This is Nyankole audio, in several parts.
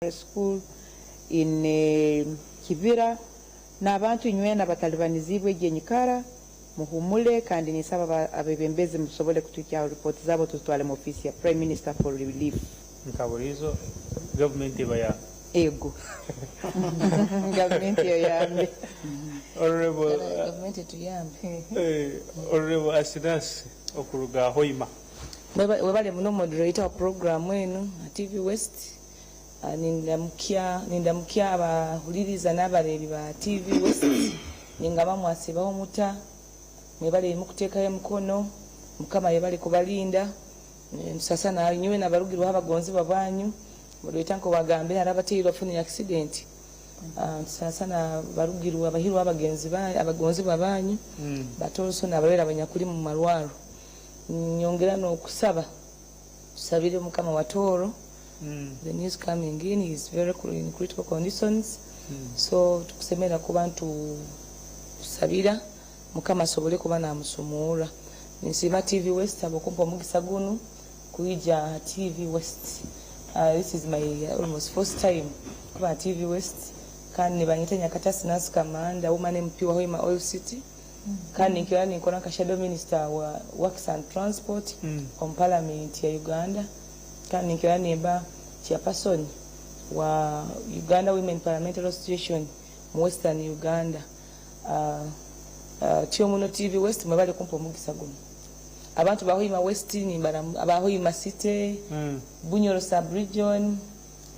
School in Kibira n'abantu inywena abatalibanizibwe egi enyikara muhumule kandi ninsaba abebembezi musobole kutuhikyaho report zabo tuzitwale mu office ya Prime Minister for relief. Nka buriizo gavumenti ebayambe. Ego gavumenti eyambe. Honourable Gavumenti etuyambe. Honourable Asinasi okuruga Hoima. Webale muno moderator wa program enu ha TV West. Nindamukya nindamukya abahuririza n'abareebi ba TV West ningamba mwasiibaho muta mwebale mukuteekayo emikono mukama yebale kubalinda Tusasa nainywe nabarugirweho abagonzibwa banyu moderator nkowagambire hariho abateirwe bafunire accident Tusasa nabarugirwe abahirwe abagenzi abagonzibwa banyu but also nabarwaire abanyakuri mu marwaro Nyongera nokusaba tusabire mukama wa Tooro the news coming in he is very in critical conditions so tukusemerera kuba nitusabira mukama asobole kuba namusumuura. Ninsiima TV West ahabw'okumpa omugisa gunu kwija aha TV West. This is my almost fourth time kuba aha TV West kandi nibanyeta Nyakatasi Nancy Kamanda woman MP wa Hoima Oil City. Kandi nkira ninkora nka shadow minister wa works and transport omu parliament ya Uganda kandi nkira nimba chairperson wa Uganda Women Parliamentary Association mu Western Uganda. Tyomuno TV West mwebale kumpa omugisa gunu. Abantu ba Hoima West nimbaramu aba Hoima City, Bunyoro sub region,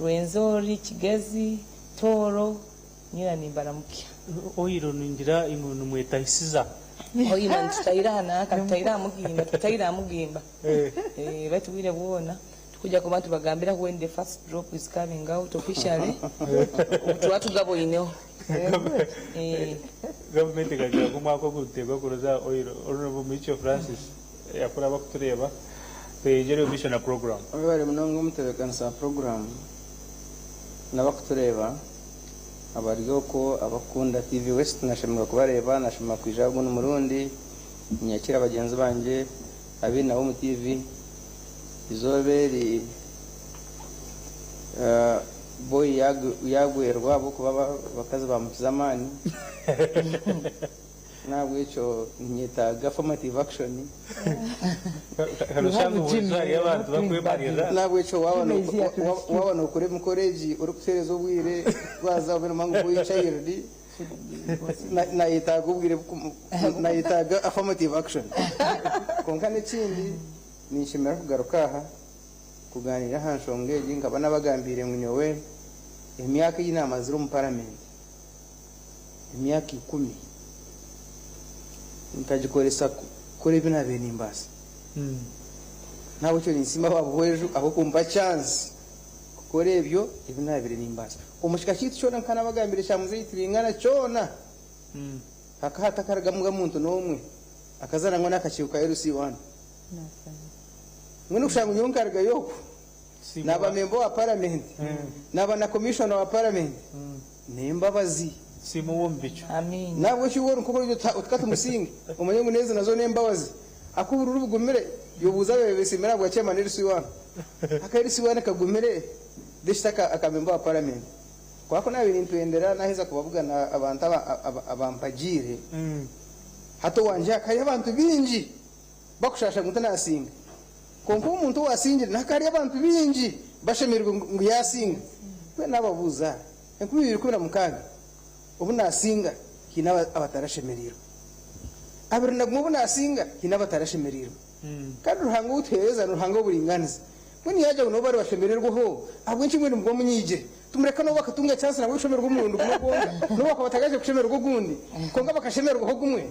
Rwenzori, Kigezi, Tooro, Nyina nimbaramukya. Oiro ningira imwe nimwetahisiza. Hoima nitutahira aha nanka nitutahira aha mugimba tukutahira aha mugimba eh baitu obwire bwona tukuja kuba nitubagambira when the first drop is coming out officially obu tuba tugaboineho eh. Gavumenti ekagira ngu omwaka ogu nituteekwa kuroza oil. Honourable Muhikyo Francis yakura abakutureeba tweyongyere omu maisho na program. Webare munonga omutebekanisa wa puroguramu n'abakutureeba abari okwo abakukunda TV West nashemererwa kubareeba nashemererwa kwija ogundi murundi ninyakira bagyenzi bangye abu nabo omu TV eizooba eri boyi yagwerwa ahabw'okuba abakazi bamukiza amaani N'ahabw'ekyo ninyetaaga affirmative action. N'ahabw'ekyo waaba nookora emikoro egi orikuteereza obwire waaza obe noomanya ngu boy child nayetaaga obwire nayetaaga affirmative action. Kwonka n'ekindi ninshemererwa kugaruka aha kugaaniira aha nshonga egi nkaba nabagambiire ngu nyowe emyaka ei naamazire omu paramenti, Emyaka ikumi nkagikoresa kukora ebi naabaire nimbaasa. N'ahabw'ekyo ninsiima aba Buhweju ahabw'okumpa chance kukora ebyo ebi naabaire nimbaasa. Omu kika kyaitu kyona nka naabagambire kya Muzeeyi Tiringana kyona, hakaba hatakarugamu muntu n'omwe akaza nangwa n'akakiiko ka LC1. Mbwenu kushanga ngu nyowe nkarugayo okwo, naaba memba wa paramenti, naaba na komishona wa paramenti, N'embabazi. Siima ow'omu bicu. Amiina. Nahabweki iwe ori nk'oku ori oti katumusinge, omanye ngu n'ezi nazo n'embabazi. Ahakuba obururu bugumire, yobuuza abeebembezi ahabwa chairman LC1. Aka LC1 kagumire, then aka member wa parliament. Kwonka ku naabaire nintwendera naaheza kubabugana abantu abampagiire, hati owangye haka hariyo abantu baingi bakushaasha ngu tinaasinga. Kwonka omuntu owaasingire nahaka hariyo abantu baingi bashemereirwe ngu yaasinga. Mbwenu naababuuza, 2016 obu naasinga haine abatarashemereirwe? 21 obu naasinga haine abatarashemereirwe? Kandi Ruhanga ou tuheereza ni Ruhanga w'oburingaaniza. Mbwenu yaagira ngu nabo bari bashemererweho, ahabw'enki mbwenu muguma munyiigire? Tumureka nabo bakatunga chance nabo y'okushemererwa omurundi gumwe gwonka, n'obu bakuba batagaije kushemererwa ogundi, kwonka bakashemererwaho gumwe.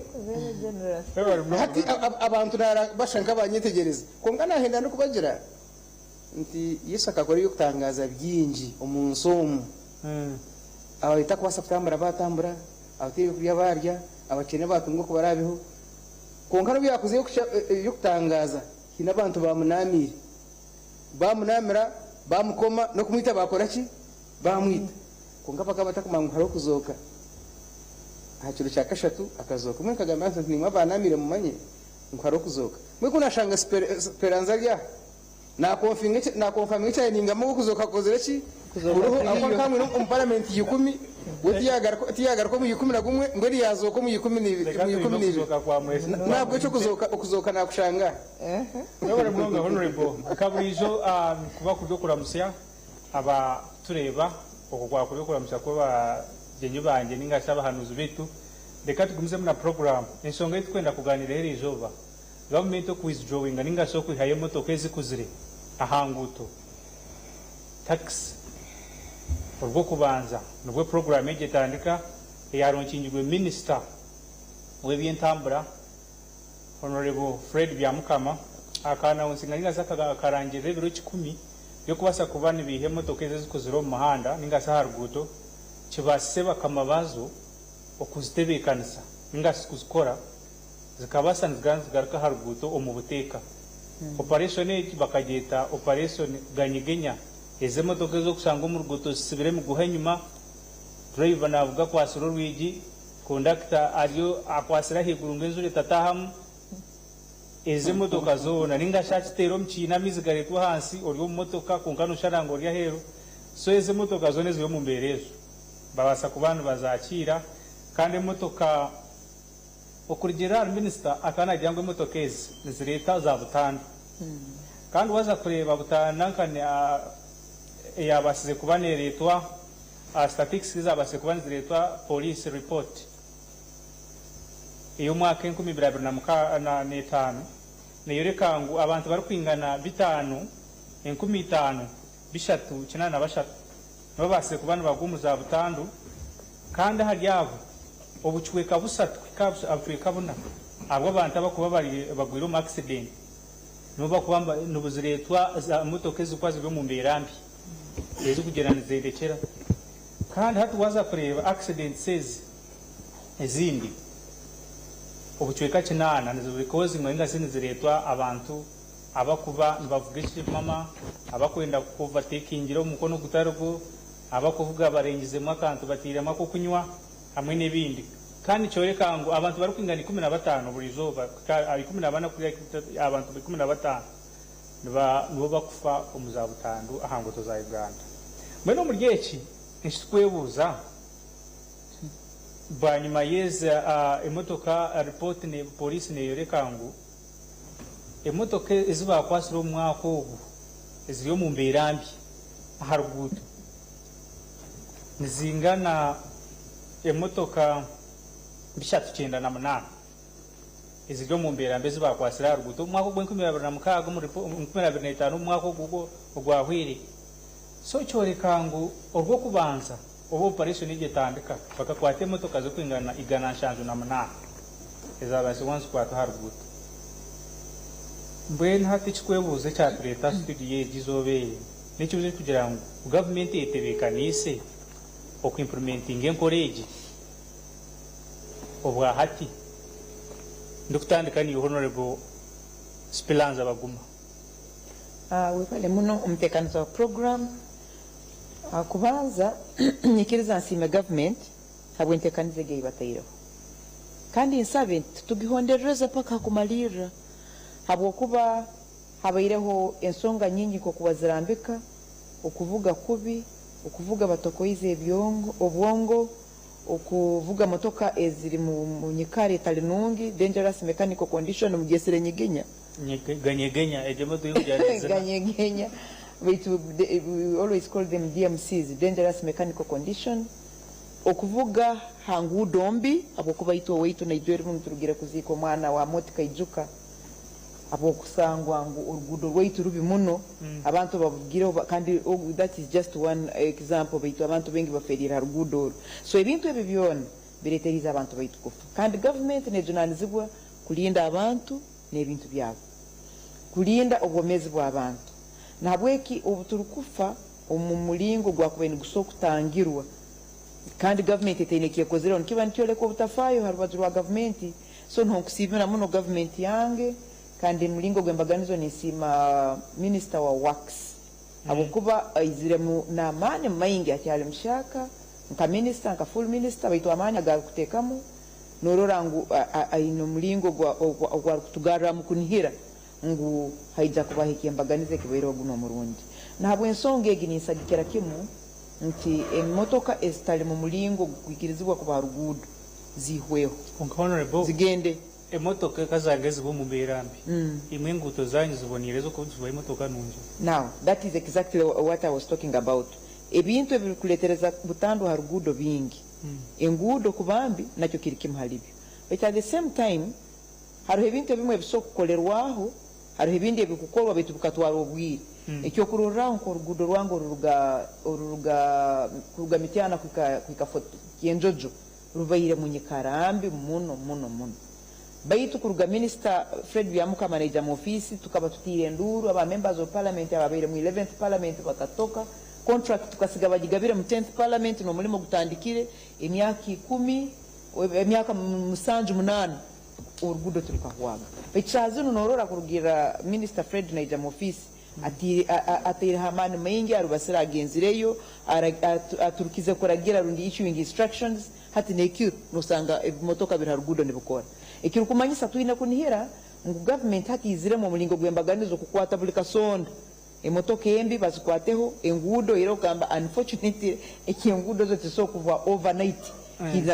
Hati abantu bashusha nk'abanyetegyereza, kwonka naahenda ndikubagira nti Yesu akakora eby'okutangaaza bingi omu nsi omu. Abarikubaasa kutambura baatambura, abataine by'okurya baarya, abakyene baatunga oku baraabeho. Kwonka n'obu yaakozire eby'okutangaaza, haine abantu baamunaamiire. Baamunaamira, baamukoma, n'okumwita baakora ki? Baamwita. Kwonka bakaba batakumanya ngu hariho okuzooka. Aha kiro kya kashatu akazooka. Mbwenu nkagambira nti, Naimwe abaanaamiire mumanye ngu hariho okuzooka. Mbwenu ku naashanga Siperanza ari aha, naakonfaminga eki naayenda ningamba ngu okuzooka kukozire ki? Kuruho ahakuba nkamwine omu paramenti 10, we tiyagaruka omu 11, mbwenu yazooka omu 12. Reka Omu twine 12. okuzooka kwa mwesi. Nabwo ekyo okuzooka nakushanga. Webale munonga, Honorable. Nka buriijo, kuba kuri okuramusya abatureba, okwo kwakuri okuramusya kw'abagyenyi bangye ninga shi abahanuzi bitu. Reka tugumizemu na program. Enshonga ei tukwenda kuganiraho eri izooba, gavumenti okuwithdrawinga ninga shi okwihayo emotoka ezikuzire aha nguuto, tax. Orw'okubanza nibwo program egi etandika, eyaroonkingirwe minisita w'eby'entambura, Honorable Fred Byamukama. Akaanawunsinga ninga shi akarangirira ebiro 100 by'okubaasa kuba nibiiha emotoka ezi ezikuzire omu muhanda ninga shi aha ruguuto, kibaasise bakama baazo okuzitebeekanisa ninga shi kuzikora zikabaasa nizigaruka aha ruguuto omu buteeka. Operation egi bakagyeta Operation Ganyegenya. Ezi emotoka ez'okushanga omu ruguuto zisibire emiguha enyima, driver naavuga akwasire orwigi, kondakita ariyo akwasire ahaiguru ngu enjura etataahamu. Ezi emotoka zoona ninga shi akiteera omu kiina, amaizi gareetwa ahansi, ori omu motoka kwonka nooshara ngu ori aheeru. So ezi emotoka zoona eziri omu mbeera ezo babaasa kuba nibazakiira. Kandi emotoka, okurugiirira ahari minisita, akaba naagira ngu emotoka ezi nizireeta za butandu. Kandi waaza kureeba butandu nankani eyabaasize kuba neereetwa, statistics ezabaasize kuba nizireetwa police report ey'omwaka 2025, neeyoreka ngu abantu barikwingana 5, 5383 nibo babaasize kuba nibagwa omu za butandu. Kandi ahari abo, obucweka busatu kuhika aha bucweka buna ahabw'abantu abakuba bari bagwire omu accident nibo bakuba nibuzireetwa za motoka ezikuba ziri omu mbeera mbi ezikugyenda nizerekyera. Kandi hati waaza kureeba accidents ezi ezindi, obucweka 8 nizibikoozingwa ninga shi nizireetwa abantu abakuba nibavuga ekimama, abakwenda kuovertakingira omu mukono ogutari gwo, abakuvuga barengizemu akantu, batairemu ak'okunywa, hamwe n'ebindi. Kandi nikyoreka ngu abantu barikwingana 15 buri izooba, kuhika 14 kuhika abantu 15 nibo bakufa omu za butandu aha nguuto za Uganda. Mbwenu omuri eki ekitukwebuuza, bwanyima y'ezi emotoka, report poliisi neeyoreka ngu emotoka ezi bakwasire omu mwaka ogu eziri omu mbeera mbi aha ruguuto nizingana emotoka 398 eziri omu mbeera mbi ezi bakwasire aha ruguuto omu mwaka ogw'e2026, omu 2025, omu mwaka ogu ogwahwire. So kyoreka ngu orw'okubanza obu operation egi etandika, bakakwata emotoka z'okwingana 178 ezabaasibwa nizikwatwa aha ruguuto. Mbwenu hati ekikwebuuza ekyatureeta studio egi izooba eri n'ekibuuzo ekikugira ngu gavumenti eyetebeekaniise okuimplementinga enkora egi obwa hati? Ndikutandika niiwe, Honorable Spilanza Baguma. Webale muno, omuteekanizi wa program. Kubanza nyikiriza nsiime gavumenti habw'enteekaniza egi ei bataireho. Kandi nsabe nti tugihonderereze paka hakumalirra, habwokuba habaireho ensonga nyingi nk'oku wazirambika, okuvuga kubi, okuvuga batokoize ebyongo, obwongo, okuvuga motoka eziri mu nyikara etali nungi, dangerous mechanical condition, mugyesire nyiginya. Ganyegenya, egyo emotoka ekugira nezina. Ganyegenya, baitu we always call them DMCs, dangerous mechanical condition, okuvuga ha nguudo mbi, habwokuba itwe owaitu naijwe erimu turugire kuziika omwana wa Moti Kaijuka, habwokusangwa ngu oruguudo rwaitu rubi muno, abantu bavugireho kandi that is just one example, baitu abantu baingi baferiire ha ruguudo oru. So ebintu ebi byona bireeteriize abantu baitu kufa. Kandi gavumenti nejunaanizibwa kulinda abantu n'ebintu byabo, kulinda obwomeezi bw'abantu. Nahabweki obu turikufa omu mulingo gwakubaire nigusobola kutangirwa, kandi gavumenti etaine ekyekozireho, nikiba nikyoleka obutafaayo ha rubaju rwa gavumenti. So niho nkusiimira muno gavumenti yange, kandi mulingo gw'embaganizo ninsiima minisita wa Works, habwokuba aiziremu n'amaani maingi. Akyali mushaka nka minisita, nka full minister, baitu amaani agarukuteekamu norora ngu aine omulingo ogwarikutugarramu kunihira ngu haija kubaho ekyembaganiza ekibaireho guno omurundi. Nahabw'ensonga egi ninsagikira kimu. nti emotoka ezitari mu muringo ogukwikirizibwa kuba aha ruguudo ziihweho Kwonka Honourable, zigende. Emotoka eka zange ziba omu mbeera mbi. Imwe enguuto zaanyu ziboneire ez'okuzibaho emotoka nungi? Now that is exactly what I was talking about. Ebintu ebirikureetereza butandu aha ruguudo bingi. Enguudo kuba mbi nakyo kiri kimwe haribyo. Baitu at the same time hariho ebintu ebimwe ebisobola kukorerwaho, hariho ebindi ebikukorwa baitu bikatwara obwire. Ekyokurorraho nk'oruguudo rwange oruruga oruruga kuruga Mityana kuhika kuhika Fort Kyenjojo rubaire munyikara mbi muno muno muno. Baitu kuruga Minisita Fred Byamukama naija mu ofiisi tukaba tutiire enduuru, aba Members of Parliament ababaire mu Eleventh Parliament bakatoka, contract tukasiga bagigabire mu Tenth Parliament n'omulimo gutandikire, emyaka ikumi, emyaka musanju munaana oruguudo tirukahwaga. Baitu shaaha zinu norora kurugiirra Minisita Fred naija mu ofiisi Ataireho amaani maingi, arubasire agenzireyo, aturukize kuragira rundi issuing instructions, hati n'ekiro nosanga ebimotoka biri ha ruguudo nibikora. Ekirukumanyisa twine kunihira ngu gavumenti hati eiziremu omulingo gw'embaganiza okukwata buli kasonda, emotoka embi bazikwateho, enguudo era okugamba unfortunately eky'enguudo zo tizisobora kuhwa overnight.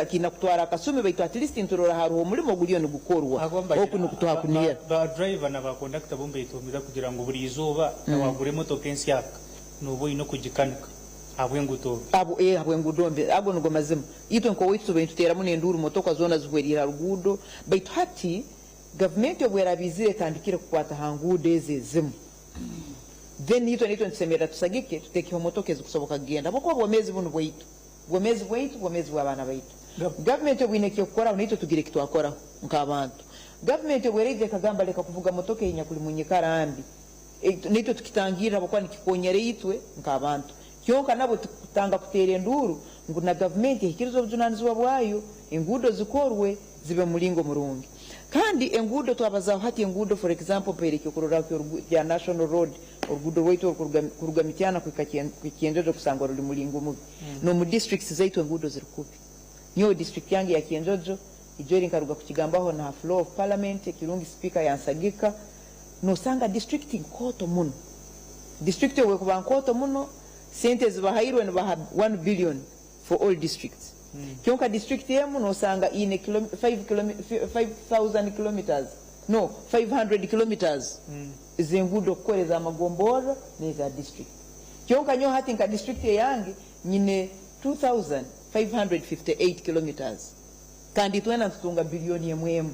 Kiina kutwara akasumi baitu at least niturora haroho omulimo oguliyo nigukorwa oku nikutuha kunihira. Ba driver na ba conductor bo nibetuumira kugira ngu buri izooba wagura emotoka ensyaka nooba oine okugikanika ahabw'enguuto mbi. Ahabw'enguudo mbi, ago nigo mazima. Itwe nk'owaitu tubaire nituteera muno enduuru motoka zoona zihweriire ha ruguudo baitu hati gavumenti obu eraaba eizire etandikire kukwata ha nguudo ezi ezimu then itwe naitwe nitusemerra tusagike tuteekeho motoka ezikusoboka kugenda habwokuba obwomeezi bunu bwaitu. Bwomeezi bwaitu, bwomeezi bw'abaana baitu. Gavumenti obu eine eky'ekukoraho, naitwe tugira eki twakoraho nk'abantu. Gavumenti obu eraija ekagamba leka kuvuga motoka eyenyakuli mu nyikara mbi, naitwe tukitangirra habwokuba nikikonyera itwe nk'abantu. Kyonka nabwo tikutanga kuteera enduuru ngu na gavumenti ehikirize obujunanizibwa bwayo, enguudo zikorwe zibe mu mulingo murungi. Kandi enguudo twabazaaho hati enguudo for example mpaire ekyokurorraho kya National Road Oruguudo rwaitu orukuruga kuruga Mityana kuhika Kyenjojo kusangwa ruri muringo mubi. N'omu districts zaitu enguudo ziri kubi. Nyowe district yange ya Kyenjojo, ijo eri nkaruga kukigambaho na ha floor of parliament, ekirungi sipiika yansagika, nosanga district nkooto muno. District obu ekuba nkooto muno, sente ezibahairwe nibaha one billion for all districts. Kyonka district emu nosanga eine 5000 kilometres, no 500 kilometres. Ez'enguudo kukora ez'amagomborra n'eza district. Kyonka nyowe hati nka district eyange nyine 2558 kilometres kandi itwena nitutunga billion emu emu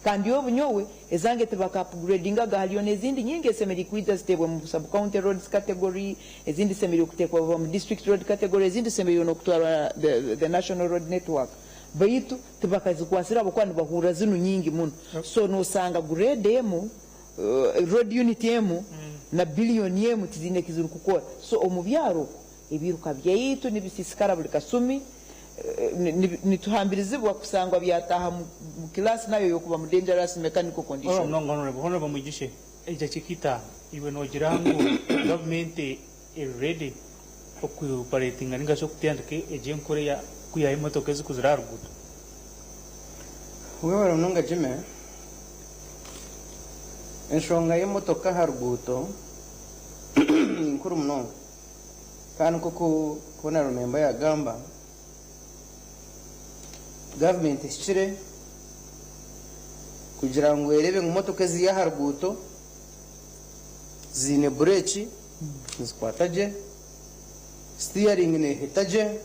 kandi obu nyowe ezange tibaka upgradingaga haliyo n'ezindi nyingi ezisemeriire kwija ziteebwe mu sub county roads category, ezindi zisemeriire kuteekwa mu district road category, ezindi zisemeriire n'okutwarwa the national road network baitu tibakazikwasire habwokuba nibahurra zinu nyingi muno so nosanga grade emu Road unit emu na billion emu tiziine ekizirukukora. So omu byaro okwo ebiiruka byaitu nibisiisikara buli kasumi, nituhambirizibwa kusangwa byataaha mu class nayo ey'okuba mu dangerous mechanical condition. Munonga Honourable. Honourable Mwigishe, edakiika itaano, iwe noogira ngu gavumenti eri ready oku operatinga ninga shi okutandika egyo enkora eya kwihaho emotoka ezikuzire aha ruguuto? Webale munonga Jimmy. Enshonga y'emotoka aha ruguuto ni nkuru munonga kandi nk'oku Honourable Member yagamba, gavumenti ehikire kugira ngu ereebe ngu motoka eziri aha ruguuto ziine bureeki nizikwata gye, sitiyaringi neeheta gye,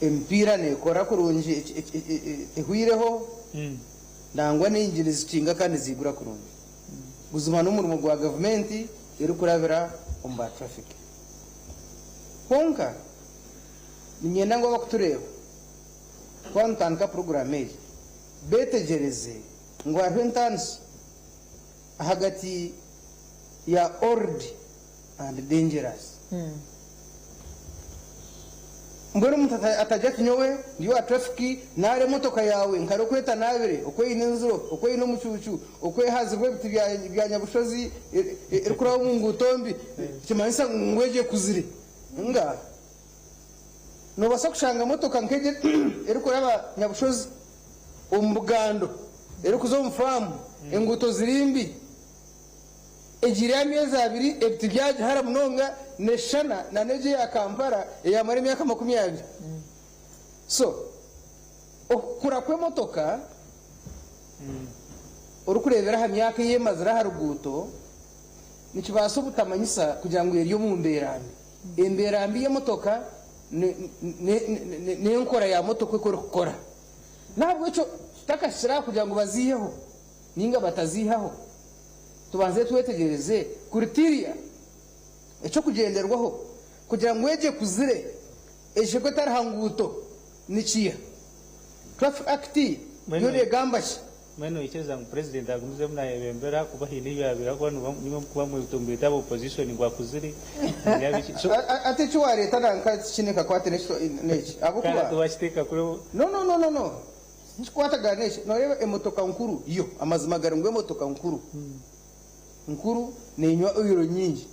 emipiira neekora kurungi tehwireho, nangwa n'enyigi nizikinga kandi niziigura kurungi. Buzima n'omurimo gwa gavumenti erikurabira omu ba traffic. Kwonka niinyenda ngu abarikutureeba twaba nitutandika puroguraamu egi beetegyereze ngu hariho entaaniso ahagati ya old and dangerous. Mbwenu omuntu atajya ati nyowe ndi owa traffic nare emotoka yaawe nkare oku etanaabire, oku eine enziro, oku eine omucuucu, oku ehazirwe ebiti bya nyabushozi erikuraba omu nguuto mbi, nikimanyisa ngu egyo ekuzire. Ngaaha. Noobaasa kushanga motoka nk'egyo erikuraba nyabushozi omu bugando erikuza omu faamu, enguuto ziri mbi, egiire ameezi abiri ebiti byagihara munonga neshushana na n'egyo eya Kampala eyamara emyaka 20. So okukura kw'emotoka orikureebera aha myaka ei emazire aha ruguuto nikibaasa obutamanyisa kugira ngu eri omu mbeera mbi. Embeera mbi y'emotoka n'enkora ya motoka oku erikukora. N'ahabw'ekyo tutakahikire aha kugira ngu baziiheho nainga bataziihaho, tubanze twetegyereze kuritiria eky'okugyenderwaho kugira ngu egyo ekuzire eshushe etari aha nguuto nikiiha? Traffic Act yo neegamba ki? Mbwenu noikiriza ngu Purezidenti agumizemu nayebembera ahakuba haine ebi yaabaire arikuba nimwe mukuba mwetomboita aba opposition ngu akuzire manya biki so Ati eki wareeta nanka tikiine kakwate n'eki ahabw'okuba. Kandi tiwakiteeka kuri. No no no no no tikikwatagana n'eki noreeba emotoka nkuru yo amazima gari ngu emotoka nkuru nkuru nenywa oil nyingi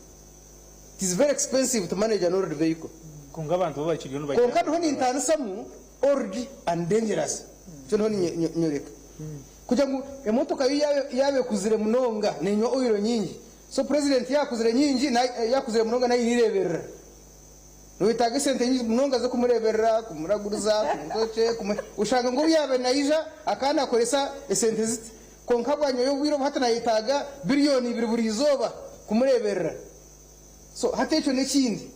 it is very expensive to manage an old vehicle. Kwonka abantu bo bakiriyo nibagira Kwonka ndiho nintanisamu Old and dangerous nikyo ndiho ninyoreka kugira ngu emotoka yo yaaba ekuzire munonga nenywa oil nyingi so president yaakuzire nyingi yaakuzire munonga nayo erireberera noyetaaga esente nyingi munonga z'okumureberera kumuraguriza kumutoche oshanga ngu obu yaaba naija akaba nakoresa esente ziti kwonka bwanyima y'obwire obu hati nayetaaga biriyoni ibiri buri izooba kumureberera so hati ekyo n'ekindi.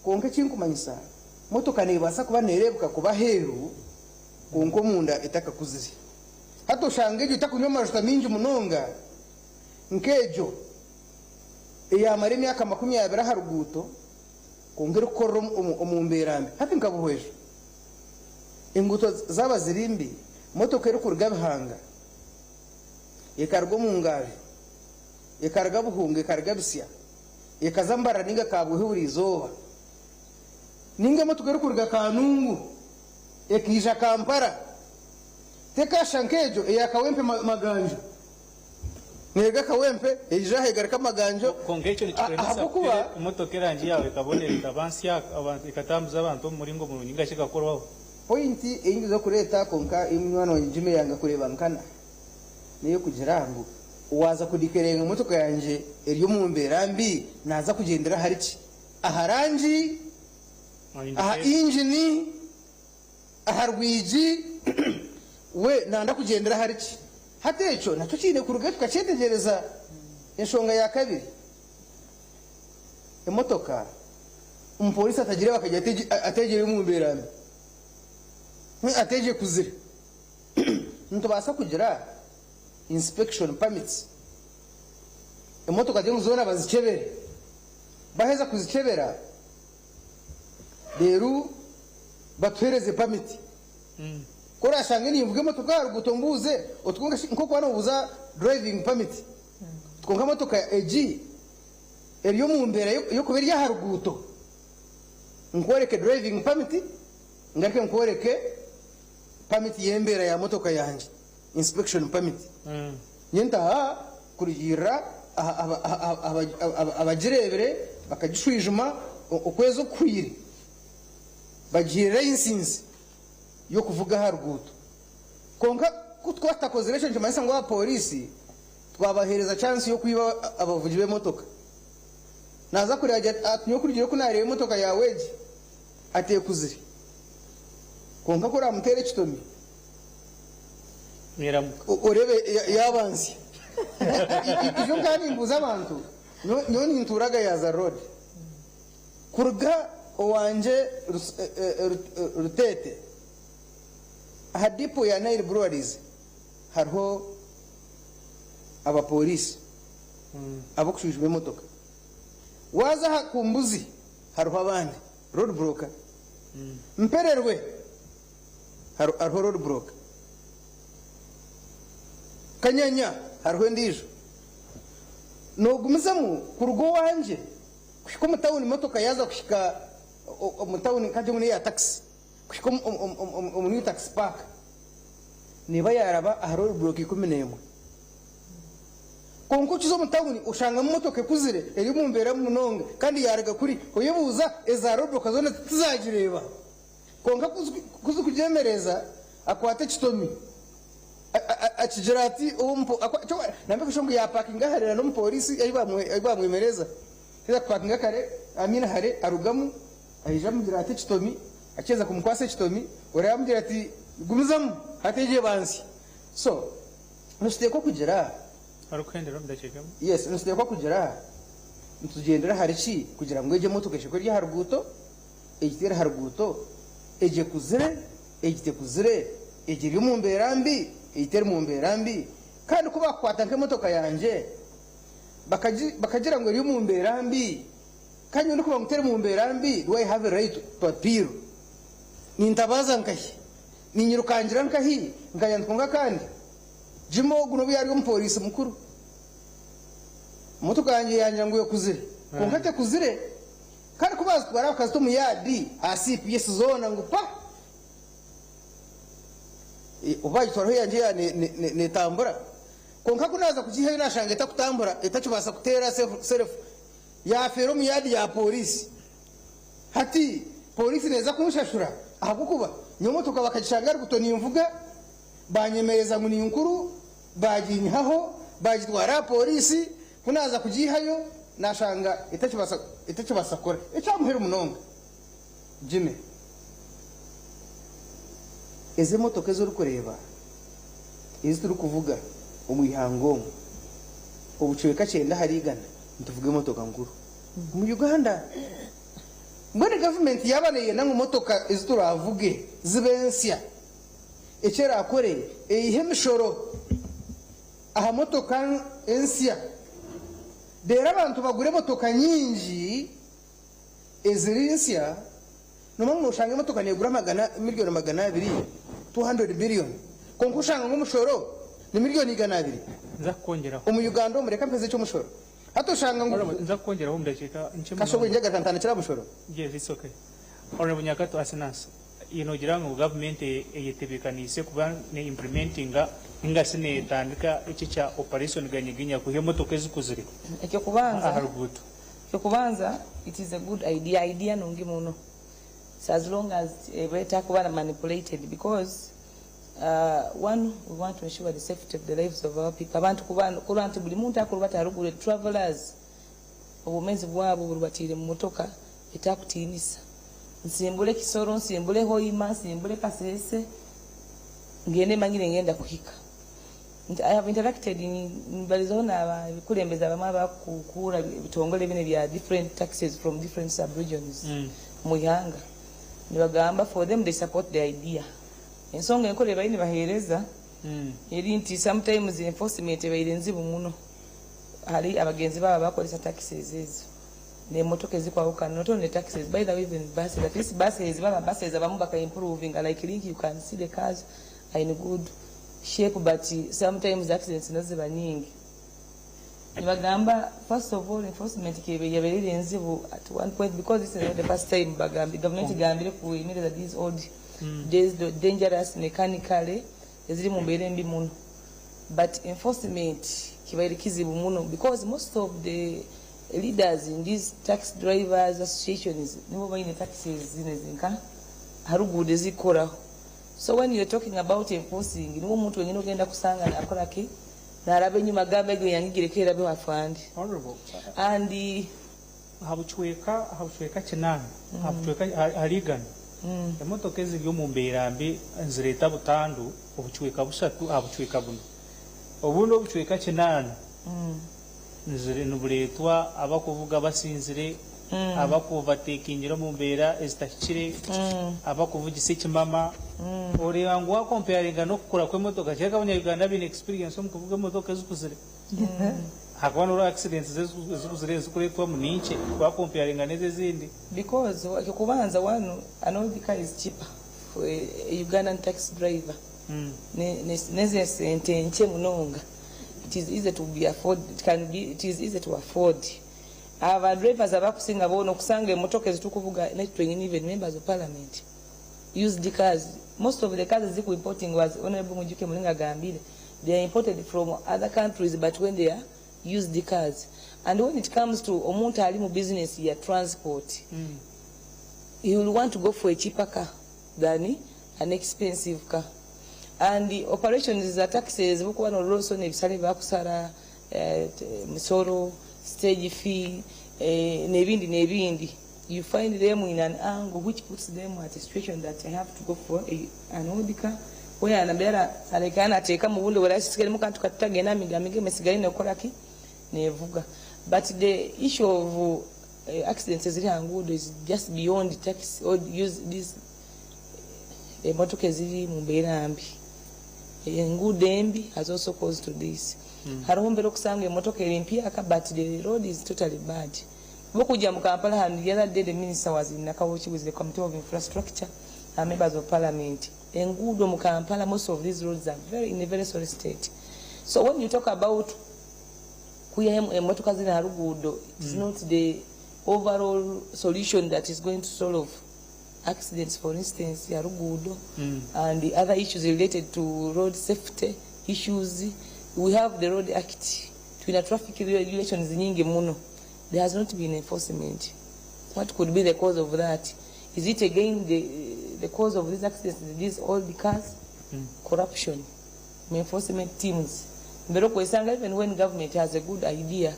Kwonka ekinkumanyisa, motoka neebaasa kuba neereebeka kuba aheeru kwonka omunda etakakuzire. Hati oshanga egyo etakunywa amajuta maingi munonga nk'egyo eyaamara emyaka 20 aha ruguuto kwonka erikukorera omu mbeera mbi. Hati nka Buhweju, enguuto zaaba ziri mbi, motoka erikuruga Bihanga ekaruga omu Ngaabi, ekaruga Buhunga, ekaruga Bisya, ekaza Mbarara ninga Kabwohe buri izooba, ninga emotoka erikuruga Kanungu ekaija Kampala, tekaashusha nk'egyo eya Kawempe Maganjo. Neeruga Kawempe eija aha egaruka Maganjo Kwonka ekyo nikikuremesa ahabw'okuba. kuteera emotoka erangi yaawe ekabonera ekaba nsya abantu ekatambuza abantu omu muringo murungi ninga shi ekakorwaho. Pointi ei ngiza kureeta kwonka ei munywani wangye Jimmy yanga kureeba nkana n'ey'okugira ngu Waaza kudikerenga emotoka yangye eri omu mbeera mbi, naaza kugyendera ahari ki? Aha rangi? Aha ingini? Aha rwigi? We nanda kugyendera ahari ki? Hati ekyo nakyo kiine kurugayo tukakyetegyereza. Enshonga ya kabiri, emotoka omupoorisi atagireeba akagira ati egi eri omu mbeera mbi, ati egi ekuzire. Nitubaasa kugira inspection permits, emotoka zinu zoona bazikyebere, baheza kuzikyebera reero batuhereze permit. Ku orashange ninvuga emotoka aha ruguuto mbuuze oti kwonka shi nk'oku waaba nobuuza driving permit oti kwonka emotoka egi eri omu mbeera y'okuba eri aha ruguuto? Nkworeke driving permit ngaruke nkworeke permit y'embeera ya motoka yangye. Inspection permit nyowe ntaha kurugiirira aha abagireebire bakagishwijuma okwezi okuhwire bagihaire layisinsi y'okuvuga aha ruguuto. Kwonka ku twaba tutakozire ekyo nikimanyisa ngu abapooriisi twabaheereza chance y'okwiba abavugi b'emotoka. Naaza kureeba agira ati nyowe kurugiirira oku naareeba emotoka yaawe egi ati ekuzire. Kwonka ku oraamuteera ekitomi, Oreebe yaaba nsya. Ijo nkaba nimbuuza abantu, nyowe nintuura Gayaza Road. Kuruga owangye Ruteete, aha dipo ya Nile Breweries hariho abapooriisi ab'okushwijuma emotoka. Waaza aha ku Mbuzi hariho abandi, road blocker. Mpererwe. Hariho road block. Kanyanya hariho endiijo. Noogumizamu kuruga owangye kuhika omu tawuni motoka yaaza kuhika omu tawuni nkagye ngu n'eya takisi kuhika omu new taxi park neeba yaaraba aha road block 11. Kwonka okiza omu tawuni oshangamu motoka ekuzire eri omu mbeera mbi munonga kandi yaaruga kuri oyebuuza eza road block zoona tizagireeba. Kwonka ku zikugyemereza, akwata ekitomi akigira ati, Nambwenu ngu yaapakinga aharira n'omupooriisi ahu bamwemereza. Yaaheza kupakinga kare, I mean hare, arugamu, aija amugira ati ekitomi, akiheza kumukwasa ekitomi, oriya amugira ati gumizamu, hati egyo eba nsya. So, nikiteekwa kugira. Arikuhendera omu dakiika emwe. Yes, nikiteekwa kugira nitugyendera ahari ki kugira ngu egyo emotoka eshekwe eri aha ruguuto, egi teri aha ruguuto, egi ekuzire, egi tekuzire, egi eri omu mbeera mbi, egi teri mu mbeera mbi. Kandi ku baakukwata nk'emotoka yangye bakagi bakagira ngu eri omu mbeera mbi, kandi nyowe ndikuba ngu teri mu mbeera mbi, do I have a right to appeal? Nintabaaza nkahi? Ninyirukangira nkahi? Nkayandika kwonka kandi Jim ogu n'obu yaari omupooriisi mukuru, emotoka yangye yangira ngu ekuzire. Kwonka tekuzire. Kandi ku baazitwara bakazita omu yaadi aha CPS zoona ngu pa! Obu baagitwaraho eyangye yaaba neetambura. Kwonka ku naaza kugiihayo naashanga etakutambura, etakibaasa kuteera serefu. Yaafeera omu yaadi ya pooriisi. Hati pooriisi neeza kunshashura ahabw'okuba nyowe emotoka bakagishanga ahari buto ninvuga. Baanyemereza ngu ni nkuru, baaginyihaho, baagitwara aha pooriisi, ku naaza kugiihayo naashanga etakibaasa etakibaasa kukora. Ekya muheru munonga, Jimmy, ezi emotoka ezi orikureeba ezi turikuvuga omu ihanga omu, obucweka kyenda ahari igana nituvuga emotoka nkuru omu Uganda. Mbwenu gavumenti yaaba neeyenda ngu motoka ezi turaavuge zibe nsya, Eki eraakore, eihe emishoro aha motoka ensya, reero abantu bagure emotoka nyingi eziri nsya. Noomanya ngu nooshanga emotoka neegura magana miriyoni 200, 200 million, kwonka oshanga ngu omushoro ni miriyoni 200. Nza kukwongyeraho. Omu Uganda omu, reka mpeze eky'omushoro. Hati oshanga ngu. Honourable, nza kukwongyeraho omu dakiika nkye Kasha munonga. obwengye agaruka ntandikire aha mushoro. Yes, it's okay. Honourable Nyakato Asinasi. Noogira ngu gavumenti eyetebekaniise kuba ne implementinga ninga shi netandika eki ekya operation Ganyiginya kwiha emotoka ezikuzire aha ruguuto? Ekyokubanza it is a good idea, idea nungi muno so as long as eba etakuba manipulated because one we want to ensure the safety of the lives of our people abantu kuba nti buri muntu akurubata aha ruguuto travelers Obwomeezi bwabo burubatiire mu motoka etakutiinisa. Nsimbule Kisoro, nsimbule Hoima, nsimbule Kasese, ngende manyire ngenda kuhika. Nti I have interacted nibalizaho n'abakulembeze abamwe abakukuura ebitongole binu ebya different taxes from different sub regions omu ihanga. Nibagamba for them they support the idea. Ensonga enkuru ei bariyo nibaheereza eri nti sometimes enforcement ebaire nzibu muno. Hari abagenzi baabo abakoresa taxis ezo nemotoka ezikwahukana not only taxis by the way even buses at least buses baba buses abamu baka improvinga like link you can see the cars are in good shape but sometimes accidents nazo ziba nyingi nibagamba first of all enforcement yabaire eri enzibu at one point because this is not the first time bagambi government egambire kuyemereza these old days dangerous mechanically eziri mumbeera embi muno But enforcement kibaire kizibu muno because most of the leaders in these taxi drivers associations nibo baine taxis zinu ezinka haruguudo ezikukoraho so when you're talking about enforcing niwe omuntu wenyini ogenda kusanga nakoraki naraba enyuma agambe egyo yange gireke erabeho afande Honourable, and aha bucweka aha bucweka kinaana aha bucweka ahari igana emotoka eziri omu mbeera mbi nizireeta butandu obucweka bushatu aha bucweka buna. Obundi obucweka kinaana nibureetwa abarikuvuga basinzire, abarikuovatekingira omu mbeera ezitahikire, abarikuvugisa ekimama. Oreeba ngu waakompeyaringa n'okukura kw'emotoka, nikyoreka Abanya-Uganda baine experience omu kuvuga emotoka ezikuzire. Ahakuba noreeba accidents ezikuzire ezirikureetwamu ni nkye waakompeyaringa n'ezo ezindi. Because eky'okubanza one an old car is cheaper for a Ugandan taxi driver n'ezo sente nkye munonga it is easy to be afford it can be it is easy to afford aba drivers abakusinga boona okusanga emotoka ezitukuvuga naitwe twenyini even members of parliament used cars most of the cars eziku importingwa as honorable Mwijuke Mulinga agambire they are imported from other countries but when they are used cars and when it comes to omuntu ali mu business ya transport he will want to go for a cheaper car than an expensive car and operations za taxis bukuba norora ebisale ebibakusara, emisoro, stage fee, N'ebindi n'ebindi. You find them in an angle which puts them at a situation that I have to go for an old car where anabeera aleka anateeka mu bundi bwera kantu katutagenda amiga emisigale nekola ki nevuga. But the issue of accidents eziri ha nguudo is just beyond taxi or use this emotoka eziri mu mbeera mbi. Enguudo embi has also caused to this. Hariho mbere okusanga emotoka eri mpyaka, but the road is totally bad. Bokujja mu Kampala hano, the other day the minister was in Nakawuki with the Committee of Infrastructure and members of parliament. Enguudo mu Kampala, most of these roads are very in a very sorry state. So when you talk about kwihamu emotoka ziri ha ruguudo, it's not the overall solution that is going to solve accidents, for instance, ya ruguudo and the other issues related to road safety issues. We have the Road Act, tulina traffic regulations nyingi muno. There has not been enforcement. What could be the cause of that? Is it again the cause of these accidents, these old cars? Corruption, enforcement teams. Mbere okwesanga even when government has a good idea,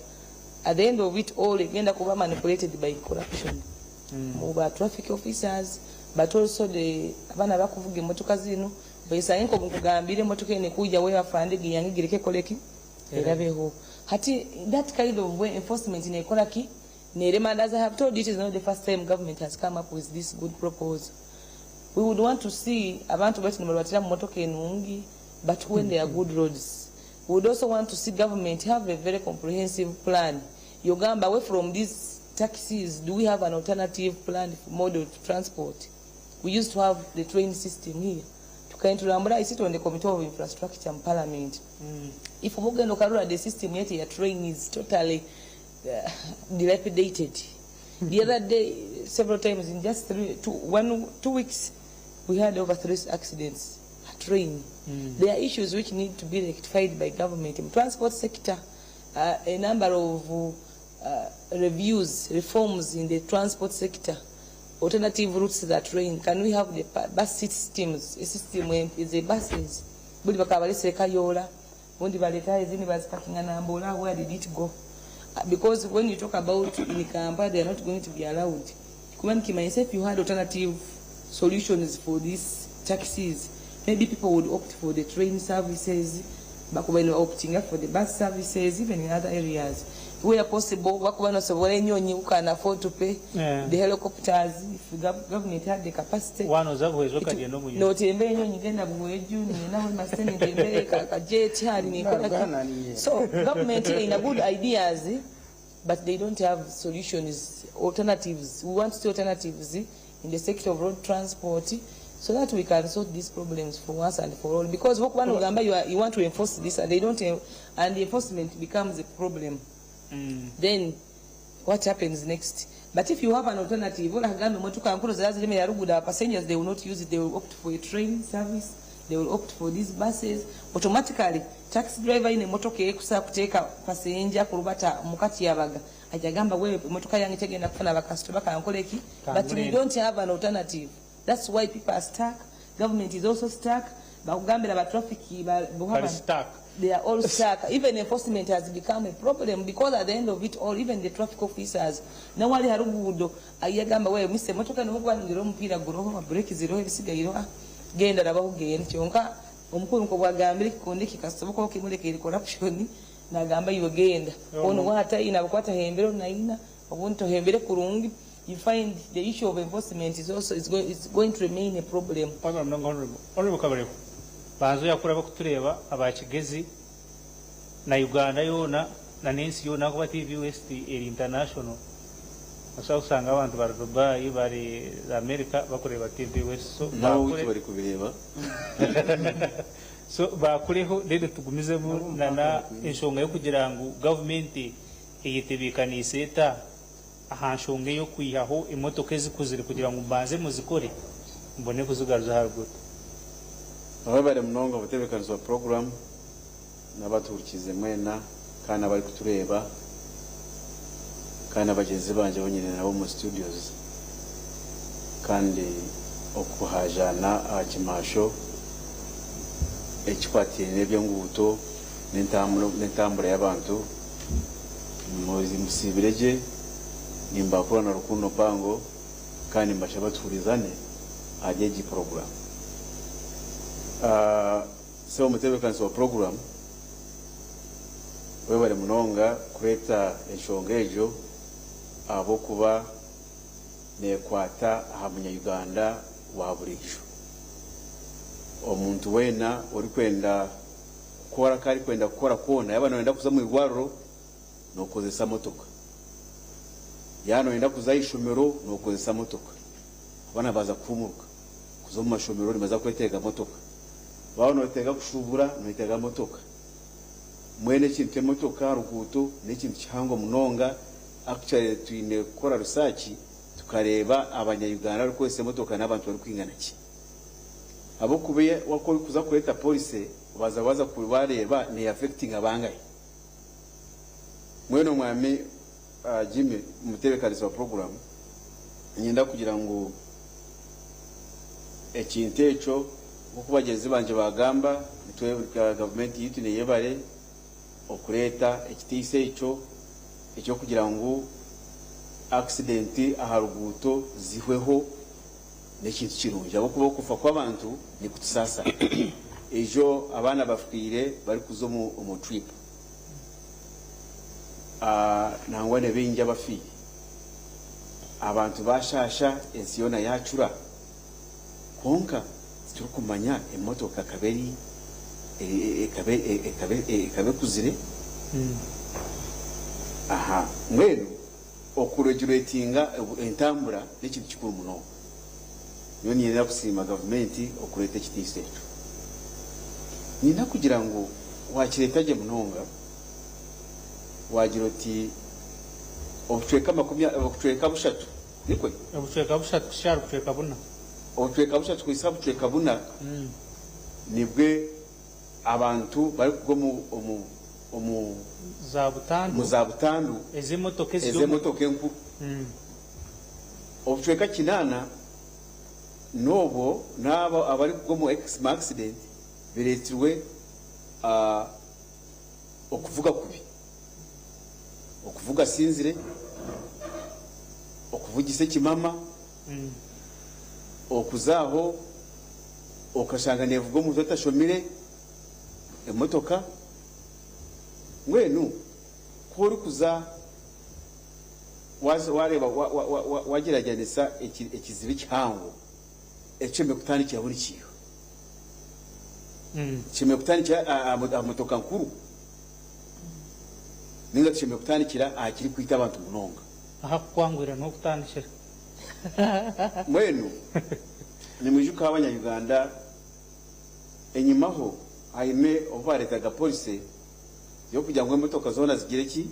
at the end of it all egenda kuba manipulated by corruption mu ba traffic officers, but also the abaana bakuvuga emotoka zino. Oisange nko nkugambire emotoka ene kuja we afande giyange gireke koleki erabeho. Hati that kind of way enforcement nekola ki nerema. And as I have told you, it is not the first time government has come up with this good proposal. We would want to see abantu bati nibalwatira mu motoka enungi, but when there are good roads. We would also want to see government have a very comprehensive plan. Yogamba, away from these taxis, do we have an alternative plan for mode of transport? We used to have the train system here. Tukaintulambula. I sit on the Committee of Infrastructure in parliament. If mugenda okarura, the system yet ya train is totally dilapidated. The other day, several times in just three, two, one, 2 weeks, we had over three accidents at train. There are issues which need to be rectified by government. In transport sector, a number of reviews, reforms in the transport sector, alternative routes that train. Can we have the bus systems? A system where is a buses. Buli bakabalese Kayoola, bundi baleta ezindi bazipakinga Nambola. Where did it go? Because when you talk about in Kampala, they are not going to be allowed. Kuba nikimanyisa if you had alternative solutions for these taxis, maybe people would opt for the train services, bakuba no opting for the bus services, even in other areas. Where possible, bakuba nosobola ennyonyi, who can afford to pay the helicopters, if the government had the capacity. Wanoza buhwezi okagenda omunyonyi. Notembe enyonyi genda Buhweju nina maseni ntembe kajet hali nikola. Ghana ni- So government ina good ideas, but they don't have solutions, alternatives. We want to see alternatives in the sector of road transport so that we can sort these problems for once and for all, because wokuba nogamba you want to enforce this and they don't, and the enforcement becomes a problem, then what happens next? But if you have an alternative, olagambe emotoka nkulu zira ziremera rugudo, passengers, they will not use it. They will opt for a train service, they will opt for these buses. Automatically, taxi driver ine emotoka ekusobola kuteeka passenger kurubata mukati yabaga ajagamba wewe emotoka yange tegenda kufuna bakasitoma kankoleki. But we Kanguleni. Don't have an alternative. That's why people are stuck. Government is also stuck. Bakugambira ba traffic Bali stuck. They are all stuck. Even enforcement has become a problem because at the end of it all, even the traffic officers, nawali harugudo, ayagamba wewe mise motoka nokuba ngira omupiira guroho, brake ziroho ebisigayiroho, genda rabaho genda kyonka omukulu nko bwagambire kikonde kikasoboka okimulekere corruption nagamba iwe genda ono wata ina bukwata hembero naina obundi tohembere kurungi. You find the issue of enforcement is also is going to remain a problem. Honorable Kabarebo, banzo yakura bakutureba abakigezi na Uganda yona na n'ensi yona kuba TV West eri international. Osobola kusanga abantu bari Dubai, bari America bakureba TV West, so nabo witu bari kubireba. So bakureho rero tugumizemu nana enshonga yo kugira ngu gavumenti eyetebeekaniise eta aha nshonga ey'okwihaho emotoka ezikuzire kugira ngu mbanze muzikore mbone kuzigaruza aha ruguuto. Baba bari munonga obutebeekanizi wa program n'abatuhurikize mwena kandi abari kutureeba kandi n'abagyenzi bangye bonyine nabo mu studios kandi okuhajana aha kimasho ekikwatiraine n'ebyenguuto n'entambura y'abantu musiibire gye. Nimbakura na rukundo mpango kandi nimbashaba tuhurizane ahari egi puroguramu. Sebo omutebeekanisa wa puroguramu, webare munonga kureeta enshonga egyo ahabw'okuba neekwata aha munya-Uganda wa buriijo. Omuntu weena orikwenda kukora aku arikwenda kukora kwona, yaaba nooyenda kuza omu irwariro, nookozesa motoka. Yaaba nooyenda kuza aha ishomero, nookozesa motoka. Abaana baaza kuhuumuruka kuza omu mashomero nibaza kwetenga motoka. Waaba nooyetenga kushuubura, nooyetenga motoka. Mbwenu ekintu ky'emotoka aha ruguuto n'ekintu kihango munonga. Actually twine kukora research tukareeba abanya Uganda abarikukozesa emotoka n'abantu barikwingana ki. Ahabw'okuba ku orikuza kureeta policy obanza waza wareeba ne affectinga bangahi. Mbwenu Omwami Jimmy omutebekanisa wa program niinyenda kugira ngu ekintu ekyo nk'oku bagyenzi bangye baagamba nitwe gavumenti yaitu neyebare okureeta ekitiisa ekyo eky'okugira ngu accident aha ruguuto zihweho n'ekintu kirungi ahabw'okuba okufa kw'abantu nikutusaasa. Ijo abaana bafiire barikuza omu trip nangwa ni baingi abafiire. Abantu baashaasha ensi yoona yaacura kwonka titurikumanya emotoka ekaba eri ekaba ekuzire. Aha mbwenu okureguletinga entambura n'ekintu kikuru munonga. Nyowe niinyenda kusiima gavumenti okureeta ekitiiso ekyo. Niinyenda kugira ngu waakireeta gye munonga, waagira oti obucweka makumi obucweka bushatu, nikwe? Obucweka bushatu kuhitsya aha bucweka buna. Obucweka bushatu kuhitsya aha bucweka buna nibwe abantu barikugwa omu omu omu Za butandu. omu za butandu Ez'emotoka eziri omu. Ez'emotoka enkuru. Obucweka kinaana n'obwo n'abo abarikugwa omu accident bireetsirwe okuvuga kubi, okuvuga asinzire, okuvugisa ekimama, okuza aho okashanga neevuga omuntu otashomire emotoka. Mbwenu ku orikuza Waareeba, waagyeragyeranisa ekizibu ekihango ekishemereire kutandikiraho ni kiiha? Kishemereire kutandikira aha motoka nkuru nainga tushemereire kutandikira aha kirikwita abantu munonga? Aha kukwangwira niho kutandikira. Mbwenu nimwijuka Abanya-Uganda enyimaho haine obu baareetaga policy y'okugira ngu emotoka zoona zigire ki?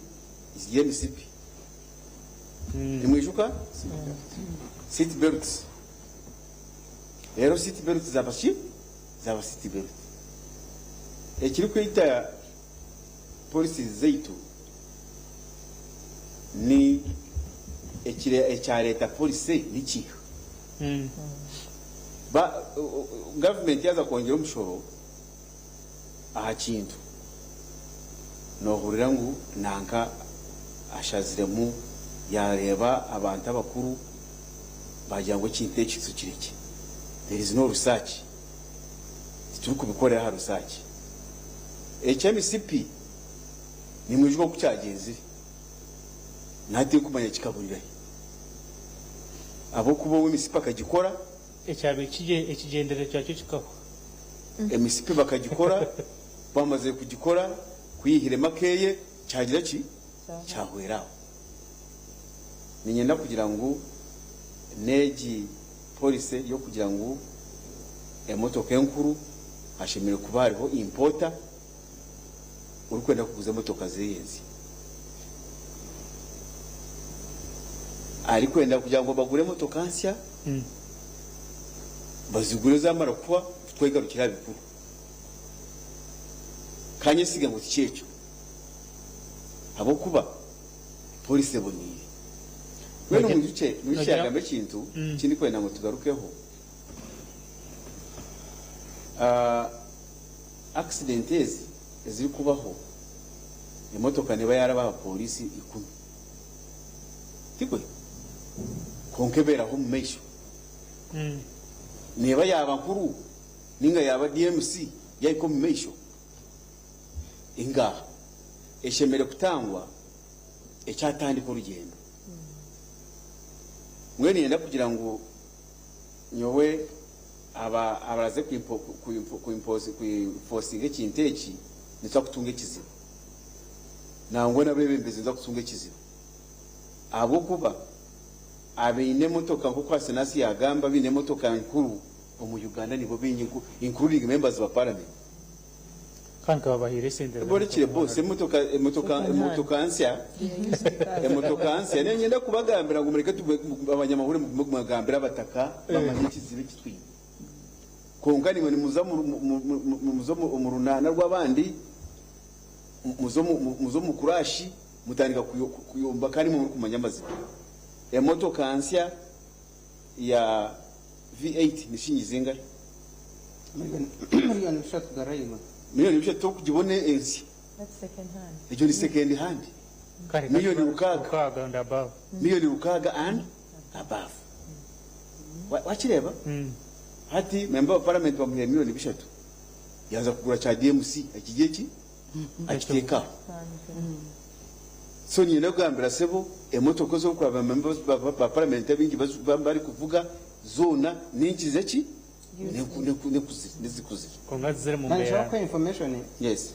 Zigire emisipi. Nimwijuka? Seat belts. Reero seat belt zaaba ki? Zaaba seat belt. Ekirikwita policies zaitu ni ekyareeta policy ni kiiha? Ba gavumenti yaaza kwongyera omushoro aha kintu nohurira ngu nanka ashaziremu yareeba abantu abakuru bagira ngu ekintu eki tukirekye. There is no research. Titurikubikorera aha research. Eky'emisipi nimwijuka oku kyagyenzire? Naha tinkumanya kikaburirahi. Ahabw'okuba ow'emisipi akagikora. Ekyabaire ekigyendererwa kyakyo kikahwa. Emisipi bakagikora, ku bamazire kugikora, ku yaihiremu akeye, kyagira ki? Kyahwera aho. Niinyenda kugira ngu n'egi policy y'okugira ngu emotoka enkuru hashemereire kuba hariho importer orikwenda kuguza emotoka zeye ensya. Arikwenda kugira ngu bagure emotoka nsya, bazigure zamara kuhwa twegarukire aha bikuru. Ka nyesiga ngu tikyo ekyo ahabw'okuba police eboniire. Mbwenu mwijukye mwijukye yagamba ekintu eki ndikwenda ngu tugarukeho. Accident ezi ezirikubaho emotoka neeba yaraba aha police ikumi. Tikwe? Kwonka ebeeraho omu maisho. Neeba yaaba nkuru ninga yaaba DMC yahika omu maisho? Ingaha. Eshemereire kutangwa ekyatandika orugyendo. Mbwenu niinyenda kugira ngu nyowe aba abaraze kuimposinga ekintu eki nituza kutunga ekizibu. Nangwa n'abeebembezi nituza kutunga ekizibu. Ahabw'okuba abaine emotoka nk'oku Asenasi yaagamba abaine emotoka nkuru omu Uganda nibo baingi including members ba parliament. Kandi nkababahaire esente za Borekire boss emotoka emotoka emotoka nsya emotoka nsya niinyenda kubagambira ngu mureke tugume abanyamahurire mugume mugambire abataka bamanye ekizibu eki twine. Kwonka naimwe nimuza nimuza omu runaana rw'abandi muza muza omu kurashi mutandika kuyomba kandi imwe murikumanya amazima. Emotoka nsya ya V8 ni shilingi zingahi? Miliyoni bishatu garayima. Miliyoni bishatu tokugibona ensya. That's second hand. Egyo ni second hand. Miliyoni rukaaga. Rukaaga and above. Miliyoni rukaaga and above. Wakireeba? Hati member wa parliament bamuhaire miliyoni bishatu yaaza kugura kya DMC akigye ki? Akiteeke aho. So niinyenda kugambira sebo emotoka ezi orikureeba ba members ba parliament abaingi barikuvuga zoona n'enkize ki? N'ekuzire. Kwonka ziri mu Nshobora mbeera. kukuha information? Yes.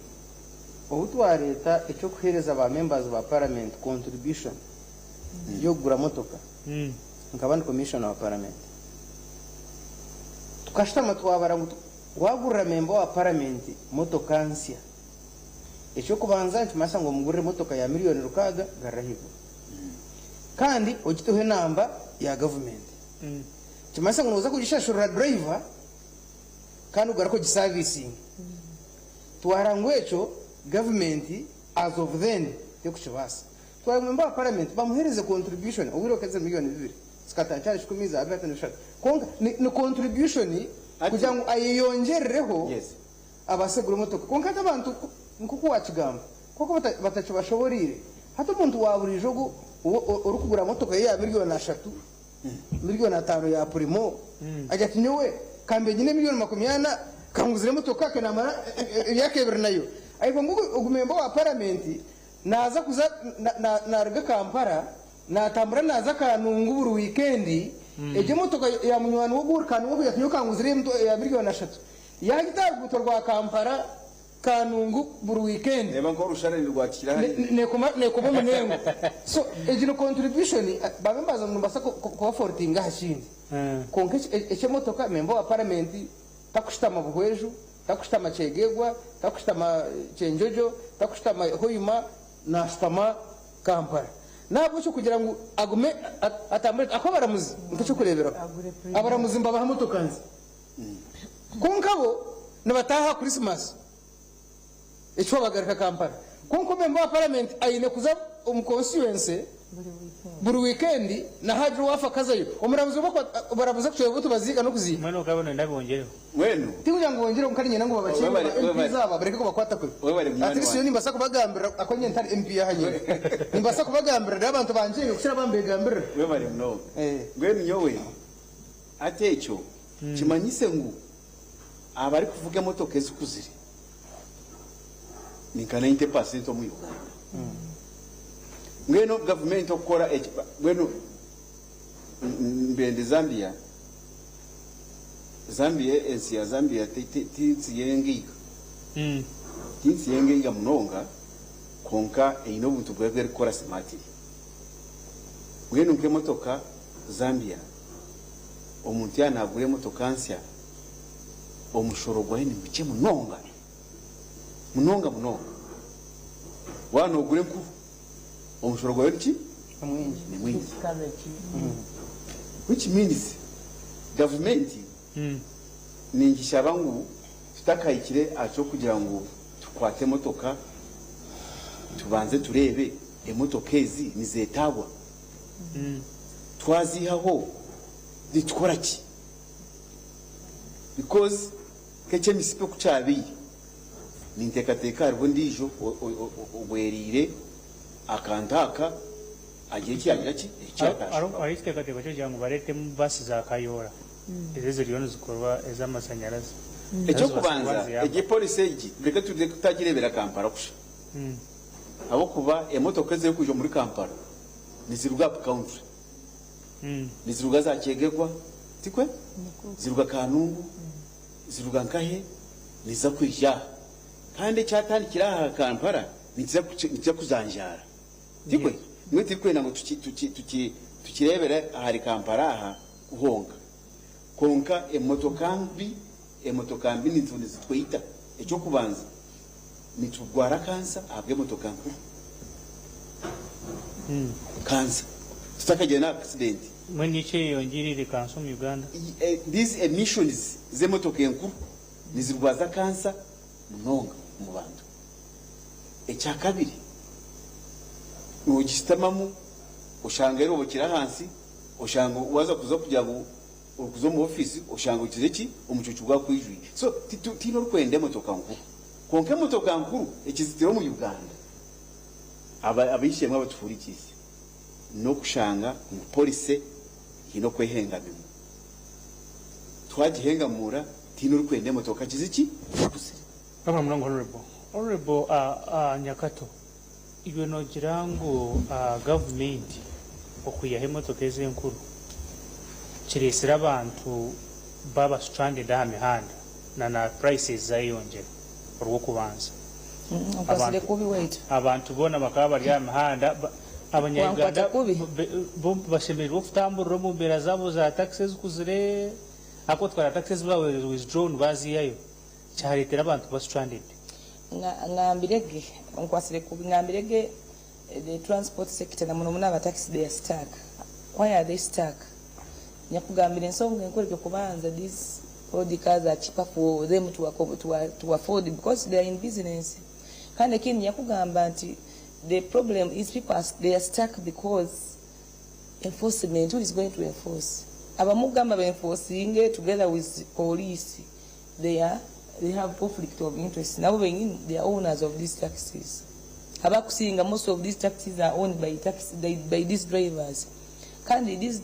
Obu twareeta eky'okuheereza ba members ba parliament contribution y'okugura motoka, nkaba ndi commissioner wa parliament, tukashutama twabara ngu wagurira member wa parliament motoka nsya, eky'okubanza nikimanyisa ngu omugurire motoka ya miliyoni rukaaga garura ahaiguru kandi ogiteho enamba ya gavumenti. Nikimanyisa ngu nooza kugishashurira driver kandi ogaruke ogisavisinge. Twara ngu ekyo gavumenti as of then tekukibaasa. Twara ngu member wa parliament bamuheereze contribution obwire okeze miliyoni 2 zikatandikira ahari kikumi zaaba bibiri na bishatu. Kwonka ni contribution kugira ngu ayeyongyerereho abaase kugura emotoka. Kwonka hati abantu nk'oku waakigamba kwonka batakibashoboreire. Hati omuntu wa buriijo ogu orikugura motoka ye ya miliyoni 3, miliyoni 5 ya Premio, agira ati nyowe kambe nyine miliyoni 40 kanguzire emotoka ke namara emyaka 2 nayo. Ariko ngu ogu member wa parliament naaza kuza naruga Kampala natambura naaza Kanungu buri wiikendi, egyo emotoka ya munywani we oguri Kanungu akugira ati nyowe kanguzire ya miliyoni 3 yagita aha ruguuto rwa Kampala Kanungu buri wiikendi. Reeba nk'orushana nirwakira hariya. Nekoma omunengo. So egi ni contribution babe mbaza ngu nimbaasa kubafortinga aha kindi. Kwonka eky'emotoka member wa parliament takushutama Buhweju, takushutama Kyegegwa, takushutama Kyenjojo, takushutama Hoima, nashutama Kampala. Nahabwekyo kugira ngu agume atambure ahakuba abaramuzi nk'ekyokureeberaho abaramuzi nibabaha motoka nzi kwonka bo nibataaha aha Christmas ekyo bagaruka Kampala. Kwonka member wa parliament aine kuza omu constituency buri wiikendi na hagira owaafa akazayo. Omuramuzi baramuzi kucwera obu tubaziika n'okuziika. Mbwenu okaba noyenda bongyerehwo. Mbwenu. Tikugira ngu bongyerehwo kwonka niinyenda ngu babakyeere ba MPs aba bareke kubakwata kubi. Webare At munywani least nyowe wangye. nimbaasa kubagambira ahakuba nyowe ntari MP aha nyine. Nimbaasa kubagambira reero abantu bangyenga kukira abambegambirira. Webare munonga. Mbwenu nyowe hati ekyo kimanyise ngu abarikuvuga emotoka ezikuzire ni nka 90% omu Uganda. Mbwenu gavumenti okukora eki mbwenu mbende Zambia, Zambia ensi ya Zambia ti nsi y'engaiga. Ti nsi y'engaiga munonga kwonka eine obuntu bwayo obu erikukora smartly. Mbwenu nk'emotoka Zambia omuntu yaaba naagura emotoka nsya omushoro gwayo ni mukye munonga, munonga munonga. Waaba noogura enkuru omushoro gwayo niki? Ni mwingi. Which means gavumenti ningishaba ngu tutakahikire aha ky'okugira ngu tukwate emotoka tubanze tureebe emotoka ezi nizeetaagwa. Twaziihaho nitukora ki? Because nk'eky'emisipi oku kyabaire ninteekateeka hariho ondiijo obwereire akantu aka. agire eki yaagira ki? Eki Hariho yaakashukaho. ekiteekateeko ky'okugira ngu bareetemu baasi za Kayoora ezo eziriyo nizikorwa ez'amashanyarazi nazo zibaase kuba Eky'okubanza, niziyamba. egi policy egi reka tureke kutagireebera Kampala kusha ahabw'okuba emotoka ezirikwija omuri Kampala niziruga up country, niziruga za Kyegegwa, tikwe? Ziruga Kanungu, ziruga nkahe, niziza kwija aha. Kandi ekyatandikira aha Kampala nikiza nikiza kuzanjaara, tikwe? Mbwenu tirikwenda ngu tuki tuki tuki tukireebere ahari Kampala aha honka. Kwonka emotoka mbi, emotoka mbi nizo nizitwita. Eky'okubanza, niturwara kansa ahabw'emotoka nkuru. Kansa. Tutakagira na accident. Mbwenu niki eyeyongyereire kansa omu Uganda? These emissions z'emotoka enkuru nizirwaza kansa munonga omu bantu. Ekyakabiri, nogishutamamu oshanga erobokire ahansi, oshanga waza kuza kugira ngu orikuza omu ofiisi oshanga ogizire ki? Omucuucu gwakwijwire. So tihaine orikwenda emotoka nkuru. Kwonka emotoka nkuru ekizitiro omu Uganda, abaishemwe abatuhurikiize, n'okushanga ngu policy haine okwehengamimu. Twagihengamura tihaine orikwenda emotoka gize ki? Ekuzire. Wabura munonga Honourable. Honourable Nyakato, iwe nogira ngu gavumenti okwihaho emotoka ezi enkuru kiresire abantu baba stranded aha mihanda na na prices zayeyongyera orw'okubanza. Onkwasire kubi waitu. Abantu boona bakaba bari aha mihanda, abanya Wankwata Uganda kubi. bo bashemereirwe okutamburira omu mbeera zaabo za taxi ezikuzire, ahabw'okuba twara taxi ezi babaire withdrawn bazihayo, kyareetera abantu kuba stranded. Ngambire ge, onkwasire kubi, ngambire ge the transport sector na muno muno aba taxi they are stuck. Why are they stuck? Nyakugambira ensonga enkuru ekyokubanza these old cars are cheaper for them to, to, to afford because they are in business. Kandi ekindi nyakugamba nti the problem is people are, they are stuck because enforcement, who is going to enforce? Abamugamba benforcing together with police, they have conflict of interest. Nabo benyini they are owners of these taxis. Abakusinga most of these taxis are owned by these drivers. Kandi these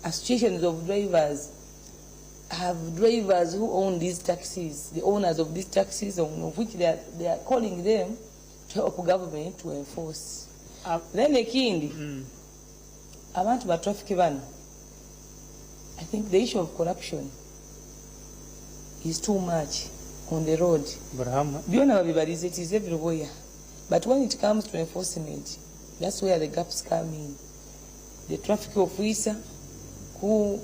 associations of drivers have drivers who own these taxis, the owners of these taxis, of which they are calling them to help government to enforce. Then ekindi, abantu ba traffic bano, I think the issue of corruption is too much on the road. Buri hamwe. Byona babibarize, it is everywhere. But when it comes to enforcement, that's where the gaps come in. The traffic officer who,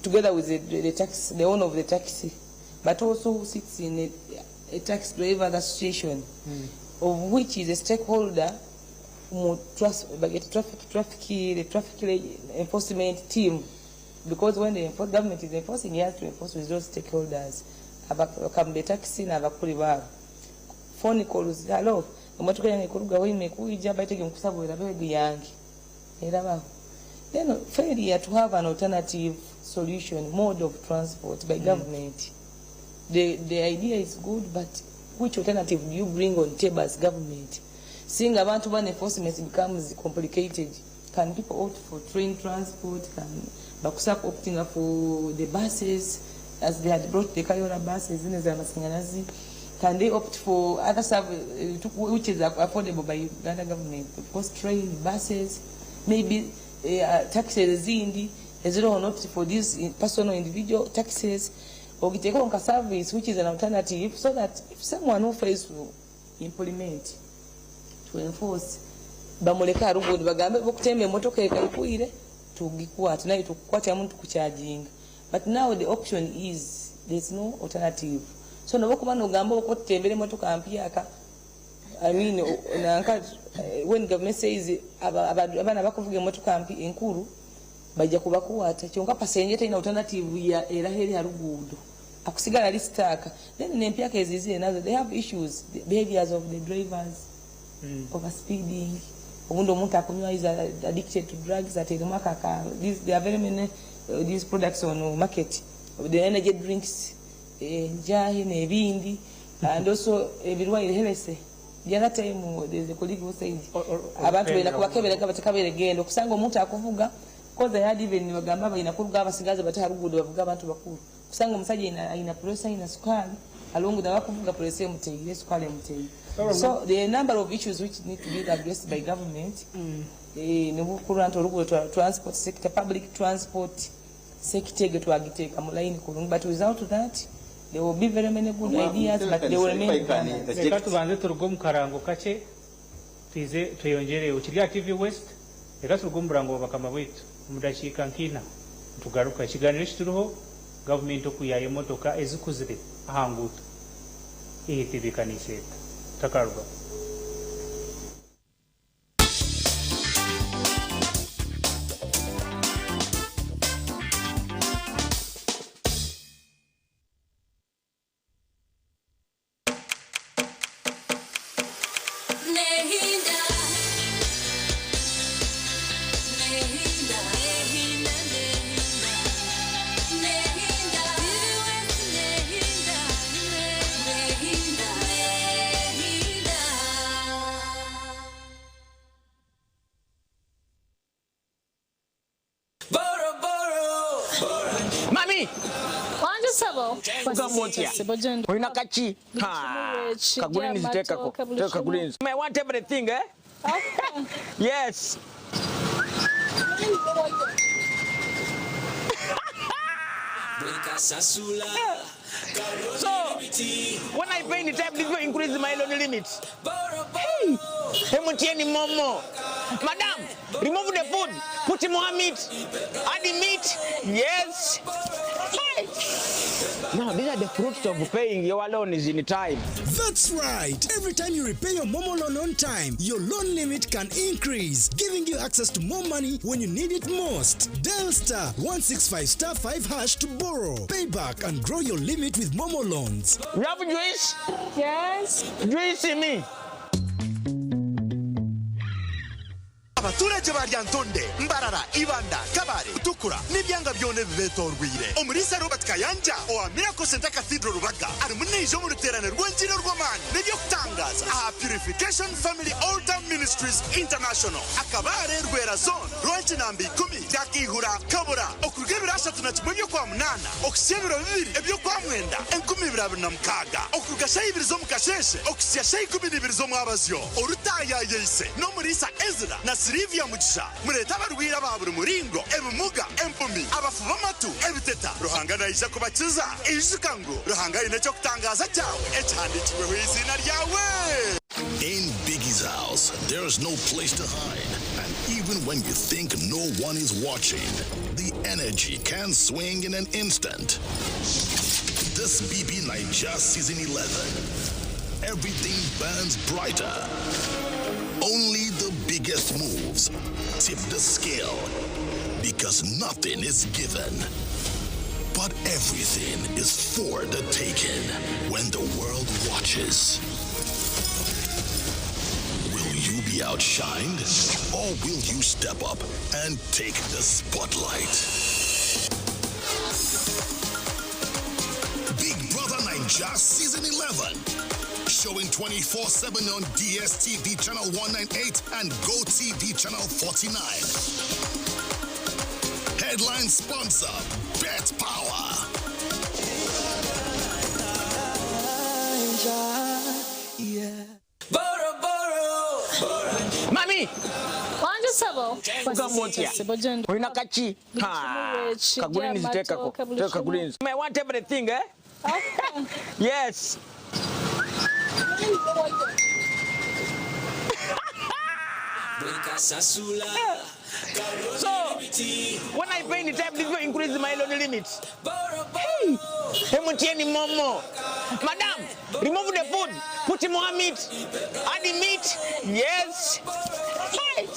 together with the owner of the taxi, but also who sits in a taxi drivers association, of which is a stakeholder mu traffic, traffic, the traffic enforcement team, because when the government is enforcing, he has to enforce with those stakeholders. Abakambe taxi n'abakuli baabo. Phone calls, hello, emotoka yange kuruga Hoima kuija baitege nkusaba erabe yange. Erabaho. Then failure to have an alternative solution, mode of transport by government. The idea is good, but which alternative do you bring on table as government? Seeing abantu one enforcement becomes complicated. Can people opt for train transport? Can bakusa opting for the buses as they had brought the Kayora buses in Masanyalazi? Can they opt for other service which is affordable by Uganda government? Of course, train, buses, maybe taxes ezindi eziriho not for these personal individual taxes, ogiteekaho nka service which is an alternative, so that if someone who fails to implement, to enforce, bamuleke arugundi bagambe bokutemba emotoka ekaikwire tugikwate naye tukukwatiramu tukucharginga. But now the option is there's no alternative, so nobokuba nogamba okutembera emotoka mpyaka, I mean, nanka when government says abaana bakuvuga emotoka mpi enkuru bajja kubakwata, kyonka passenger talina alternative ya era heri haruguudo akusigala ali stuck. Then nempyaka ezizire nazo, they have issues, the behaviors of the drivers, over speeding, obundi omuntu akunywa, is addicted to drugs, aterimu akaka these, there are very many these products on market, the energy drinks, enjahi n'ebindi, and also ebirwaire herese. The other time there's a colleague who said abantu baina kubakebera nga batakabere genda okusanga omuntu akuvuga because I had even bagamba baina kuruga abasigazi bata harugudo bavuga abantu bakuru kusanga omusajja aina aina pressure aina sukali alongo dawa kuvuga pressure emuteire sukali emuteire. So there are a number of issues which need to be addressed by government. Eh, nobukuru nti oluguudo transport sector, public transport sector egyo twagiteeka mu line kurungi, but without that there will be very many good ideas but they will remain banners. Reka tubanze turuge omu karango kakye twize tweyongyereyo. Kiri aha TV West, reka turuge omu burango bwa bakama baitu omu dakiika nk'ina nitugaruka. Ekiganiro eki turiho, gavumenti okwihayo emotoka ezikuzire aha nguuto eyetebeekaniise eta? Tutakarugaho. Mami! Wanje sabo. Ugamba otya? Sebo gyendi. Olina kaki? Buli kimu weekiri, Ka greens teekako. amatooke, buli Teeka kimu. greens. I want everything, eh? Okay. Yes. So, when I pay in time, this will increase my loan limit. Hey, MTN Momo. Madam, remove the food. Put more meat. Add the meat. Yes. Hey. Now, these are the fruits of paying your loans in time. That's right. Every time you repay your Momo loan on time, your loan limit can increase, giving you access to more money when you need it most. Dial star 165 star 5 hash to borrow, pay back, and grow your limit with Momo loans. You have juice? Yes. Juice me. Abaturage ba Lyantonde, Mbarara, Ibanda, Kabare, Mutukura n'ebyanga byona ebibetorwire. Omuriisa Robert Kayanja owa Miracle Centre Cathedral Rubaga arimu naija omu ruteerane rw'engiri orw'amaani n'eby'okutangaaza aha Purification Family Altar Ministries International, Akabare, Rwera Zone, Rwankinamba ikumi, Kyakaihura, Kabura, okuruga ebiro 31 eby'Okwamunaana okuhitsya ebiro 2 eby'Okwamwenda 2026, okuruga shaaha ibiri z'omukasheeshe okuhitsya shaaha 12 z'omwabazyo. Orutaayaayise n'omuriisa Ezra na Sylivia Mugisha. Mureete abarwaire aba buri muringo, ebimuga, empumi, abafu b'amatu, ebiteta. Ruhanga naija kubakiza. Ijuka ngu Ruhanga aine eky'okutangaaza kyawe ekihandiikirweho eiziina ryawe. In Biggie's house, there's no place to hide. And even when you think no one is watching, the energy can swing in an instant. This BB Naija Season 11, everything burns brighter. Only the biggest moves tip the scale because nothing is given. But everything is for the taking when the world watches. Will you be outshined or will you step up and take the spotlight? Big Brother Naija Season 11. Showing 24/7 on DSTV Channel 198 and GoTV Channel 49. Headline sponsor, Bet Power. Mami! Wanje sabo. Ugamba otya? Sebo gyendi. Olina kaki? Buli kimu weekiri, Ka greens teekako. amatooke, buli Teeka kimu. greens. I want everything, eh? Okay. Yes. So, when I pay in time, this will increase my loan limit. Hey, MTN Momo. Madam, remove the food. Put more meat. Add the meat. Yes. Hey.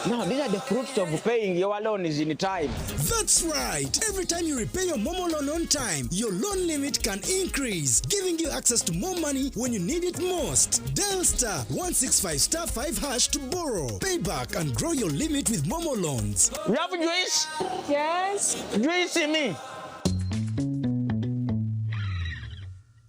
Now, these are the fruits of paying your loans in time. That's right. Every time you repay your Momo loan on time, your loan limit can increase, giving you access to more money when you need it most. Dial star 165 star 5 hash to borrow, pay back, and grow your limit with Momo loans. You have juice? Yes. Juice me.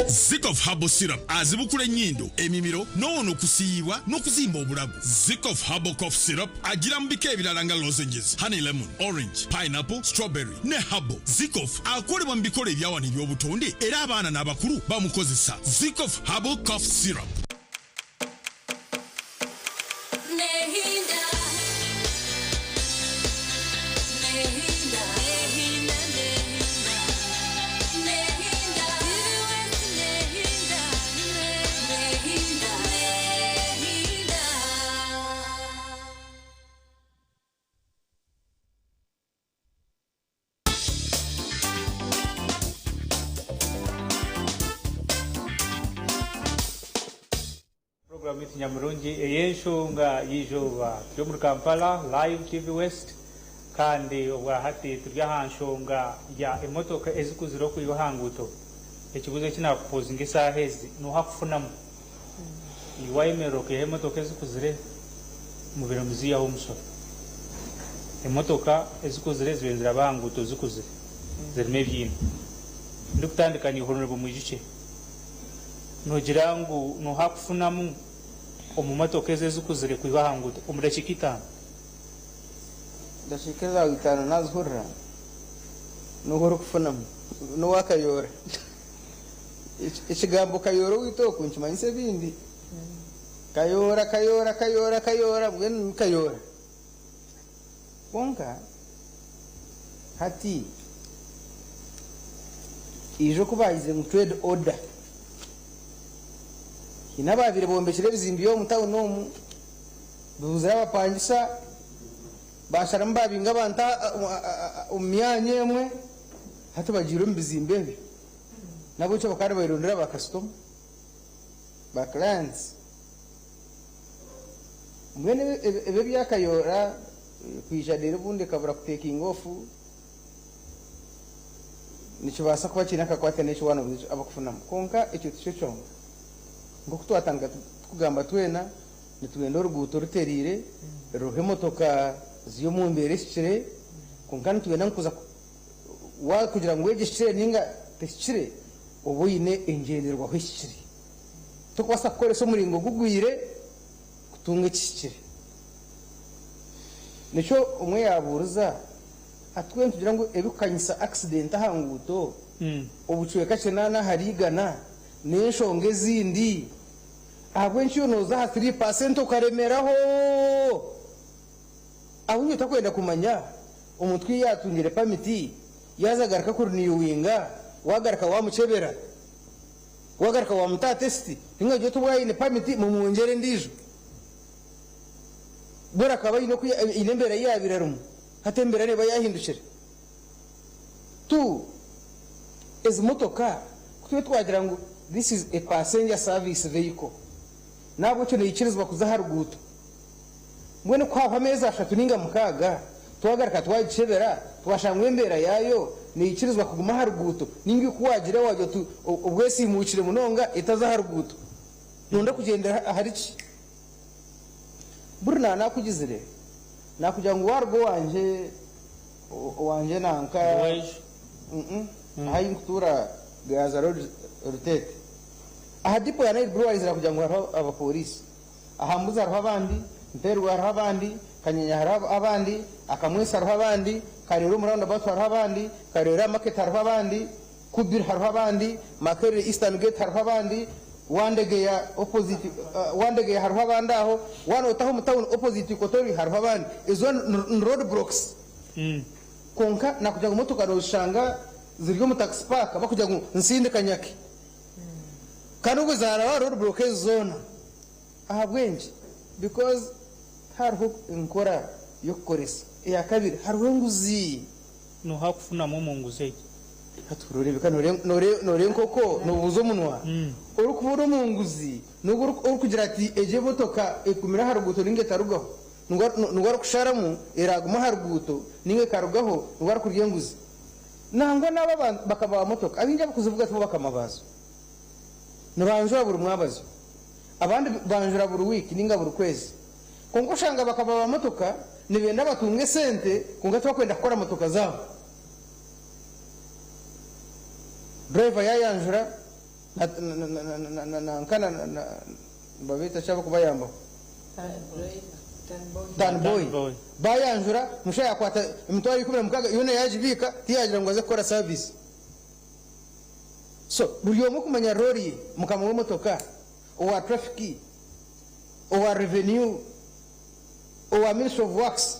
Zikoff Herbal Syrup azibukula ennyindo, emimiro n'owona okusiiyibwa n'okuzimba obulago. Zikoff Herbal Cough Syrup agira mu bika ebirala nga lozenges, honey lemon, orange, pineapple, strawberry ne herbal. Zikoff akolebwa mu bikolo ebya wano eby'obutonde era abaana n'abakulu bamukozesa. Zikoff Herbal Cough Syrup. Puroguramu yaitu nyamurungi ey'enshonga y'eizooba. Turi omuri Kampala, Live TV West, kandi obwahati turi aha nshonga ya emotoka ezikuzire okwiha aha nguuto. Ekibuuzo eki naakupozinga esaaha ezi, nooha kufunamu? Iwe wayemerera okaiha emotoka ezikuzire mubire muziihaho omushoro. Emotoka ezikuzire zibaire niziraba aha nguuto zikuzire zirimu ebyiina. Ndikutandika naiwe Honourable Mwijukye. Noogira ngu nooha kufunamu omu motoka ezo ezikuzire kwiha aha nguuto omu dakiika itaano? Dakiika ezaawe itaano naazihurira, nooha orikufunamu? N'owa Kayoora. Ekigambo Kayoora owaitu oku nikimanyisa ebindi. Kayoora, Kayoora, Kayoora, Kayoora, mbwenu ni Kayoora. Kwonka hati ijo ku baagizire ngu trade order, haine abaabaire bombekire ebizimbe omu tawuni omu bibuzire abapangisa, baasharamu baabinga abantu omu myanya emwe, hati bagiire omu bizimbe ebyo. N'ahabw'ekyo bakaba niberondera bakasitoma, ba clients. Mbwenu ebi ebya Kayoora kwija reero obundi ekabura kutekinga off nikibaasa kuba kiine akakwate n'eki waaba noobuuza abakufunamu. Kwonka ekyo tikyo kyonka. Nk'oku twatandika tukugamba twena nitwenda oruguuto rutereire ruriho emotoka ziri omu mbeera ehikire kwonka nitwenda ngu kuza kugira ngu egi ehikire ninga tehikire obe oine engyenderwaho ehikire. Tokubaasa kukoresa omuringo gugwire kutunga ekihikire. Nikyo omwe yaabuuriza ati, Twena nitugira ngu ebirikukanyisa akisidenti aha nguuto, obucweka kinaana ahari igana, n'enshonga ezindi, ahabw'enki iwe nooza aha three paasenti okaremeraho? Ahabw'enki otakwenda kumanya omuntu ku yaatungire pamiti, yaaza agaruka kuriniyuwinga, waagaruka waamukyebera? Wagaruka wamuta aha test ninga ogire oti obwo aine permit mumwongyere endiijo. Bwera akaba aine oku aine embeera ei yaabaire arimu hati embeera neeba yaahindukire. Tu ezi motoka ku tube twagira ngu this is a passenger service vehicle n'ahabw'ekyo neikirizibwa kuza aha ruguuto. Mbwenu ku hahwa ameezi ashatu ninga mukaaga, twagaruka twagikyebera, twashanga ngu embeera yaayo neikirizibwa kuguma aha ruguuto, ninga ku waagira waagira oti obwesiimuukire munonga etaza aha ruguuto, noyenda kugyendera ahari ki? Buri naaba naakugizire, naakugira ngu waaruga owangye, owangye nanka, ahu nkutuura Gayaza Road Ruteete, aha dipo ya Nile Breweries naakugira ngu hariho abapooriisi. Aha Mbuzi hariho abandi, Mpererwe hariho abandi, Kanyenya hariho abandi, Akamwesi hariho abandi, Kareera omu round about hariho abandi, Kareera market hariho abandi, Kubiri hariho abandi, Makerere Eastern gate hariho abandi, Wandegeya opposite Wandegeya hariho abandi aho, waaba notaha omu town opposite Ikotori hariho abandi. Ezo ni road blocks. Kwonka nakugira ngu motoka nozishanga ziri omu taxi park bakugira ngu nsindika nyake. Kandi obwo zaaraba road block ezi zoona. Ahabw'enki? Because tihariho enkora y'okukoresa. Eya kabiri, hariho enguzi. Nooha kufunamu omu nguzi egi? Hati nooreebeka nooreeba enkoko noobuuza omunwa. Orikubura omu nguzi n'ogwo orikugira ati egi emotoka egumire aha ruguuto nainga etarugaho. Nigwo arikusharamu eraaguma aha ruguuto nainga ekarugaho nigwo arikurya enguzi. Nangwa n'abo abantu bakama ba motoka, abaingi abarikuzivuga tibo bakama baazo. Nibanjura buri mwabazyo. Abandi banjura buri wiiki nainga buri kwezi. Kwonka oshanga bakama ba motoka nibenda batunge esente kwonka tibakwenda kukora motoka zaabo. Driver yaayanjura, Nanka nibabeeta ki abarikubayambaho? Tanboy. Bayanjura, omushaija yakwata emitwaro 16 yoona yagibiika, tiyagira ngu aze kukora service. So buri omwe kumanya role ye, mukama w'emotoka, owa traffic, owa revenue, owa ministry of works.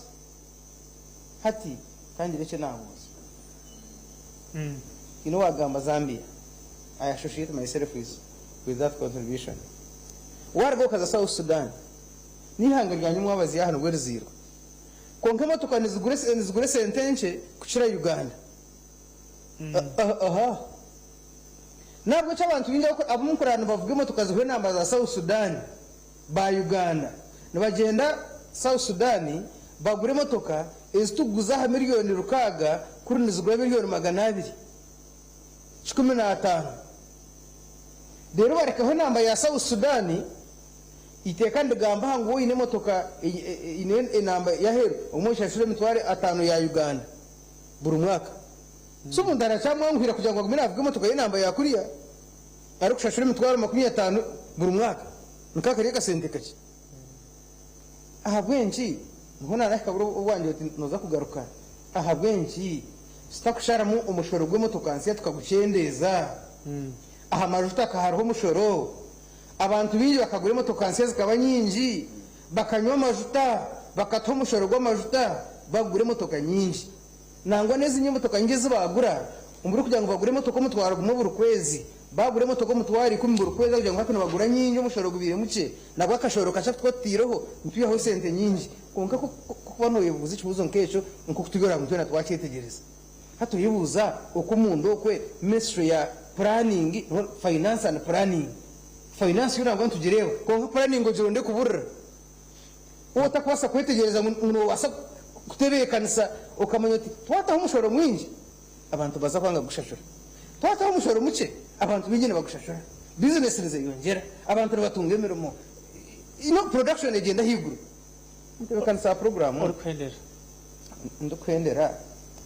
Hati ka ngire eki naabuuza. Haine owaagamba Zambia, I associate myself with with that contribution. Waaruga okaza South Sudan, n'eihanga ryanyu mwabaziyo aha nibwo riziirwe. Kwonka emotoka nizigura nizigura esente nkye kukira Uganda. Aha. N'ahabw'ekyo abantu baingi abu nkuraba nibavuga emotoka ziriho enamba za South Sudan, ba Uganda nibagyenda South Sudan bagura emotoka ezi turikuguza aha miriyoni 6 kuri nizigura miriyoni 215. Reero barekaho enamba ya South Sudan, eiteeka nirigamba aha ngu waaba oine emotoka eine enamba y'aheeru obumwe oshashura emitwaro ataano ya Uganda buri mwaka. So omuntu arakyamwanguhira kugira ngu agume naavuga emotoka y'enamba ya kuriya arikushashura emitwaro 50 buri mwaka. Nikaba kari akasente kakye. Ahabw'enki? Niho naanahika buri obwangye oti nooza kugaruka. Ahabw'enki tutakusharamu omushoro gw'emotoka nsya tukagukyendeeza? Aha majuta ka hariho omushoro. Abantu baingi bakagura emotoka nsya zikaba nyingi, bakanywa amajuta, bakatuha omushoro gw'amajuta, bagura emotoka nyingi. Nangwa n'ezindi emotoka nyingi ezi baagura, omuri kugira ngu bagure emotoka 10,000 buri kwezi, baagura emotoka 100,000 buri kwezi ahabw'okugira ngu hati nibagura nyingi omushoro gubaire mukye, nabwo akashoro kakye aku tukuba tutaireho nitwihaho esente nyingi. Kwonka ku okuba nooyebuuza ekibuuzo nk'ekyo, nk'oku turi ngu twena twakyetegyereza. Hati oyebuuza oku omunda okwe ministry ya planning, finance and planning, finance yo nangwa nitugireeba kwonka planning ogironde ekuburira. Waaba otarikubaasa kwetegyereza ngu noobaasa kutebeekanisa okamanya oti twataho omushoro mwingi abantu nibaza kwanga kugushashura, twataho omushoro mukye abantu baingi nibagushashura, bizinesi nizeyongyera, abantu nibatunga emirimo, production egyenda ahaiguru. Entebeekanisa ya puroguraamu. Orikuhendera. Ndikuhendera,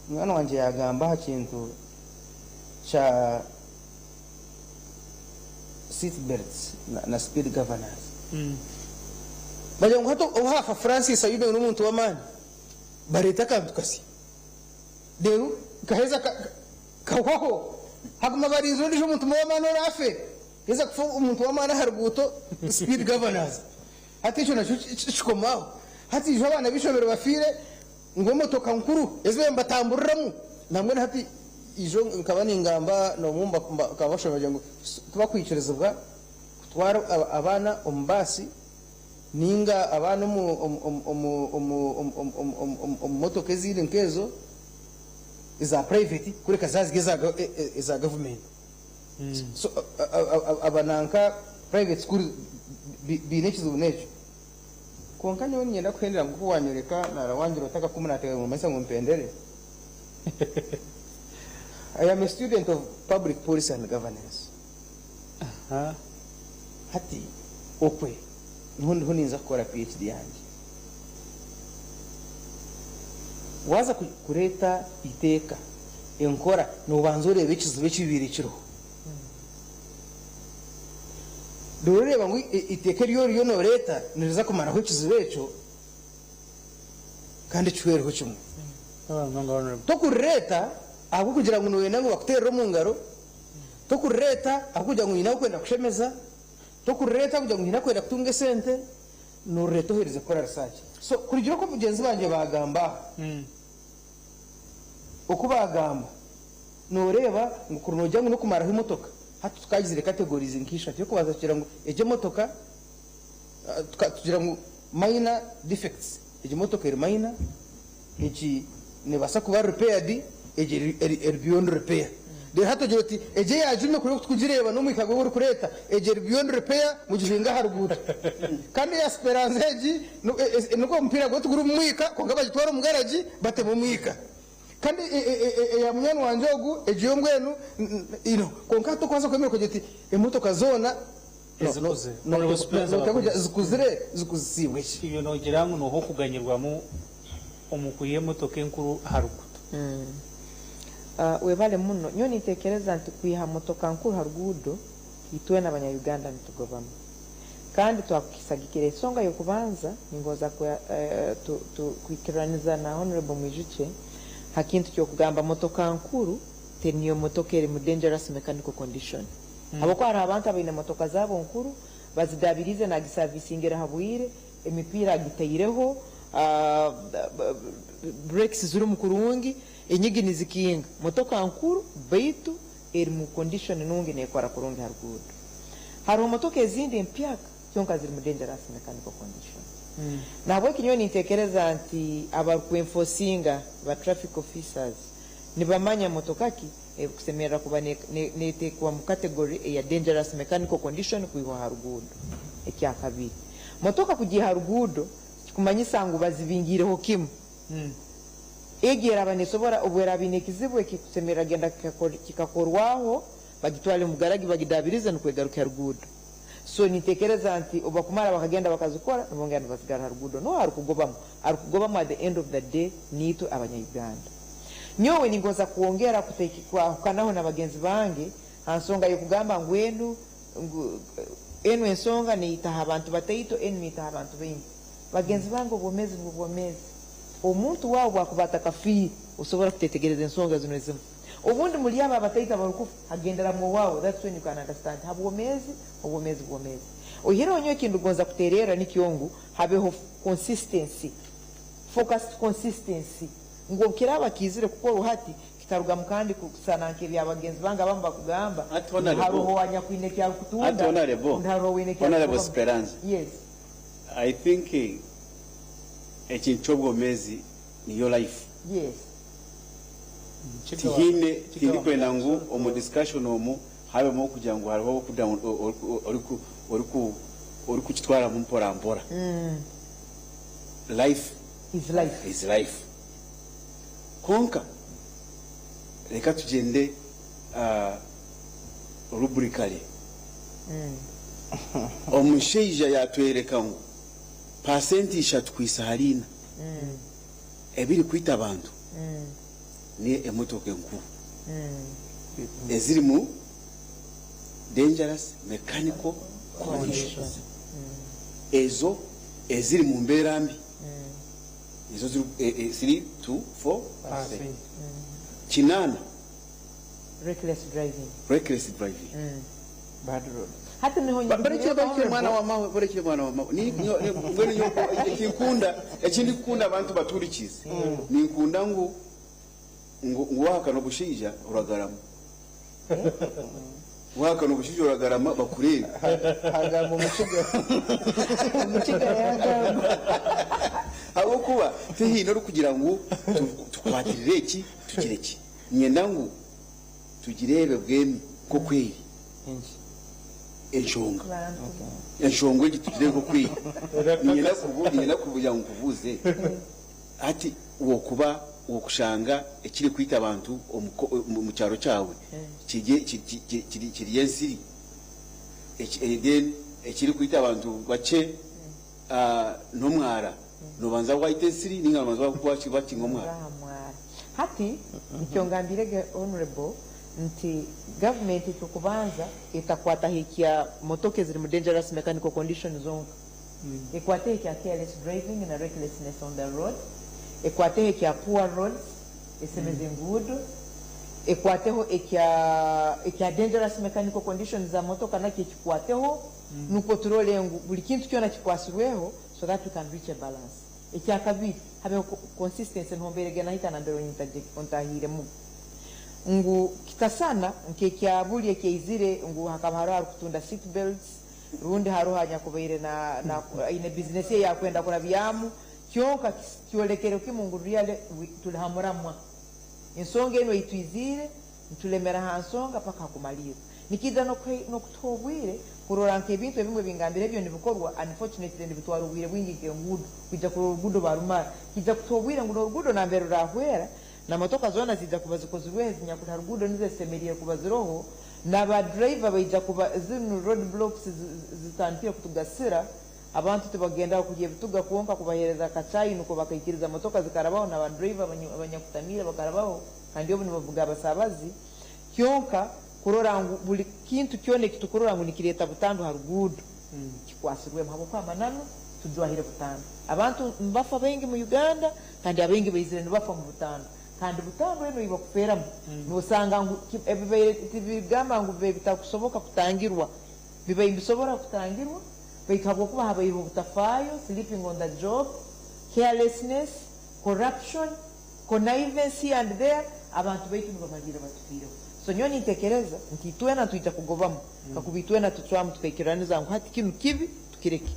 munywani wangye yaagamba aha kintu kya seat belts na speed governors. Bagira ngu hati obu haafa Francis Ayume n'omuntu w'amaani, bareeta akantu kasya. Reero kaheza kahwaho, haguma barinzire ondiijo muntu w'amaani oraafe. Heza kufa omuntu w'amaani aha ruguuto, speed governors. Hati ekyo nakyo kikoma aho. Hati ijo abaana b'eishomero bafiire ngu emotoka nkuru ezi bariyo nibatamburiramu nambwenu hati ijo nkaba ningamba n'omwe omu bakaba bashomire ngu tibakwikirizibwa kutwara abaana omu baasi ninga abaana omu motoka ezindi nk'ezo eza private kureka zaaba ziri eza gavumenti. So aba nanka private school biine ekizibu n'ekyo. Kwonka nyowe niinyenda kuhendera nk'oku waanyoreka naarangira oti akakumu naateekateeka ngu noomanyisa ngu mpendere. I am a student of public policy and governance. Hati okwe niho ndiho ninza kukora PhD yangye. Waaza kureeta eiteeka, enkora, noobanza oreeba ekizibu ekibaire kiriho. Reero oreeba ngu eiteeka eri oriyo nooreeta niriza kumaraho ekizibu ekyo kandi kihwereho kimwe. Tokurireeta ahabw'okugira ngu nooyenda ngu bakuteerere omu ngaro, tokurireeta ahabw'okugira ngu haine ahu orikwenda kushemeza, tokurireeta ahabw'okugira ngu haine ahu orikwenda kutunga esente, noorireeta oherize kukora research. So kurugiirira oku bagyenzi bangye baagamba aha, oku baagamba, nooreeba ngu kuri noogira ngu n'okumaraho emotoka, hati tukaagizire categories nk'ishatu. Ey'okubanza tugira ngu egi emotoka, tugira ngu minor defects, egi emotoka eri minor, egi neebaasa kuba repaired, egi eri beyond repair. Reero hati ogira oti egi eyaajumire kuri oku turikugireeba n'omwika gu orikureeta, egi eri beyond repair mugihinge aha ruguuto. Kandi eya Speranza egi nigwo omupiira gwe tiguri omu mwika kwonka bagitware omu garagi batemu omwika. Kandi eya munywani wangye ogu egi yo mbwenu kwonka hati okubaasa kwemera okagira oti emotoka zoona Ezikuzire. Honourable Speranza bakomeze. zikuzire zikuzisiibwe ki? Ebyo noogira ngu nooha okuganyirwamu omu kwiha emotoka enkuru aha ruguuto? Webale muno. Nyowe nintekereza nti kwiha motoka nkuru ha ruguudo. Itwena Abanya-Uganda nitugobamu kandi twakukisagikira. Ensonga y'okubanza ningonza kwikiraniza na Honorable Mwijukye ha kintu ky'okugamba motoka nkuru teniyo motoka eri mu dangerous mechanical condition. Habwokuba hariho abantu abaine motoka zaabo nkuru bazidabirize nagisavisingira ha bwire, emipiira agitaireho, brakes zirimu kurungi, enyigi nizikinga. Motoka nkuru baitu eri mu condition nungi nekora kurungi ha ruguudo. Hariho motoka ezindi empyaka kyonka ziri mu dangerous mechanical condition. Nahabweki nyowe nintekereza nti abarukwenforcinga ba traffic officers nibamanya motoka ki ekusemerera kuba netekwa mu category eya dangerous mechanical condition kwihwa ha ruguudo. Ekyakabiri, motoka kugiha ha ruguudo kikumanyisa ngu bazibingiireho kimu. Egi eraba nesobora obu eraba ine ekizibu ekikusemerera genda kikakorwaho, bagitwale mu garagi bagidabirize nukwo egaruke ha ruguudo. So nintekereza nti obu bakumara bakagenda bakazikora nibongera nibazigarra ha ruguudo. Noha arukugobamu? Arukugobamu at the end of the day niitwe Abanya-Uganda. Nyowe ningonza kwongera kwahukanaho na bagenzi bange ha nsonga y'okugamba ngu enu ngu enu ensonga neitaho abantu bataito, enu neitaho abantu baingi. Bagenzi bange, obwomeezi nibwo bwomeezi. Omuntu waawe bwakuba atakafiire osobora kutetegereza ensonga zino ezimu. Obundi muli abo abataito abarukufa hagenderamu owaawe, that's when you can understand. Ha bwomeezi, obwomeezi bwomeezi. Oihireho nyowe ekindugonza kutererra nikyo ngu habeho consistency, focused consistency, ngu obukiraaba kiizire kukorwa hati kitarugamu kandi kusana nk'ebya bagenzi bange abamu bakugamba Ati Honorable. haroho anyakwine Ati ekyarukutunda Honorable, rundi haroho owaine Honorable ekyarukugobamu. Speranza. Yes. I think ekintu ky'obwomeezi niyo life. Yes. Tihine tindikwenda ngu omu discussion omu habemu okugira ngu hariho okuda orikukitwaramu mpora mpora. Life is life. Is life. Konka reka tugyende rubrically. Omushaija yatwereka ngu 3% kwisa hariina ebiri kwita abantu ni emotoka enkuru eziri mu dangerous mechanical conditions, ezo eziri mu mbeera mbi, ezo ziri 3 to 4 8 Reckless driving. Reckless driving. Bad road. Hati niho Barekire, barekire mwana wa mawe, barekire mwana wa mawe. Mbwenu nyoko ekinkunda, ekindi kukunda abantu baturikize, ninkunda ngu wahakana obushaija uragarama, wahakana obushaija uragarama bakurebe. Hagamba omukiga. Omukiga yagamba. Habwokuba tihiine orikugira ngu tukwatirire eki tugire ki, nyenda ngu tugirebe bwemi nkokweri enshonga egi tugire nkokweri. Ninyenda kubugira ngu nkubuuze ati wokuba wokushanga ekiri kwita abantu mu kyaro kyawe kiri ensiri, then ekiri kwita abantu bakye n'omwara, nobanza waita ensiri ninga nobanza wakinga omwara? Mwara. Hati nikyo ngambirege Honorable nti gavumenti ekyokubanza etakwataho ekya motoka eziri mu dangerous mechanical condition zonka, ekwateho ekya careless driving na recklessness on the road, ekwateho ekya poor roads, esemeza enguudo, ekwateho ekya dangerous mechanical conditions za motoka nakyo ekikwateho, nukwo turole ngu buli kintu kyona kikwasirweho so that we can reach a balance. Ekyakabiri, habeho consistency. Nhomberege nahika nambere ontahiremu ngu kitasana nk'ekyabuli ekyaizire ngu hakaba hariho arikutunda seat belts rundi hariho anyakubaire na aine bizinesi ye yakwenda kurabyamu, kyonka kyolekere kimu ngu really tuli hamuramwa. Ensonga enu eitwizire nitulemera ha nsonga paka hakumalira. Nikiza n'okutuha obwire kurora nk'ebintu ebimwe bingambire ebyo nibikorwa. Unfortunately nibitwara obwire bwingi, nk'enguudo kwija kurora oruguudo barumara, kijja kutuha obwire ngu n'oruguudo nambere rurahwera na motoka zoona zijja kuba zikozirweho ezinyakuli ha ruguudo nizo zisemeriire kuba ziroho, n'abadriver baija kuba zinu road blocks zitandikire kutugasira. Abantu tibagenda kulya ebituga kwonka kubahereza akacayi nuko bakaikiriza motoka zikarabaho, n'abadriver abanyakutamire bakarabaho kandi obu nibavuga abasabazi kyonka. kurora ngu buli kintu kyona ekitukurora ngu nikireeta butandu ha ruguudo kikwasirwemu habwokuba amananu tujwahire butandu. Abantu nibafa baingi mu Uganda kandi abaingi baizire nibafa mu butandu kandi butandu enu eyibakufeeramu nosanga ngu ebibaire tibigamba ngu bibaire bitakusoboka kutangirwa, bibaire nibisobora kutangirwa baitu habwokuba habaireho obutafaayo, sleeping on the job, carelessness, corruption, connivance here and there, abantu baitu nibamalirra batufiireho. So nyowe nintekereza nti itwena nitwija kugobamu kakuba itwena tucwamu tukaikirraniza ngu hati kinu kibi tukireke.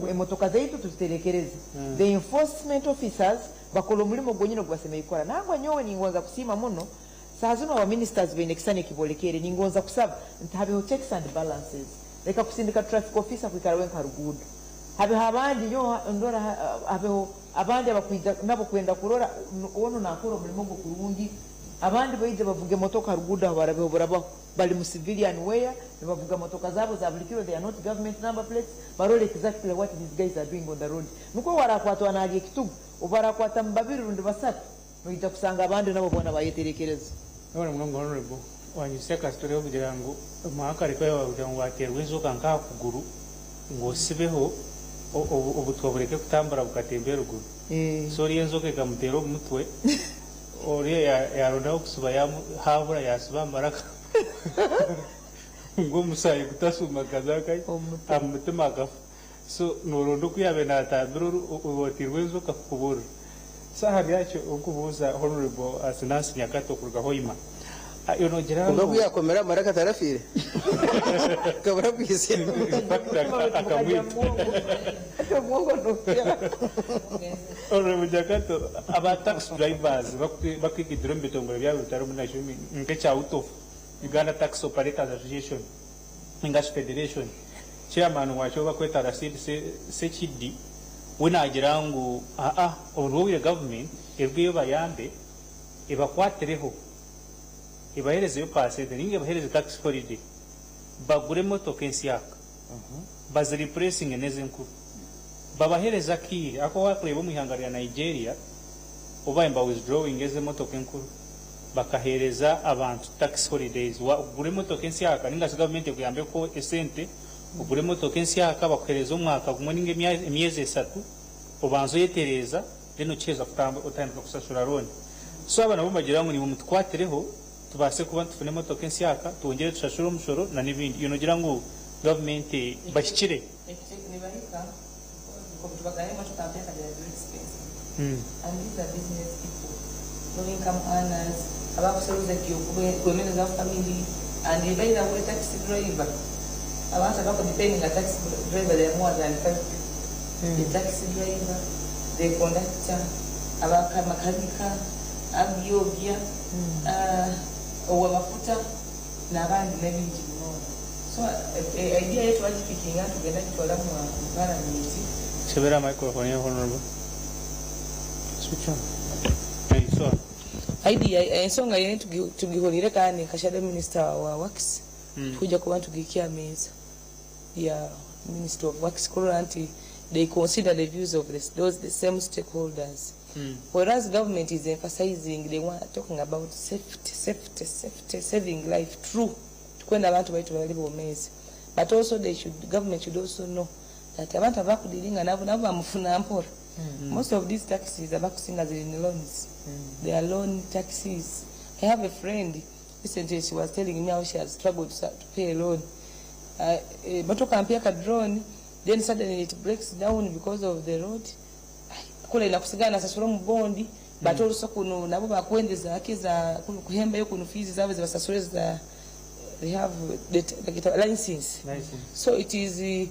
Emotoka zaitu tuziterekereze. The enforcement officers bakole omulimo gwonyini ogu basemeriire kukora. Nangwa nyowe ningonza kusiima muno, saaha zinu aba ministers baine ekisani ekibolekeere, ningonza kusaba nti habeho checks and balances. Leka kusindika traffic officer kwikara wenka ha ruguudo. Habeho abandi, nyowe ndora habeho abandi abakwija nabo kwenda kurora onu nakora omulimo gwe kurungi, abandi baije bavuge emotoka ha ruguudo aho barabeho burabaho. Bali mu civilian wear, nibavuga motoka zaabo za buli kiro, they are not government number plates, barole exactly what these guys are doing on the road. Nukwo owarakwatwa nalya ekitugu, obu barakwatamu babiri rundi basatu, noija kusanga abandi nabo boona bayeterekereza. Webale munonga Honourable, wanyutsya aka story okugira ngu omwakare ku wagira ngu wateerwa enjoka nk'aha kuguru ngu osibeho obutwa bureke kutambura bukatemba eruguru. So oriya enjoka ekamuteera omu mutwe, oriya yaronda ah'okusiba haabura yaasiba aha maraka ngu omusaayi gutasuuma gukaza nkahi? Aha mutima akafa. So noronda oku yaabaire naatambira owateirwe enjoka kukubuurira. So ahari ekyo orikubuuza Honourable Asinasi Nyakato kuruga Hoima, iwe noogira Kwonka ngu. ku yaakomire amaraka tarafiire? Akabura kwitsya. In fact akamwita. Honourable Nyakato, aba taxi drivers bakwigidira omu bitongore byabo bitari bimwe na bimwe nk'ekya UTOF, Uganda Taxi Operators Association, ninga shi Federation, Chairman wakyo ou barikweta Rashid Ssekiddi we naagira ngu aa obu nibwo bwire gavumenti erugeyo ebayambe ebakwatireho ebaherezeyo paasente ninga ebahereze tax holiday bagure emotoka ensyaka baziripuresinge n'ezenkuru babahereze akaire ahakuba waakureeba omu ihanga rya Nigeria obu baabaire niba withdrawinga ez'emotoka enkuru bakaheereza abantu tax holidays wagura emotoka ensyaka ninga shi gavumenti ekuyambe kuha esente ogure emotoka ensyaka bakuheereze omwaka gumwe ninga emyezi esatu obanze oyetereeza then okiheza kutambura otandika kushashura loan. So aba nabo nibagira ngu naimwe mutukwatireho tubaase kuba nitufuna emotoka ensyaka twongyere tushashure omushoro na n'ebindi. Iwe nogira ngu gavumenti bahikire? Nibahika because emotoka mpyaka they are very expensive and these are business people, low income earners abakuseruza kwemereza family and by the way taxi driver abantu abaku depending taxi driver they are more than 5 people, the taxi driver, the conductor, abamakanika, abyogya, owamafuta n'abandi n'ebingi munonga. So idea yetu bagipikinga tugenda gitwala mu parliament. Chebera microphone ya Honorable. Switch on. Hey, so. Idea ensonga yene tugihurire kandi nka shadow minister wa works tukuja kuba tugikia ameeza ya Minister of Works kurora nti they consider the views of those the same stakeholders. Whereas government is emphasizing they want talking about safety, safety, safety, saving life, true. Tukwenda abantu baitu bali bomezi. But also they should, government should also know that abantu abakudiringa nabo nabo bamufuna mpora. Most of these taxis abakusinga ziri in loans. They are loan taxis. I have a friend recently, she was telling me how she has struggled to pay a loan. Motoka mpya ka drone, then suddenly it breaks down because of the road. Kule nakusigana nasasura mu bondi, but also kuno nabo bakwendeza akiza kuno kuhembayo kuno fees zabo zibasasure za they have the license. License. So it is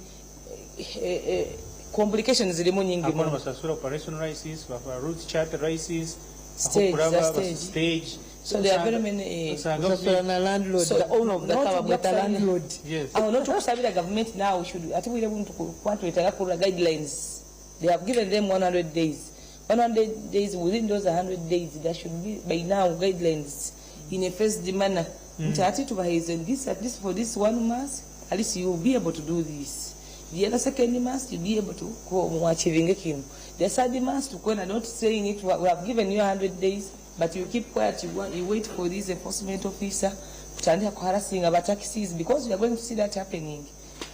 complications zirimu nyingi Hakuna muno. basasura operation license, bafara route chart license, Stage, aho kuraba, za stage. stage. So there are very many, Usanga Usasura na landlord, So, the owner of the not car, bamweta just landlord. Yes. Aho not kusabira government now should ati bwire buntu kwatwetera kura guidelines. They have given them 100 days. 100 days, within those 100 days there should be by now guidelines in a phased manner. Nti ati tubaheze this at least for this 1 month, at least you will be able to do this. The other second month you'll be able to go achieving kino. The third month to go, not saying it, we have given you 100 days, but you keep quiet, you wait for this enforcement officer Kutandika kuharasinga ba taxis, because we are going to see that happening.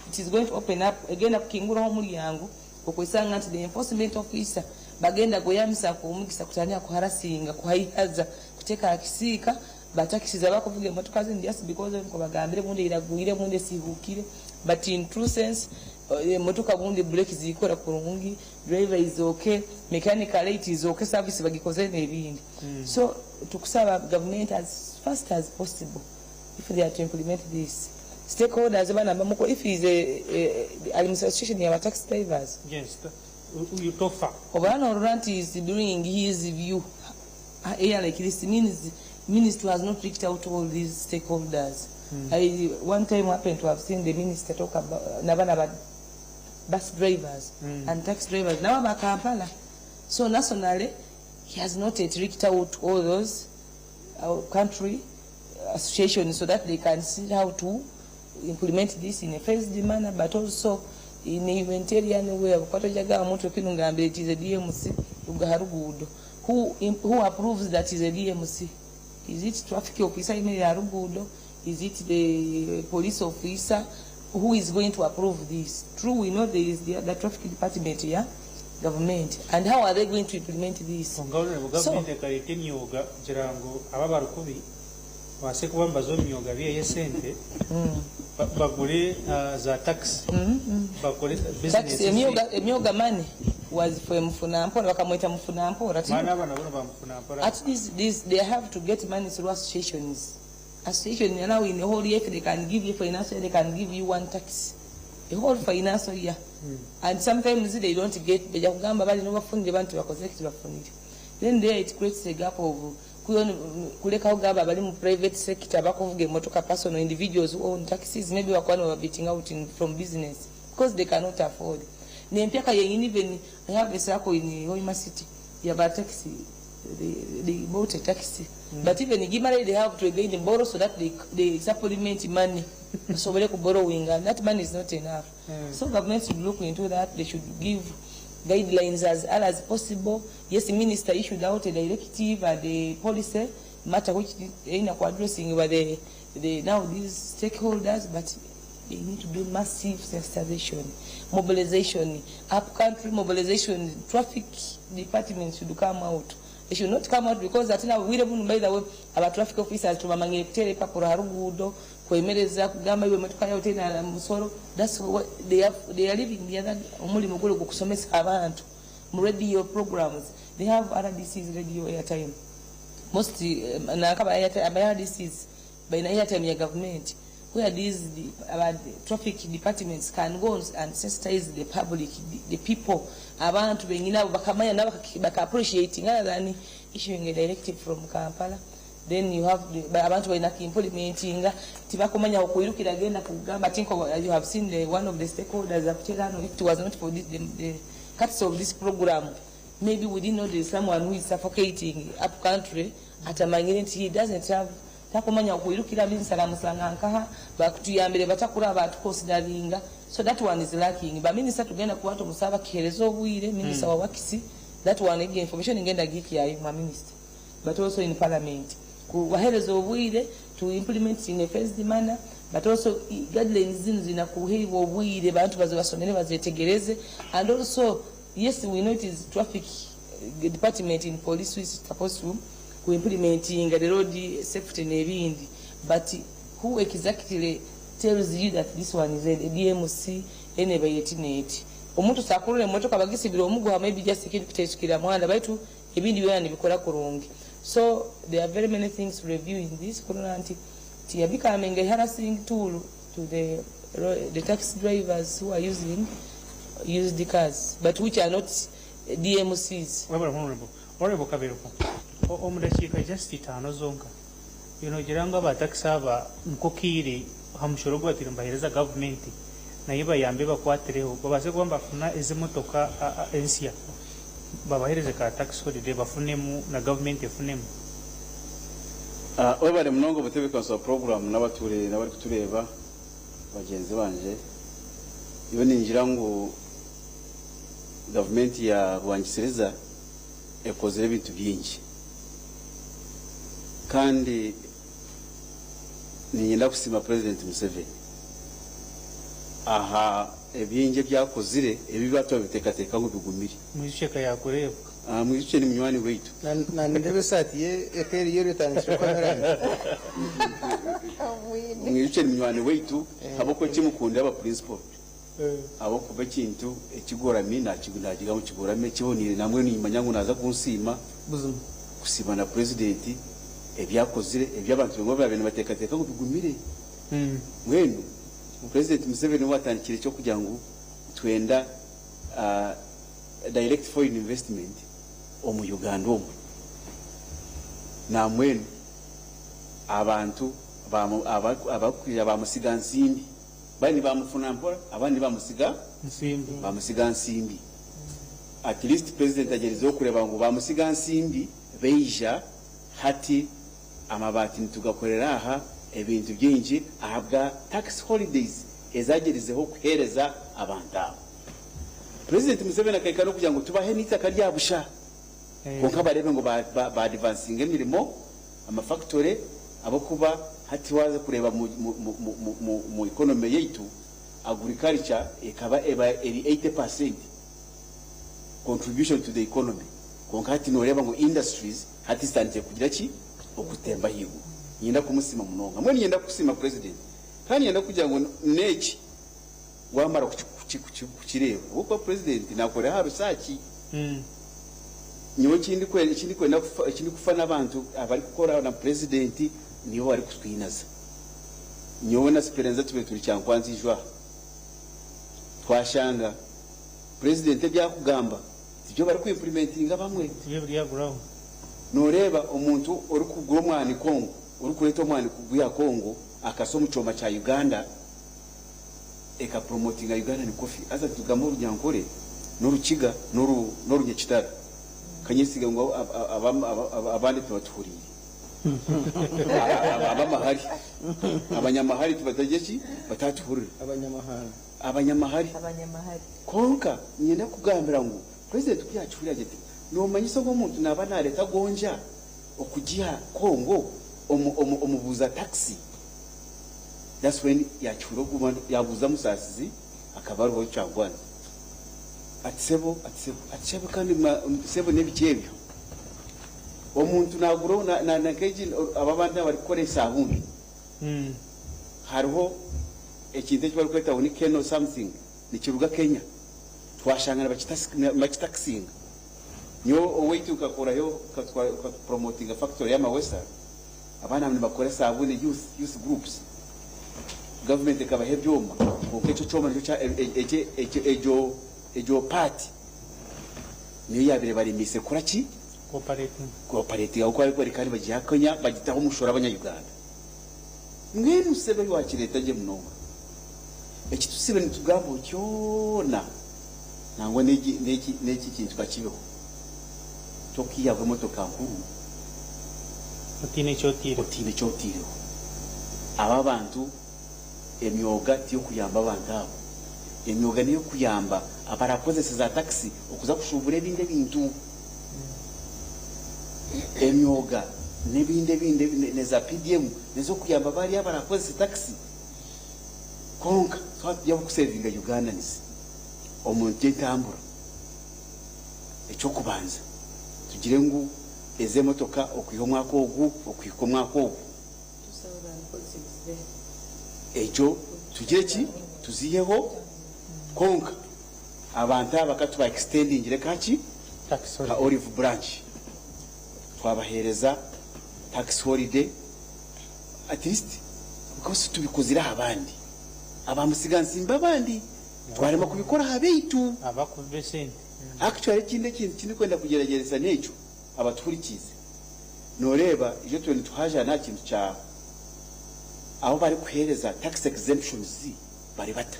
It is going to open up, egenda kukinguraho omuryango okwesanga nti the enforcement officer bagenda gweyamisa omugisa kutandika kuharasinga, kuhaihaza, kuteeka akisiika bataxis abakuvuga emotoka zino just because nko bagambire bundi iragwire, bundi esihukire. But in true sense, emotoka bundi brake zikora kurungi, driver is okay, mechanically it is okay, service bagikoze n'ebindi. So tukusaba government, as fast as possible, if they are to implement this, stakeholders bana bamuko, if is a ali mu association ya taxi drivers. Yes, uyu tofa. Oba norora nti is doing his view here like this, means ministry has not reached out to all these stakeholders. I one time happened to have seen the minister talk about nabana ba bus drivers and taxi drivers nabo ba Kampala. So nationally he has not yet reached out to all those our country associations so that they can see how to implement this in a phased manner, but also in a humanitarian way. Bukato jaga omuntu kinu ngambire it is a DMC rugaharugudo. Who approves that is a DMC? Is it traffic officer in Harugudo? Is it the police officer? Who is going to approve this? True, we know there is the traffic department here, government. And how are they going to implement this? Nga honorable, gavumenti ekaleta emyoga kugira ngu aba abarukubi babaase kuba nibaza omu myoga biiheyo esente bagure za taxi, bakore Taxi business. Emyoga money was for Mfuna Mpora, bakamweta Mfuna Mpora. Maana aba nabo bamufuna mpora. At least this, they have to get money through associations. Association now in the whole year, if they can give you financial, they can give you one tax. The whole financial year. And sometimes they don't get, bajja kugamba bali n'obafunire bantu bakoze ki bafunire. Then there it creates a gap of kulekawo gaba abali mu private sector bakuvuga emotoka, personal individuals who own taxis, maybe bakuba ba beating out from business because they cannot afford. Nempyaka yenyini, even I have a circle in Hoima City yaba taxi, they bought a taxi. But even Gimale, they have to again borrow so that they supplement money. So we borrowing, and that money is not enough. So government should look into that. They should give guidelines as early as possible. Yes, the minister issued out a directive and a policy matter which in addressing by the now these stakeholders, but they need to do massive sensitization, mobilization, up-country mobilization. Traffic department should come out. They should not come out because ate now we don't, by the way, aba traffic officers tubamanyire kuteera epapuro ha ruguudo, kwemereza, kugamba iwe emotoka yawe tena musoro. That's what they have. They are leaving the other omulimu guli gukusomesa abantu mu radio programs. They have RDCs radio airtime, most nakaba aba RDCs balina airtime ya government where these our traffic departments can go and sensitize the public, the people, abantu benyina abo bakamanya nabo baka appreciating other than issuing a directive from Kampala. Then you have abantu balina implementinga tibakumanya okwirukira genda kugamba tinko. You have seen the one of the stakeholders akutera no, if it was not for this, the cuts of this program, maybe we didn't know there is someone who is suffocating up country, atamanyire nti he doesn't have, takumanya okwirukira minisala musanga nkaha bakutuyambire batakula batukonsideringa. So that one is lacking. Baminisita tugenda kuba tumusaba kihereza obwire minisita wa works. That one again, information ngenda giki yayo mwa minister, but also in parliament kuwahereza obwire to implement in a phased manner, but also guidelines zino zina kuheebwa obwire bantu baze basomere bazetegereze. And also, yes, we know it is traffic department in police who is supposed to implementing the road safety n'ebindi, but who exactly tells you that this one is a DMC enebaire neti omuntu sakulula emotoka bagisibira omuguha, maybe just ekintu kiteekikira mwanda baitu ebindi byona nibikola kurungi. So there are very many things to review in this kulona nti ti becoming a harassing tool to the taxi drivers who are using used cars but which are not DMCs. Webale, honorable. Honorable Kaberuka, omu dakiika just 5 zonka, inogira ngu abatakisi aba nkokiire ha mushoro ogu batire nibaheereza gavumenti naye bayambe bakwatireho babaase kuba nibafuna ezimotoka ensya, babaheereze ka tax holiday bafunemu na gavumenti efunemu? Webale munonga obutebeekanisa bwa program n'abature n'abari kutureeba bagyenzi banje. Iwe ningira ngu gavumenti ya Rwangisiriza ekozire ebintu bingi kandi Niinyenda kusiima Purezidenti Museveni aha ebingi ebi akozire ebi twabiteekateeka ngu bigumire. Mwijukye ka yaakureeba. Mwijukye ni munywani waitu. Nanindeeba esaati ye eka eri yellow etandikire kuhwa erangi. Mwijukye ni munywani waitu ahabw'okuba ekimukundira aba principal ahabw'okuba ekintu ekigorami nakigira ngu kigorami ekiboniire nambwenu nimanya ngu naaza kunsiima. Buzima. Kusiima na Purezidenti ebi akozire ebi abantu bamwe baabaire nibateekateeka ngu bigumire. Mbwenu Purezidenti Museveni niwe waatandikire eky'okugira ngu nitwenda direct foreign investment omu Uganda omu. Nambwenu abantu abarikwija baamusiga nsimbi. Bari nibamufuna mpora abandi nibamusiga bamusiga nsimbi. At least president agyerizeho kureba ngu bamusiga nsimbi baija hati amabaati nitugakorera aha ebintu bingi ahabwa tax holidays ezagyerizeho kuhereza abantu abo. President Museveni akahika nokugira ngu tubahe nitaka rya busha kwonka bareebe ngu ba ba advancinga emirimo amafactory ahabw'okuba hati waaza kureeba mu economy yaitu agriculture ekaba eba eri 80% contribution to the economy kwonka hati nooreeba ngu industries hati zitandikire kugira ki okutemba ahaiguru. Niinyenda kumusiima munonga. Mbwenu niinyenda kukusiima President kandi niinyenda kugira ngu n'eki waamara kukireeba ahabw'okuba President naakorera aha research. Nyowe ekindikwenda ekindikufa n'abantu abarikukora na Purezidenti nibo barikutwinaza. Nyowe na Siperenza tubaire turi Kyankwanzi ijo aha, twashanga Purezidenti ebi arikugamba tibyo barikuimpurimentinga abamwe. Tibyo ebiri aha ground. Nooreeba omuntu orikugura omwani Congo, orikureeta omwani kugwiha Congo akasa omu kyoma kya Uganda, ekapromotinga Ugandan coffee haza nitugambe orunyankore n'orukiga n'orunyakitara kanyesiga ngu abandi tibatuhuriire abamahari abanyamahari tibatagye ki batatuhurira abanyamahari kwonka niinyenda kukugambira ngu president ku yakihurira agira ati nomanyisa ogu omuntu naba nareta gonja okugiha Congo omubuuza taxi. That's when yakihurira ogu yabuuza Musasizi akaba ariho Kyagwanzi ati sebo ati sebo ati shabe kandi sebo nebiki ebyo omuntu nagura nkegi aba abandi abarikukora esabuni hariho ekintu ekibarikweta ngu ni keno something nikiruga Kenya twashanga nibakitakisinga nyowe oweitu nkakorayo nka promotinga factory yamawesa Abaana nibakora esabuni youth youth groups government ekabaha ebyoma kwonka ekyo kyoma nikyo kya ekyo ekyo egyo egyo part niyo yabaire ebaremiise kukora ki? Ku-operatinga. Ku-operatinga ahabw'okuba bari kandi bagiiha Kenya bagitaho omushoro abanya Uganda. Mbwenu sebo ebi wakireeta gye munonga. Eki tusiibe nitugambaho kyona nangwa n'egi n'eki n'eki ekintu kakibeho. Tokiihaho emotoka nkuru. Otaine eki otaireho. Otaine eki otaireho. Aba abantu emyoga tiy'okuyamba abantu abo. Emyoga n'ey'okuyamba abarakozesa za takisi okuza kushuubura ebindi ebintu. Emyoga n'ebindi ebindi n'eza PDM n'ez'okuyamba bariya abarakozesa takisi. Kwonka twaba turi ab'okusevinga Ugandans omu by'entambura, eky'okubanza tugire ngu ezi emotoka okwiha omwaka ogu okuhika omwaka ogu, ekyo tugire ki tuziiheho kwonka abantu aba ka tuba extendingire ka ki ka olive branch twabaheereza tax holiday at least because tubikozire aha bandi aba musigansimbi abandi twarema kubikora aha beitu. Abakubi b'esente. Actually ekindi ekintu ekindikwenda kugyeragyeresa n'ekyo abatuhurikiize, nooreeba ijo turiyo nituhaajana aha kintu kya ahu barikuheereza tax exemptions bari bata.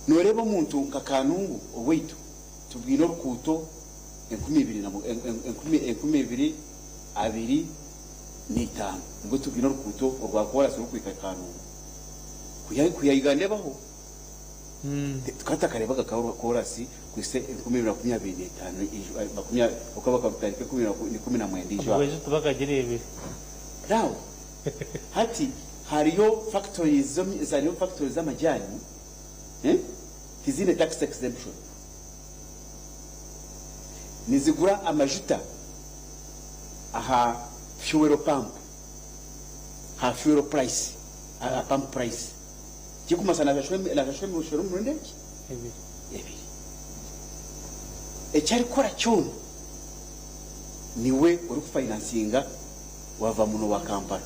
Nooreeba omuntu nka Kanungu owaitu tubwine orukuuto 2000 na 2025 nibwo tubwine orukuuto orwa koorasi orurikuhika Kanungu kuya Uganda ebaho. Tukaba tutakareebaga koorasi kuhitsya 2025 ijo ahabw'okuba bakarutandika 2019 ijo Obwo ejo tibakagireebire. Now hati Hariyo factories hariyo factories z'amajaani eh, tiziine tax exemption. Nizigura amajuta aha fuel pump, aha fuel price, aha pump price. Kirikumanyisa nashashura emishoro emirundi egi? Ebiri. Eki arikukora kyona niwe orikufainansinga wava muno wa Kampala.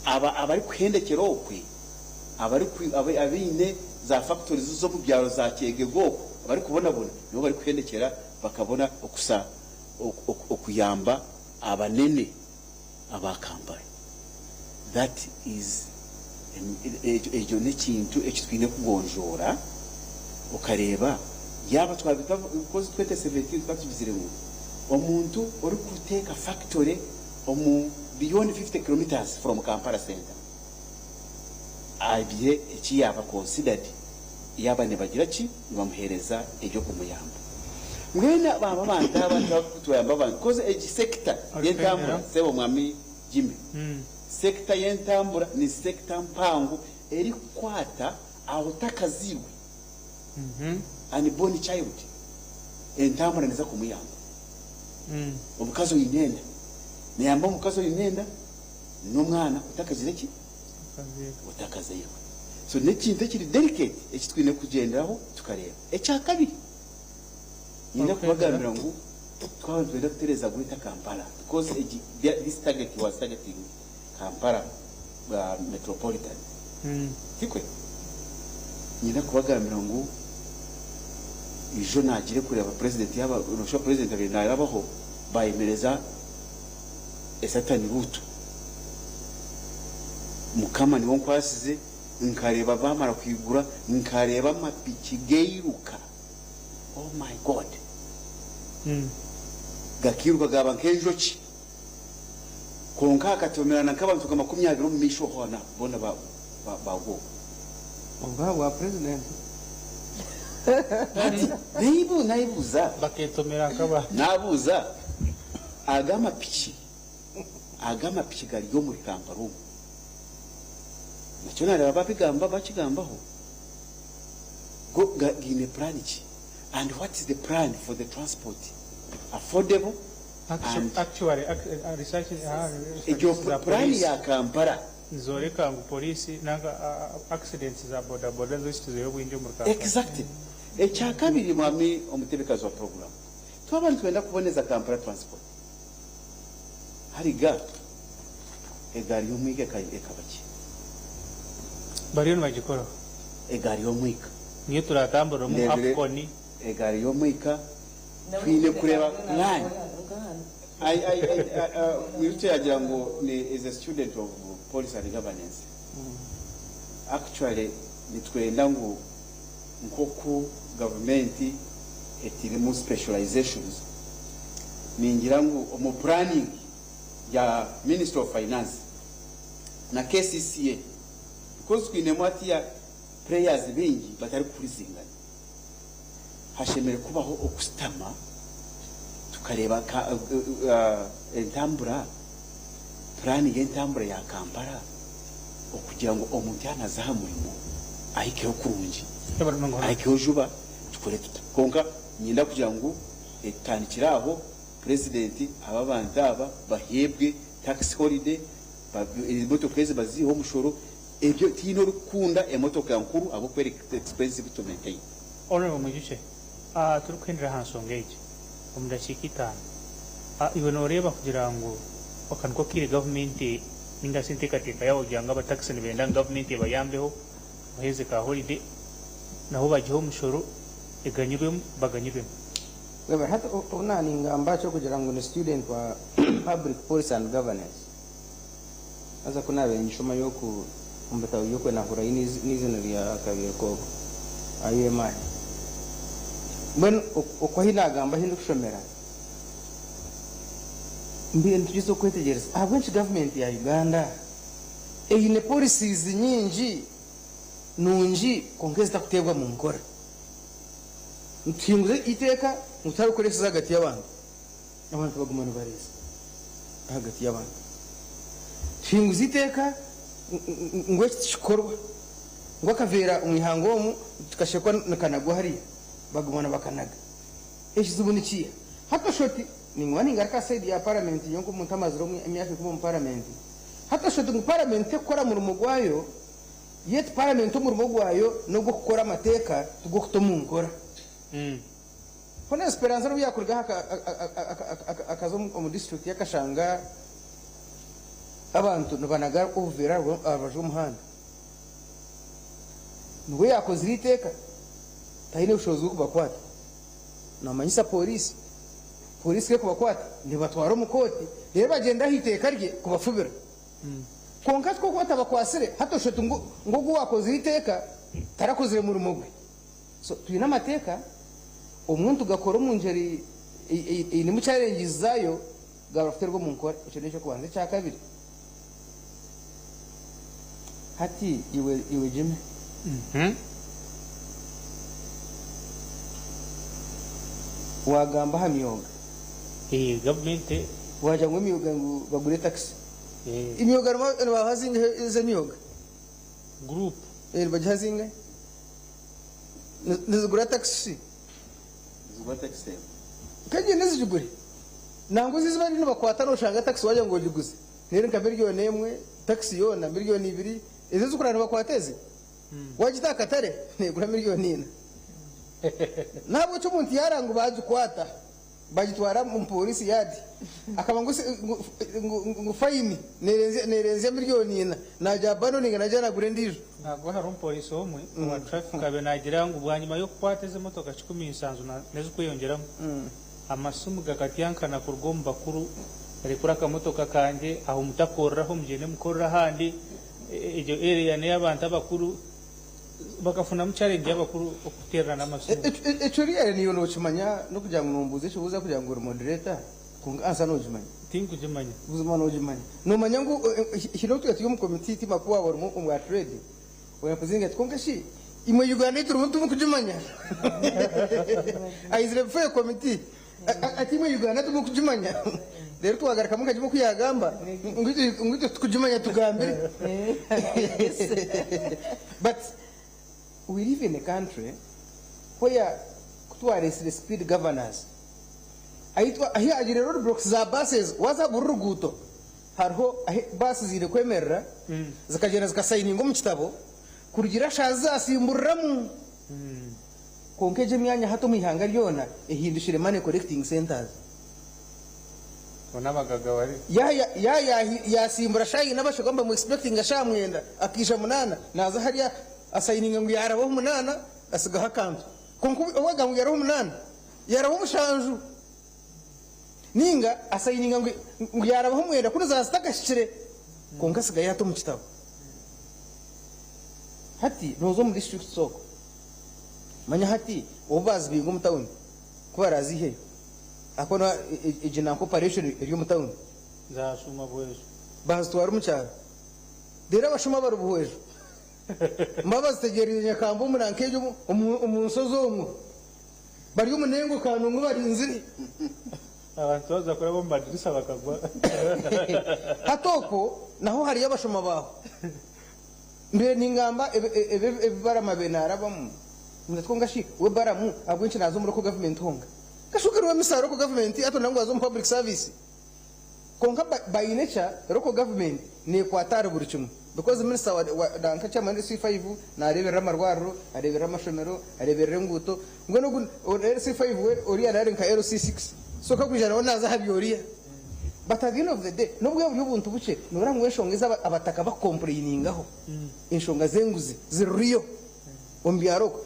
Aba abarikuhendekyera okwe, abaine za factories z'omu byaro za Kyegegwa okwo abarikubonabona nibo barikuhendekyera bakabona okusa okuyamba abanene aba Kampala. That is ekyo n'ekintu eki twine kugonjoora okareeba yaaba twabita because 2017 tukaba tugizire ngu omuntu orikuteeka factory omu beyond 50 kilometres from Kampala center agire eki yaaba considered yaaba nibagira ki nibamuheereza eby'okumuyamba. Mbwenu aba abantu aba tibakutuyamba abantu because egi sector y'entambura sebo mwami Jimmy, sector y'entambura ni sector mpango erikukwata aha otakaziirwe, unborn child, entambura neeza kumuyamba. Omukazi oine enda, neyamba omukazi oine enda n'omwana otakagizire ki? Otakazairwe. So n'ekintu ekiri delicate eki twine kugyenderaho tukareeba. Ekyakabiri, nyine kubagambira ngu twaba nitwenda kutereeza Greater Kampala because egi this target was targeting Kampala metropolitan, tikwe? Nyine kubagambira ngu ijo naagire kureeba president yaaba noshusha president abaire narabaho bayemereza esatani route. Mukama niwe onkwasize nkareeba bamara kwigura nkareeba amapiki gairuka. Oh my God! Gakairuka gaaba nk'enjoki. Kwonka hakatomerana nk'abantu nka 20 omu maisho hoona boona baagwa okwo. Obwo ahabwa purezidenti. Hati naibuuza. Bakeetomera nk'aba. Naabuuza, aga amapiki, aga amapiki gari omuri Kampala omu. Nakyo naareeba babigamba bakigambaho. Go gaine plan ki? And what is the plan for the transport affordable and Actually, research egyo za plan police ya Kampala. Nizoreka ngu police nanga accidents za boda boda nizo zikizire obwingi omuri Kampala. Exactly. Ekyakabiri mwami omutebekazi wa program. Twaba nitwenda kuboneza Kampala transport. Hariga egaari y'omwika ekaba ki? Bariyo nibagikoraho. Egaari y'omwika. Niyo turatamburiramu Ndebire Afcon. Egaari y'omwika twine kureeba plan. I, yagira ngu ni is a student of policy and governance. Actually nitwenda ngu nk'oku gavumenti etirimu specializations, ningira ngu omu planning ya Ministry of Finance na KCCA, because twinemu hatiya players baingi batarikuhurizingana, hashemereire kubaho okusitama tukareeba entambura, plan y'entambura ya Kampala okugira ngu omuntu yanaza aha murimo ahikeho kurungi, ahikeho juba, tukore tuta. Kwonka niinyenda kugira ngu etutandikire aho purezidenti aba abantu aba baheebwe tax holiday, emotoka ezi baziiheho omushoro. Ebyo tihaine orikukunda emotoka nkuru ahabw'okuba eri expensive to maintain. Honorable Mwijukye, turikuhendera aha nshonga egi omu dakiika 5, iwe nooreeba kugira ngu aka niko kaire gavumenti ninga shi enteekateeka yaabo kugira ngu abatakisi nibenda ngu gavumenti ebayambeho baheeze ka holiday nabo bagihe omushoro eganyirwemu baganyirwemu? Webale. Hati obu naaningamba ekyokugira ngu ni student wa public policy and governance, haza ku naabaire nishoma y'oku omu bitabo by'okwe naahurirayo n'eizina rya Kabeerikogo aha UMI. Mbwenu okwo ahi naagamba ahi ndikushomera, mbaire nitugyeza okwetegyereza ahabw'enki gavumenti ya Uganda eine policies nyingi nungi kwonka ezitakuteebwa mu nkora. Nituhinguza eiteeka ngu tiharikukoreseza ahagati y'abantu, abantu baguma nibareeza ahagati y'abantu. Tuhinguza eiteeka ngu eki tikikorwa, ngu akaveera omu ihanga omu tikashekwa nikanagwa hariya, baguma nibakanaga. Ekizibu ni kiiha? Hati oshusha oti, ninguma ningaruka aha sayidi ya paramenti nyowe nk'omuntu amazire emyaka ikumi omu paramenti, hati oshusha oti ngu paramenti tekukora murimo gwayo, yet paramenti omurimo gwayo n'ogw'okukora amateeka tigw'okuta omu nkora. Hoona Esperanza n'obu yaakurugaho akaza omu disiturikiti y'akashanga abantu nibanaga obuveera aha rubaju rw'omuhanda. Niwe yaakozire eiteeka, taine bushobozi bw'okubakwata. Naamanyisa pooriisi, pooriisi ku erikubakwata neebatwara omu kooti reero bagyenda aha iteeka rye kubafubira. Kwonka ku orikuba otabakwatsire, hati oshusha oti ngu ogu owaakozire eiteeka tarakozire murimo gwe. So twine amateeka obumwe nitugakora omu ngyeri einemu challenges zaayo gaabura kuteerwa omu nkora. Ekyo n'eky'okubanza. Ekyakabiri, hati iwe iwe Jimmy, waagamba aha myoga. Gavumenti. Waagira ngu emyoga ngu bagure takisi. Emyoga nibabaha zingahi ez'emyoga? Group. Nibagiha zingahi? Nizigura takisi. Nizigura takisi emwe. Nk'engyenda ezigigure. Nangwa ezi bariyo nibakwata noshanga takisi wagira ngu ogiguze neri nka miriyoni emwe, takisi yoona miriyoni ibiri. Ezi ezikuraara nibakwata ezi, wagita aha katare negura miriyoni ina. N'ahabw'ekyo omuntu yaaranga ngu bagikwata. Bagitwara omu polisi yard akaba ngu ngu fayini nerenzya miriyoni ina nagya abandoninga nagya nagura endijo. Nagwa hariho omupoliisi omwe owa traffic abaire naagira ngu bwanyima y'okukwata ezi emotoka 17 n'ezirikweyongyeramu, amasimu gakatyankana kuruga omu bakuru rekura akamotoka kangye aho mutakoreraho mugyende mukorere ahandi, egyo area n'ey'abantu abakuru. Bakafunamu challenge y'abakuru okuteererana amasimu. Ekyo really naiwe nokimanya nokugira ngu nombuuza ekibuuzo ahakugira ngu ori moderator kwonka answer nogimanya. Tinkugimanya. Buzima nogimanya. Nomanya ngu haine obu twaba turi omu committee team ahakuba waaba orimu omu bwa trade oyakuzinga ati kwonka shi imwe Uganda ei turimu timukugimanya? Aizire before a committee ati imwe Uganda timukugimanya? Reero twagarukamu nka Juma oku yaagamba ngu itwe titukugimanya tugambire. But we live in a country where ku twareetsire speed governors, ahu haagiire road blocks za buses, waaza buri ruguuto hariho ahu baasi ziine kwemerera zikagyenda zikasayininga omu kitabo kurugiirira shaaha zi zaasimburiramu. Kwonka egyo emyanya hati omu ihanga ryona ehindukire money collecting centres. Bona abagaga bari. Ya yasimbura shaaha ina abashaija bamu expectinga shaaha mwenda akaija munaana naaza hariya asayininga ngu yaarabaho munaana asigaho akantu. Kwonka obu agamba ngu yaarabaho munaana yaarabaho mushanju. Ninga asayininga ngu yaarabaho mwenda kunu zaaza zitakahikire kwonka asigayo ata omu kitabo. Hati nooza omu districts okwo manya hati obu baazibinga omu tawuni ku baraaziiheyo ahakuba noreeba egi nanka operation eri omu tawuni. Zaashuuma Buhweju. Baazitwara omu kyaro. Reero abashuma bari Buhweju mbaba bazitegyereire Nyakamba omu nanka egyo omu nshozi omwo. Bari omu nengo Kanungu barinzire. Abantu baza kuraba omu madirisa bakagwa. Hati okwo naho hariyo abashuma baaho. Mbwenu ningamba ebi Balamu abaire naarabamu, ngu kwonka shi we Balamu ahabw'enki naaza omu local government honka? Kashuka ariwe minisita local government hati nangwa aza omu public service. Kwonka by nature local government neekwata ahari buri kimwe because minisita wa nanka chairman LC5 naareeberera amarwariro, areeberera amashomero, areeberera enguuto. Mbwenu ogu LC5 we oriya nawe ari nka LC6 so kakwija nawe naaza aha by'oriya. But at the end of the day n'obu bwaba buri obuntu bukye noreeba ngu enshonga ezi abataka bakukompureyiningaho enshonga z'enguzi ziri real omu byaro okwo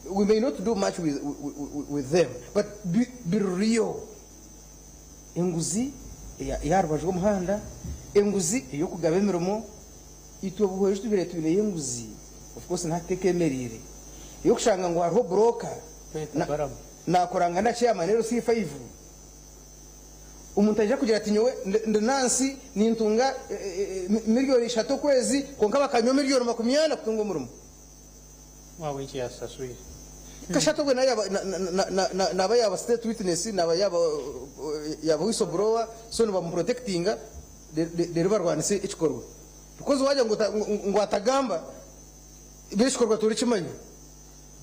we may not do much with them but biri real. Enguzi ey'aha rubaju rw'omuhanda, enguzi ey'okugaba emirimo, itwe Buhweju tubaire twineyo enguzi of course na hati tekemereire ey'okushanga ngu hariho broker nakoranga na chairman LC5. Omuntu aija kugira ati nyowe ndi nansi nintunga miriyoni ishatu okwezi kwonka bakanywa miriyoni makumyana kutunga omurimo. Ahabw'enki yaasaswire? Kashatu obwe nawe naaba yaaba state witness naaba yaaba whistle blower so nibamuprotectinga. Reero barwanise ekikorwa because wagira ngu ngu atagamba biri ekikorwa torikimanya.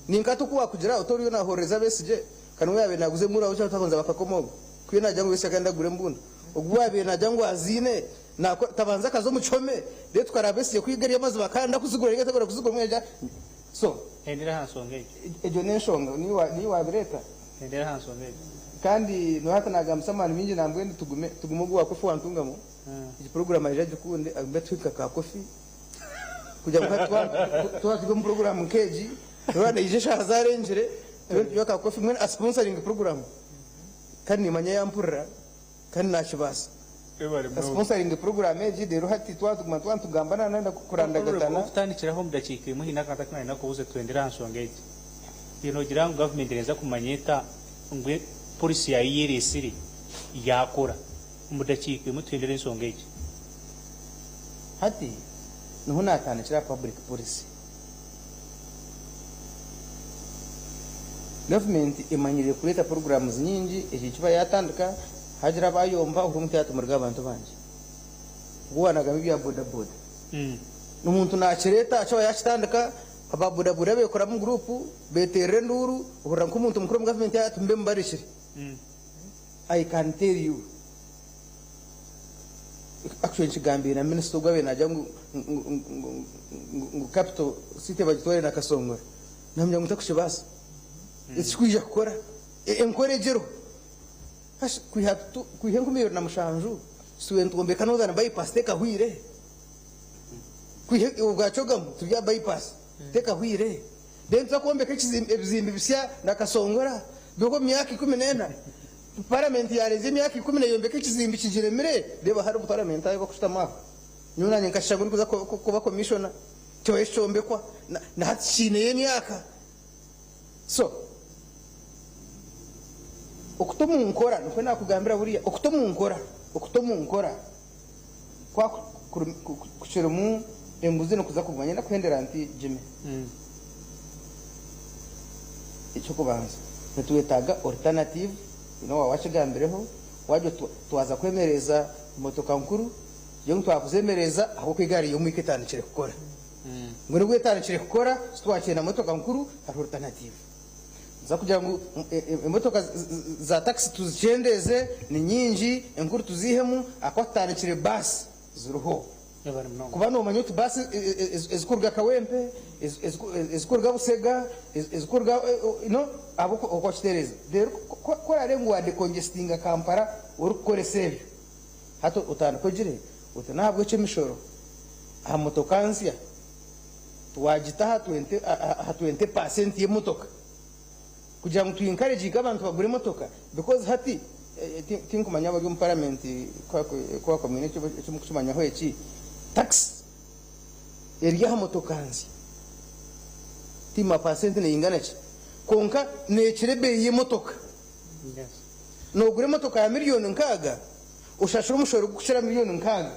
Ninka hati oku wakugira oti oriyo nahorereza Besigye ka niwe yabaire naguza embunda ahabw'okugira ngu takubanza bakakoma ogwo ku nagira ngu Besigye akaba nayenda kugura embunda ogu owabaire nagira ngu aziine nakora tabanza akaza omu kihome reero tukaraba Besigye ku gari amazima akaba nayenda kuzigura ninga atakwenda kuzigura mbwenu yagira so Hendera aha nshonga egyo. Egyo n'enshonga niiwe wabireeta. Hendera aha nshonga egyo. Kandi noha hati nagambisa amaani mingi nambwenu tugume tugume ogu wa kofi wantungamu egi program aije agikunde agume atuhe nka ka kofi kugira ngu hati twaba turi omu program nk'egi noha naija eshaaha zarengire tube nitunywa ka kofi mbwenu asponsoringe program kandi nimanya yampurira kandi nakibaasa asponsoringe program egi reero hati twaba tuguma twaba nitugamba nana kurandagatana. Okutandikiraho omu dakiika emwe haine akantu aku nayenda kubuuza tuhendere aha nshonga egi. Iwe noogira ngu gavumenti neeza kumanya eta ngu policy yaayo ei ereetsire yaakora? Omu dakiika emwe tuhendere enshonga egi. Hati niho naatandikira aha public policy. Gavumenti emanyiriire kureeta programs nyingi, eki nikiba yaatandika haagira abaayomba ohurire omuntu yaati muruge aha bantu bangye. Ogu waanagamba ebya bodaboda. Omuntu naakireeta akiba yaakitandika, aba bodaboda beekoramu guruupu, beeteerera enduuru, ohurira nk'omuntu mukuru omu gavumenti yaaba ati mube mubarekire. I can tell you, actually nkigambiire na minisita ogu abaire naagira ngu ngu capital city bagitware na Kasongora, naamugira ngu takukibaasa. Tikikwija kukora. Enkora egi eriho. Kwiha 2007 Itwe nitwombeka Northern Bypass tekahwire. Kwiha obwa Chogamu turi aha bypass tekahwire. Then tuza kwombeka ebizimbe bisya na Kasongora biriho omu myaka 14. Paramenti yarenzya emyaka ikumi neyombeka ekizimbe kigiremire. Reeba hariho paramenti ahu bakushutama aho. Nyowe nanye nkashusha ngu ndikuza kuba commissioner kyobaire kikyombekwa na hati kiineyo emyaka. So okuta omu nkora nikwo naakugambira buriya, okuta omu nkora, okuta omu nkora kwa kukirimu enguzi nikuza kuguma. Niinyenda kuhendera nti Jimmy, eky'okubanza nitwetaaga alternative, n'owaaba waakigambireho, waagira oti twaza kwemereza emotoka nkuru, tugire ngu twakuzemereza ahabw'okuba egaari y'omwika etandikire kukora. Mbwenu obu etandikire kukora, titwakyenda motoka nkuru, hariho alternative. Nituza kugira ngu emotoka za takisi tuzikyendeeze, ni nyingi, enkuru tuziihemu ahakuba tutandikire baasi ziriho. Kuba noomanya oti baasi ezirikuruga Kawempe, ezirikuruga Busega, ezirikuruga no ahabw'okuba okitereeza. Reero ku orareebe ngu waadekongestinga Kampala orikukoresa ebyo, hati otandike ogire oti n'ahabw'ekyo emishoro aha motoka nsya twagita aha twente paasenti y'emotoka kugira ngu tu encouraginge abantu bagure emotoka because hati tinkumanya abari omu paramenti ku bakuba mwine eki mukukimanyaho eki, tax eri aha motoka nsya timanya paasenti neyingana ki kwonka nekira ebeeyi y'emotoka. Nogura emotoka ya miriyoni nkaaga oshashure omushoro gukukira miriyoni nkaaga.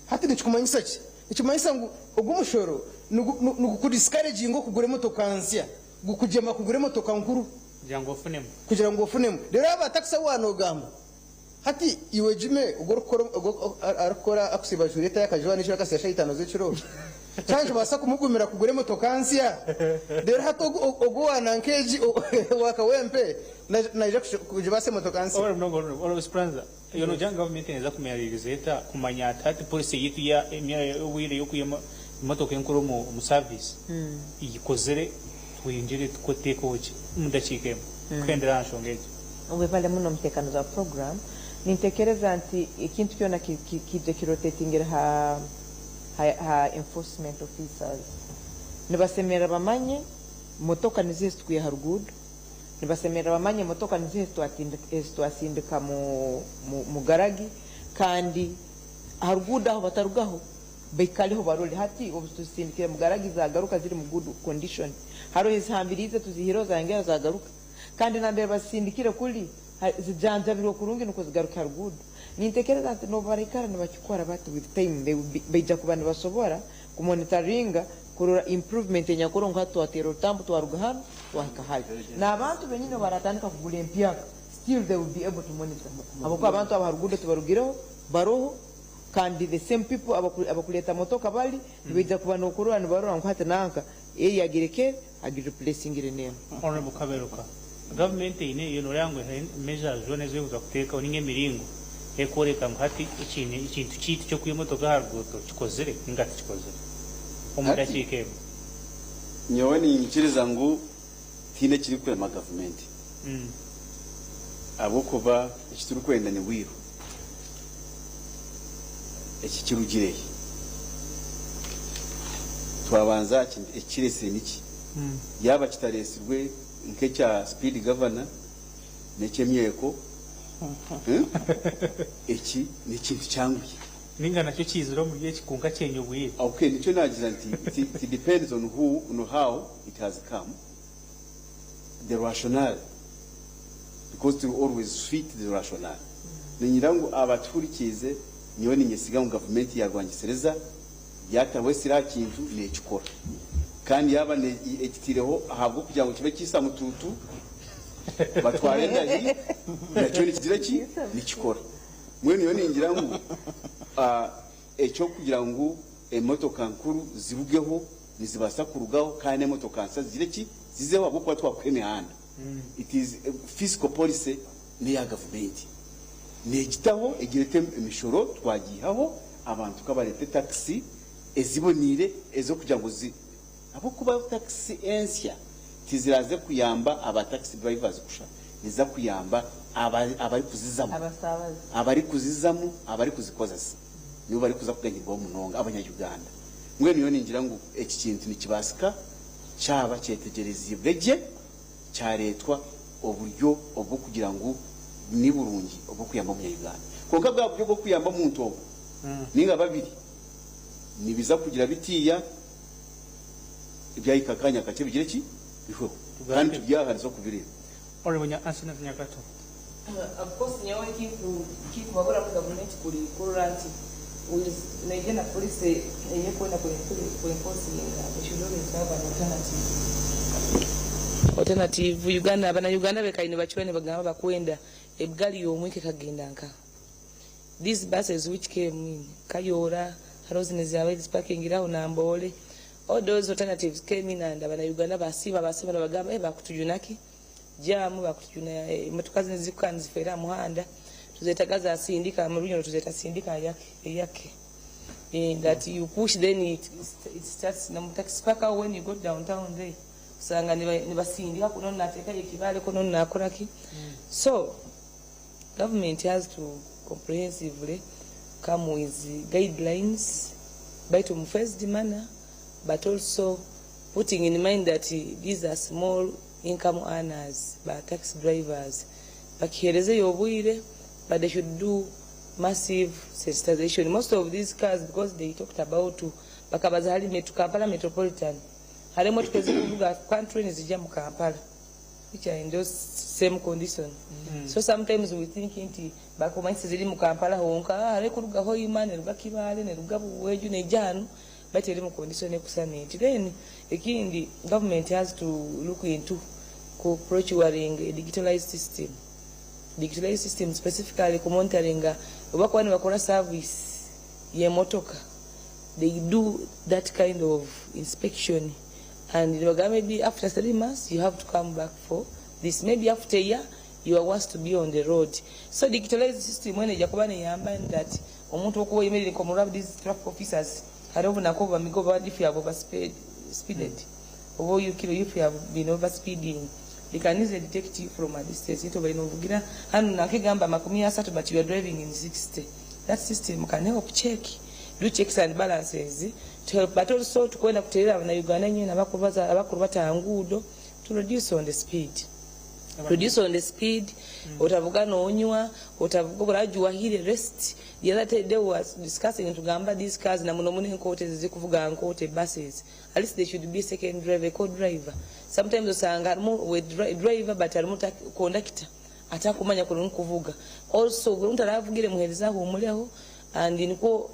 Hati nikikumanyisa ki? Nikimanyisa ngu ogu omushoro niguku-discouraginga okugura emotoka nsya, gukugyema kugura emotoka nkuru. Kugira ngu ofunemu. Kugira ngu ofunemu. Reero aba takisi abu waaba noogamba, hati iwe Jimmy ogu orikukora ogu arikukora akusiiba ajwaire etayi akajwara n'ekiro akasiiba shaaha itaano z'ekiro, kyaba nikibaasa kumugumira kugura emotoka nsya? Reero hati ogu ogu owa nanka egi owa Kawempe naija kugibaasa emotoka nsya? Honourable Esperanza, Iyo nogira ngu gavumenti neeza kumaririza eta kumanya ati hati policy yaitu ya obwire y'okwiha emotoka enkuru omu service eyikozire twingyere tuteekeho ki omu dakiika emwe kuhendera aha nshonga egyo. Webale muno omuteekanizi wa program. Nintekereza nti ekintu kyona kiije kirotatingire ha ha enforcement officers. Nibasemerera bamanye motoka niziha ezitukwiha ha ruguudo, Nibasemerera bamanye emotoka niziha ezi twasindika mu garagi kandi aha ruguudo aho batarugaho baikaleho barole. Hati obu tuzisindikire mu garagi zagaruka ziri mu good condition. Haroho ezihambiriize tuziihireho zayongera zagaruka. Kandi nambere bazisindikire kuli zijanjabirwe kurungi nukwo zigaruke ha ruguudo. Nintekereza nti n'obu baraikara nibakikora bati with time they will be baija kuba nibasobora kumonitaringa kurora improvement enyakuroho ngu hati twateera orutambu twaruga hanu twahika hali. N'abantu benyini obu baratandika kugura empyaka still they will be able to monitor habwokuba abantu abo ha ruguudo tibarugireho baroho. Kandi the same people abakureeta motoka bari nibaija kuba nokurora nibarora ngu hati nanka eri agirekere agireplacingire n'enu. Honourable Kaberuka, gavumenti eine yo noreeba ngu eine measures zoona ezi erikuza kuteekaho ninga emiringo ekworeka ngu hati ekintu kyaitu ky'okwiha emotoka aha ruguuto kikozire ninga tikikozire omu Hati dakiika emwe. nyowe niinyikiriza ngu tihaine ekirikurema gavumenti ahabw'okuba eki turikwenda ni bwiru. Eki kirugire hi? Twabanza aha kintu ekikireetsire niki? Yaaba kitareetsirwe nk'ekya speed governor n'eky'emyeko, eki n'ekintu kyanguhi. Ninga nakyo kiizire omuri eki kwonka kyenya obwire. Okay, nikyo naagira nti it depends on who, on how it has come, the rationale. Because to always fit the rationale. Niinyira ngu abatuhurikiize nyowe niinyesiga ngu gavumenti yaarwangisereza yaataho esira aha kintu neekikora. Kandi yaaba ekitaireho ahabw'okugira ngu kibe kiisa mutuutu batware endahi nakyo nikigira ki? Nikikora. Mbwenu nyowe ningira ngu eky'okugira ngu emotoka nkuru zirugeho nizibaasa kurugaho kandi n'emotoka nsya zigire ki? Zizeho ahabw'okuba twakuha emihanda. It is fiscal policy neya gavumenti negitaho egireta emishoro twagiihaho abantu kabarete tax eziboniire ezokugira ngu zi ahabwokuba tax ensya tiziraze kuyamba aba taxi drivers kusha niziza kuyamba abarikuzizamu abarikuzizamu abarikuzikozesa nibo barikuza kuganyirwaho munonga abanya Uganda mbwenu nyowe ningira ngu eki kintu nikibaasika kyaba kyetegyereziibwe gye kyareetwa oburyo obw'okugira ngu ni burungi obw'okuyamba Omunya-Uganda. Kwonka bwa buryo bw'okuyamba omuntu omwe nainga babiri nibiza kugira bitiiya byahika akanya kakye bigire ki? Bihweho. Kandi turi aha nituza kubireeba. Honourable Asenath Nyakato. Of course nyowe ekinkubabura muri gavumenti kuri kurora nti neija na policy eyekwenda ku enforcinga they should always have an alternative. Alternative Uganda abana Uganda bekaine bacura nibagamba bakwenda egali y'omwika ekagenda nka these buses which came in Kayora hariho zino ezabaire zipakingire aho Namboole all those alternatives came in and abana Uganda basiima basiima nibagamba eh bakutujuna ki jam bakutujuna emotoka zino ezikuka nizifeera aha muhanda tuzetaga za sindika mu Runyoro tuzeta sindika eyake eyake that you push then it starts na mu taxi park aho when you go downtown there osanga nibasindika kuno nateekayo ekibaale kuno nakora ki so government has to comprehensively come with guidelines baitu mu phased manner but also putting in mind that these are small income earners ba taxi drivers bakiherezeyo obwire but they should do massive sensitization most of these cars because they talked about bakabaza hali metro Kampala metropolitan hariho emotoka ezikuruga country nizija mu Kampala which are in those same condition. So sometimes we think nti bakumanyisa ziri mu Kampala honka hariho ekuruga Hoima neruga Kibaale neruga Buhweju neija hanu baitu eri mu condition ekusana eti. Then ekindi government has to look into ku procuring a digitalized system. Digitalized system specifically ku monitoringa oba kuba nibakora service y'emotoka they do that kind of inspection and nibagamba maybe after 3 months you have to come back for this maybe after a year you are worse to be on the road. So digitalized system wene ejja kuba neyamba that omuntu okuba oyemerere nka these traffic officers hariho obunaku obu bamiga oba if you have overspeed speeded oba you kill if you have been overspeeding they can easily detect you from a distance nti obaire novugira hanu nankegamba 30 but you are driving in 60 that system can help check do checks and balances to help but also tukwenda kuterera abana-Uganda nyine abakuru batanguudo to reduce on the speed reduce on the speed otavuga nonywa otavuga burajuwahire rest. The other day was discussing tugamba these cars na muno muno enkote zikuvuga nkote buses at least there should be a second driver, co-driver. Sometimes osanga harimu we driver but harimu conductor atakumanya kurungi kuvuga also omuntu aravugire muhereza ahumureho and nikwo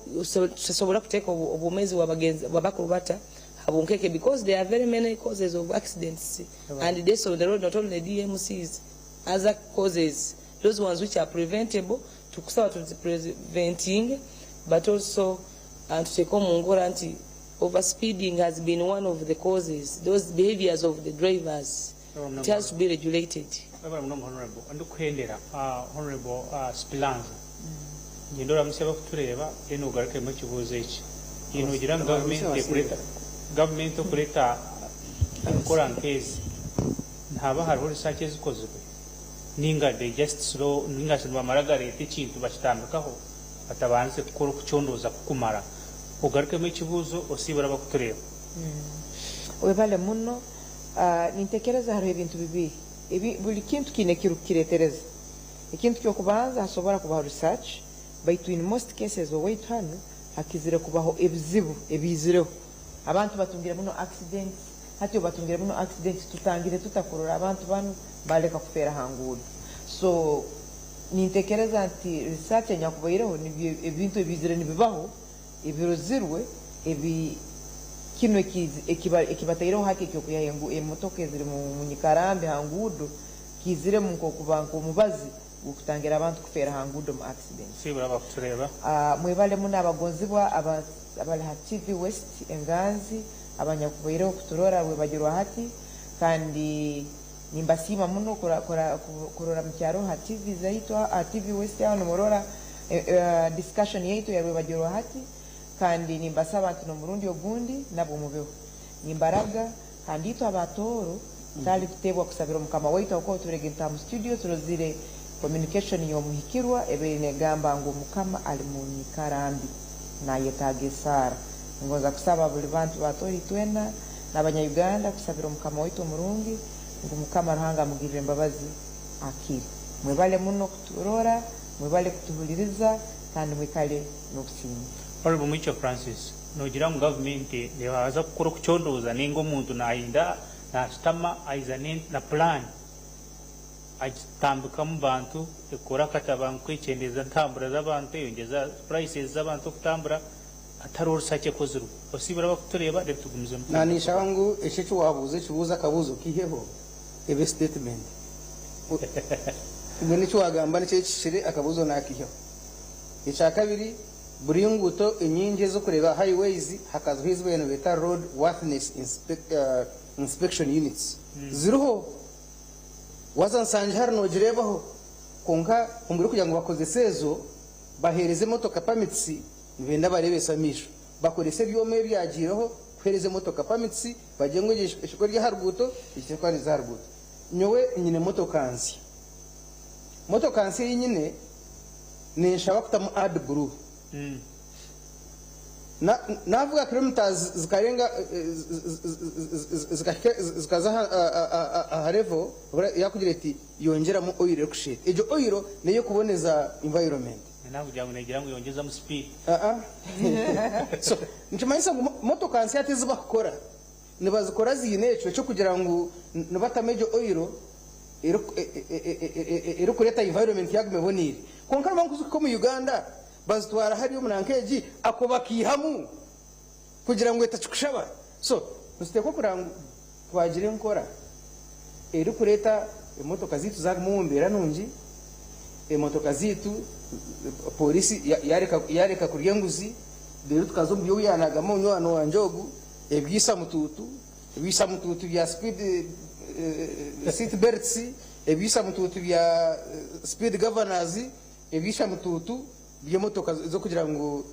tusobola kuteeka obumezi bw'abagenzi bw'abakuru bata habunkeke because there are very many causes of accidents and deaths on the road, not only DMCs, other causes, those ones which are preventable tukusaba tuzipreventing. But also tuteeke omu nkora nti over speeding has been one of the causes, those behaviors of the drivers, it has to be regulated. Webale munonga Honourable. Ndikuhendera Honourable Sipilanza. Niinyenda oramutsye abarikutureeba then ogarukemu ekibuuzo eki. Noogira ngu gavumenti ekureta gavumenti okureta enkora nk'ezi nihaba hariho research ezikozirwe ninga they just slow ninga shi nibamara gareeta ekintu bakitambikaho batabandize kukora okucondooza kukumara. Ogarukemu ekibuuzo osiibure abakutureeba. Webale muno. Nintekereza hariho ebintu bibiri. Ebi, buli kintu kiine ekirukukiretereza. Ekintu ky'okubanza hasobora kubaho research baitu in most cases owaitu hanu hakizire kubaho ebizibu ebiizireho. Abantu batungire muno accidents, hati obu batungire muno accidents tutangire tuta kurora abantu banu baleka kufeera ha nguudo. So nintekereza nti research enyakubaireho nibyo ebintu ebiizire nibibaho ebirozirwe ebi kinu ekibataireho hati eky'okwihaho emotoka eziri mu nyikara mbi ha nguudo kiiziremu nk'okuba nk'omubazi gw'okutangira abantu kufeera ha nguudo mu accidents. Tusiibure abakutureeba. Mwebale muno abagonzibwa abali ha TV West Enganzi abanyakubaireho kuturora rwebagyo rwa hati kandi nimbasiima muno kurora mukyaroho ha TV zaitu ha TV West aho nimurora discussion yaitu eya rwebagyo rwa hati kandi nimbasaba nti n'omurundi ogundi nabwo mubeho. Nimbaraga kandi itwe aba Tooro tali tutebwa kusabira omukama waitu ahabwokuba obuturege ntaha mu studio turozire communication y'omuhikirwa ebaire negamba ngu omukama ali mu nyikara mbi nayetaaga esaara. Ningonza kusaba buli bantu ba Tooro itwena n'abanya Uganda kusabira omukama waitu omurungi ngu mukama Ruhanga amugirire embabazi akire. Mwebale muno kuturora, mwebale kutuhuliriza kandi mwikale n'obusinge. Honourable Mwikyo Francis, Noogira ngu gavumenti nebaasa kukora okucondooza ninga omuntu nayenda nashutama aiza na puraani agitambika omu bantu ekora akatabanguko ekyendeeza entambura z'abantu eyongyeza prices z'abantu okutambura hatariho research ekozirwe. Osiibure abakutureeba reero tugumizemu Na tugende ninshaba ngu ekyo eki waabuuza ekibuuzo akabuuzo okiiheho ebe statement. Mbwenu eki waagamba nikyo ekihikire akabuuzo naakiihaho. Ekyakabiri, buri nguuto enyingi ez'okureeba highways hakazaho ezi bariyo nibeeta road worthiness inspection units. Ziriho. Waaza Nsangi hari noogireebaho. Kwonka omu kugira ngu bakozese ezo baheereze emotoka permits nibenda bareebese amaisho. Bakorese ebyoma ebyagiireho kuheereza emotoka permits bagire ngu egi eshoko eri aha ruguuto, egi terikuba neeza aha ruguuto. Nyowe nyine motoka nsya. Motoka nsya ei nyine nenshaba kutamu AdBlue. Na navuga kilometres zikarenga zikahika zikaza aha level yakugira eti yongyeramu oil erikusheeta. Egyo oil neyokuboneza environment. Nakugira ngu negira ngu yongyezamu speed. Aa So nikimanyisa ngu motoka nsya hati ezibakukora nibazikora ziine ekyo ekyokugira ngu nibatamu egyo oil erikureeta environment yaguma eboneire. Kwonka noba nkuhika omu Uganda bazitwara hariya omu nanka egi ako bakiihamu kugira ngu etakikushaba. So nituteekwa kureba ngu twagira enkora erikureeta emotoka zaitu zaguma omu mbeera nungi, emotoka zaitu pooriisi yareka kurya enguzi reero tukaza omu by'obu yaanagamba munywani wangye ogu eby'eisa mutuutu, eby'eisa mutuutu bya speed seat belts, eby'eisa mutuutu bya speed governors, eby'eisha mutuutu by'emotoka z'okugira ngu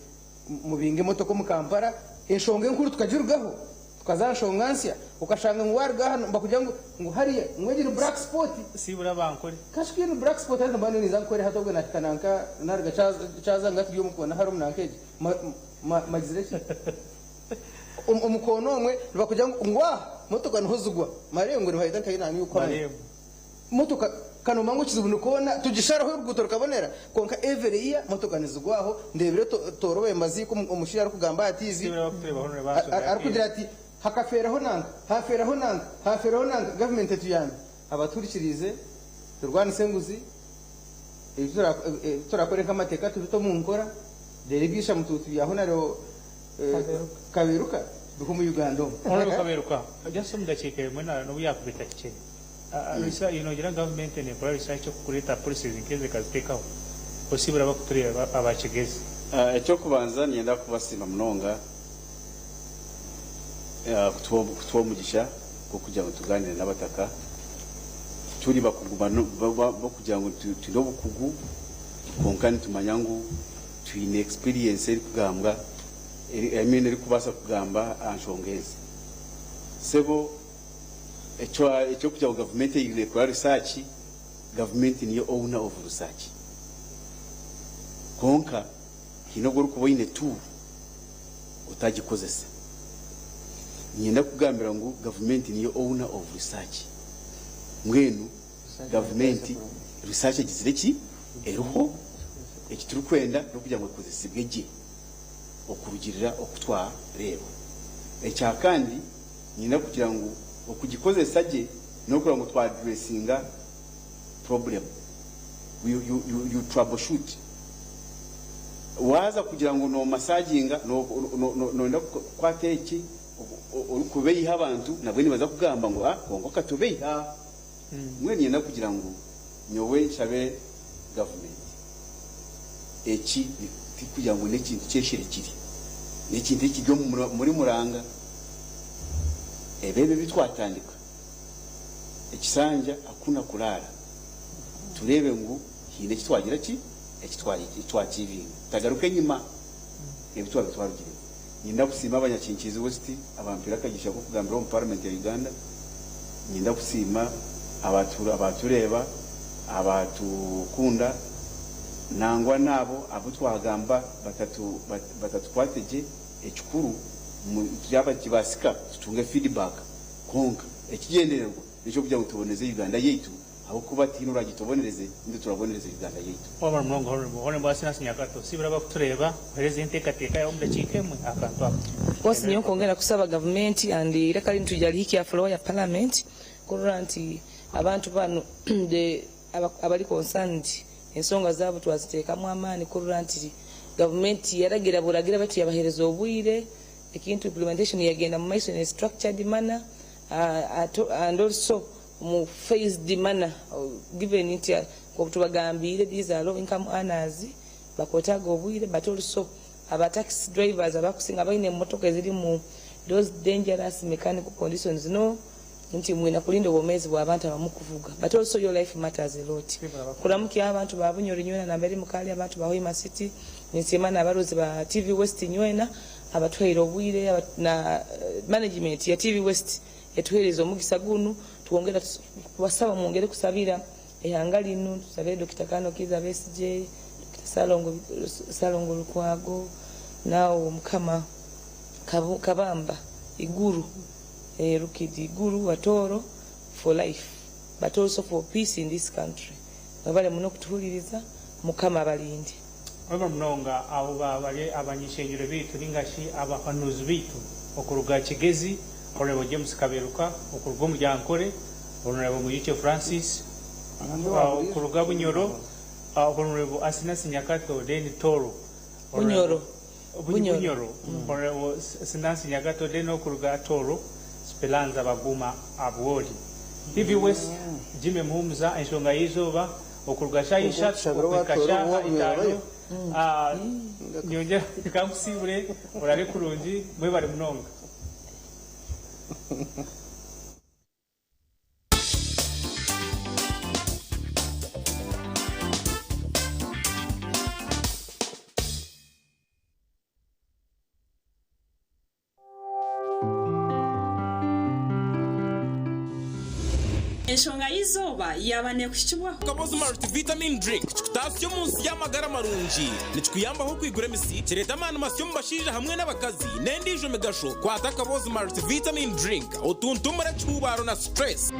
mubinge emotoka omu Kampala, enshonga enkuru tukagirugaho tukaza aha nshonga nsya, okashanga ngu waaruga aha nibakugira ngu ngu hariya ngu egi ni black spot. Siibura bankore. Kashiki ni black spot hati nimba ninza nkore hati obwe nahika nanka naruga Kyazanga turi omu koona hariya omu nanka egi ma ma magizire ki? Omu koona omwe nibakugira ngu ngu aha motoka niho zigwa Marengo nibaheta nka haihi na Marembo. Motoka kanoma ngu ekizibu ni koona tugisharaho oruguuto rukabonera kwonka every year motoka nizigwa aho ndebire Tooro Bembaziiko omushaija arikugamba aha TV arikugira ati hakafeeraho nanka hafeeraho nanka hafeeraho nanka gavumenti etuyambe abatuhurikiriize turwanise enguzi ebi turakore nk'amateeka tubite omu nkora reero ebyisha mutuutu bya Honarebo Kaberuka bihe omu Uganda omu. Honourable Kaberuka, just omu dakiika emwe n'obu yaakuba etahikire. Noogira ngu gavumenti neekora research okureeta policies nk'ezi ekaziteekaho? Osiibura abarikutureeba aba Kigezi. Eky'okubanza niinyenda kubasiima munonga kutuha omugisha gw'okugira ngu tugaaniire n'abataka. Tituri bakugu b'okugira ngu twine obukugu kwonka nitumanya ngu twine experience erikugambwa, I mean erikubaasa kugamba aha nshonga ezi. Sebo eky'okugira ngu gavumenti neekora research, Gavumenti niyo owner of research kwonka haine obu orikuba oine tool otagikozesa. Niinyenda kukugambira ngu gavumenti niyo owner of research mbwenu gavumenti research egizire ki? Eriho, eki turikwenda n'okugira ngu ekozesibwe gye okurugiirira oku twareeba. Ekya kandi niinyenda kugira ngu okugikozesa gye N'okureba ngu twa addressinga problem, you, you, you, you troubleshoot. Waaza kugira ngu no massaginga, no, no, no, noyenda kukwata eki, orikubeiha abantu, nabwe nibaza kugamba ngu ah, kwonka okatubeiha. Mbwenu niinyenda kugira ngu nyowe nshabe gavumenti, eki tikugira ngu n'ekintu kyesherekire, n'ekintu ekiri omuri muranga. Ebi ebi twatandika, ekisanja hakuna kuraara, tureebe ngu haine eki twagira ki, eki twakiivinga, tutagaruka enyima ebi twaba twarugiremu. Niinyenda kusiima abanyakinkiizi West abampaire akagisha k'okugambira omu Paramenti ya Uganda. Niinyenda kusiima abatureeba, abatukunda nangwa n'abo abu twagamba batatukwate gye. Ekikuru kyaba nikibaasika tutunge feedback kwonka ekigyendererwa n'eky'okugira ngu tuboneze Uganda yaitu ahabw'okuba tihaine oragitubonereze nitwe turabonereza Uganda yaitu. Wabara munonga Honourable. Honourable Asinasi Nyakato, siibura abakutureeba ohereze enteekateeka yaawe omu dakiika emwe aha kantu ako. Of course nyowe nkwongera kusaba gavumenti and eiraka rinu turya rihikya aha floor ya parliament kurora nti abantu banu the abari concerned ensonga zaabo twaziteekamu amaani kurora nti gavumenti yaragira buragira baitu yabaheereza obwire ekintu implementation yagenda mu maiso in a structured manner and also omu phased manner given nti nkoku tubagambiire these are low income earners bakwetaaga obwire but also aba taxi drivers abakusinga baine emotoka eziri mu those dangerous mechanical conditions no nti mwine kulinda obwomeezi bw'abantu abamukuvuga but also your life matters a lot. Kuramukya abantu ba Bunyoro nywena nambere mukali abantu ba Hoima City ninsiima n'abarozi ba TV West nywena abatuhaire obwire na management ya TV West etuhereze omugisa gunu twongera kubasaba mwongere kusabira ihanga linu tusabire Dokita Kano Kiiza Besigye, Dokita Salongo Lukwago nawe Mukama Kabamba Iguru Rukidi Iguru Watoro for life but also for peace in this country. Mwebale muno kutuhuliriza Mukama abalinde. Mwebale munonga abo bari abanyishengyero beitu ninga shi abahanuzi beitu okuruga Kigezi Honourable James Kaberuka, okuruga omu Ryankore Honourable Mwijukye Francis, okuruga Bunyoro Honourable Asinasi Nyakato then Toro Bunyoro. Bunyoro Honourable Sinansi Nyakato then okuruga Toro Spelanza Baguma Abwoli. TV West Jimmy Muhumuza enshonga y'eizooba okuruga shaaha ishatu okuhika shaaha itaano. Nyongyera reka nkusiibure orare kurungi mwebare munonga. Enshonga y'eizooba yaaba neekuhikibwaho. Kabozi Multivitamin Drink kikutaasya omu nsi y'amagara marungi. Nikikuyambaho okwigura emisi, kireeta amaani masya omu bashaija hamwe n'abakazi, n'endiijo migasho. Kwata Kabozi Multivitamin Drink otuntumure ekihuubaaro na stress.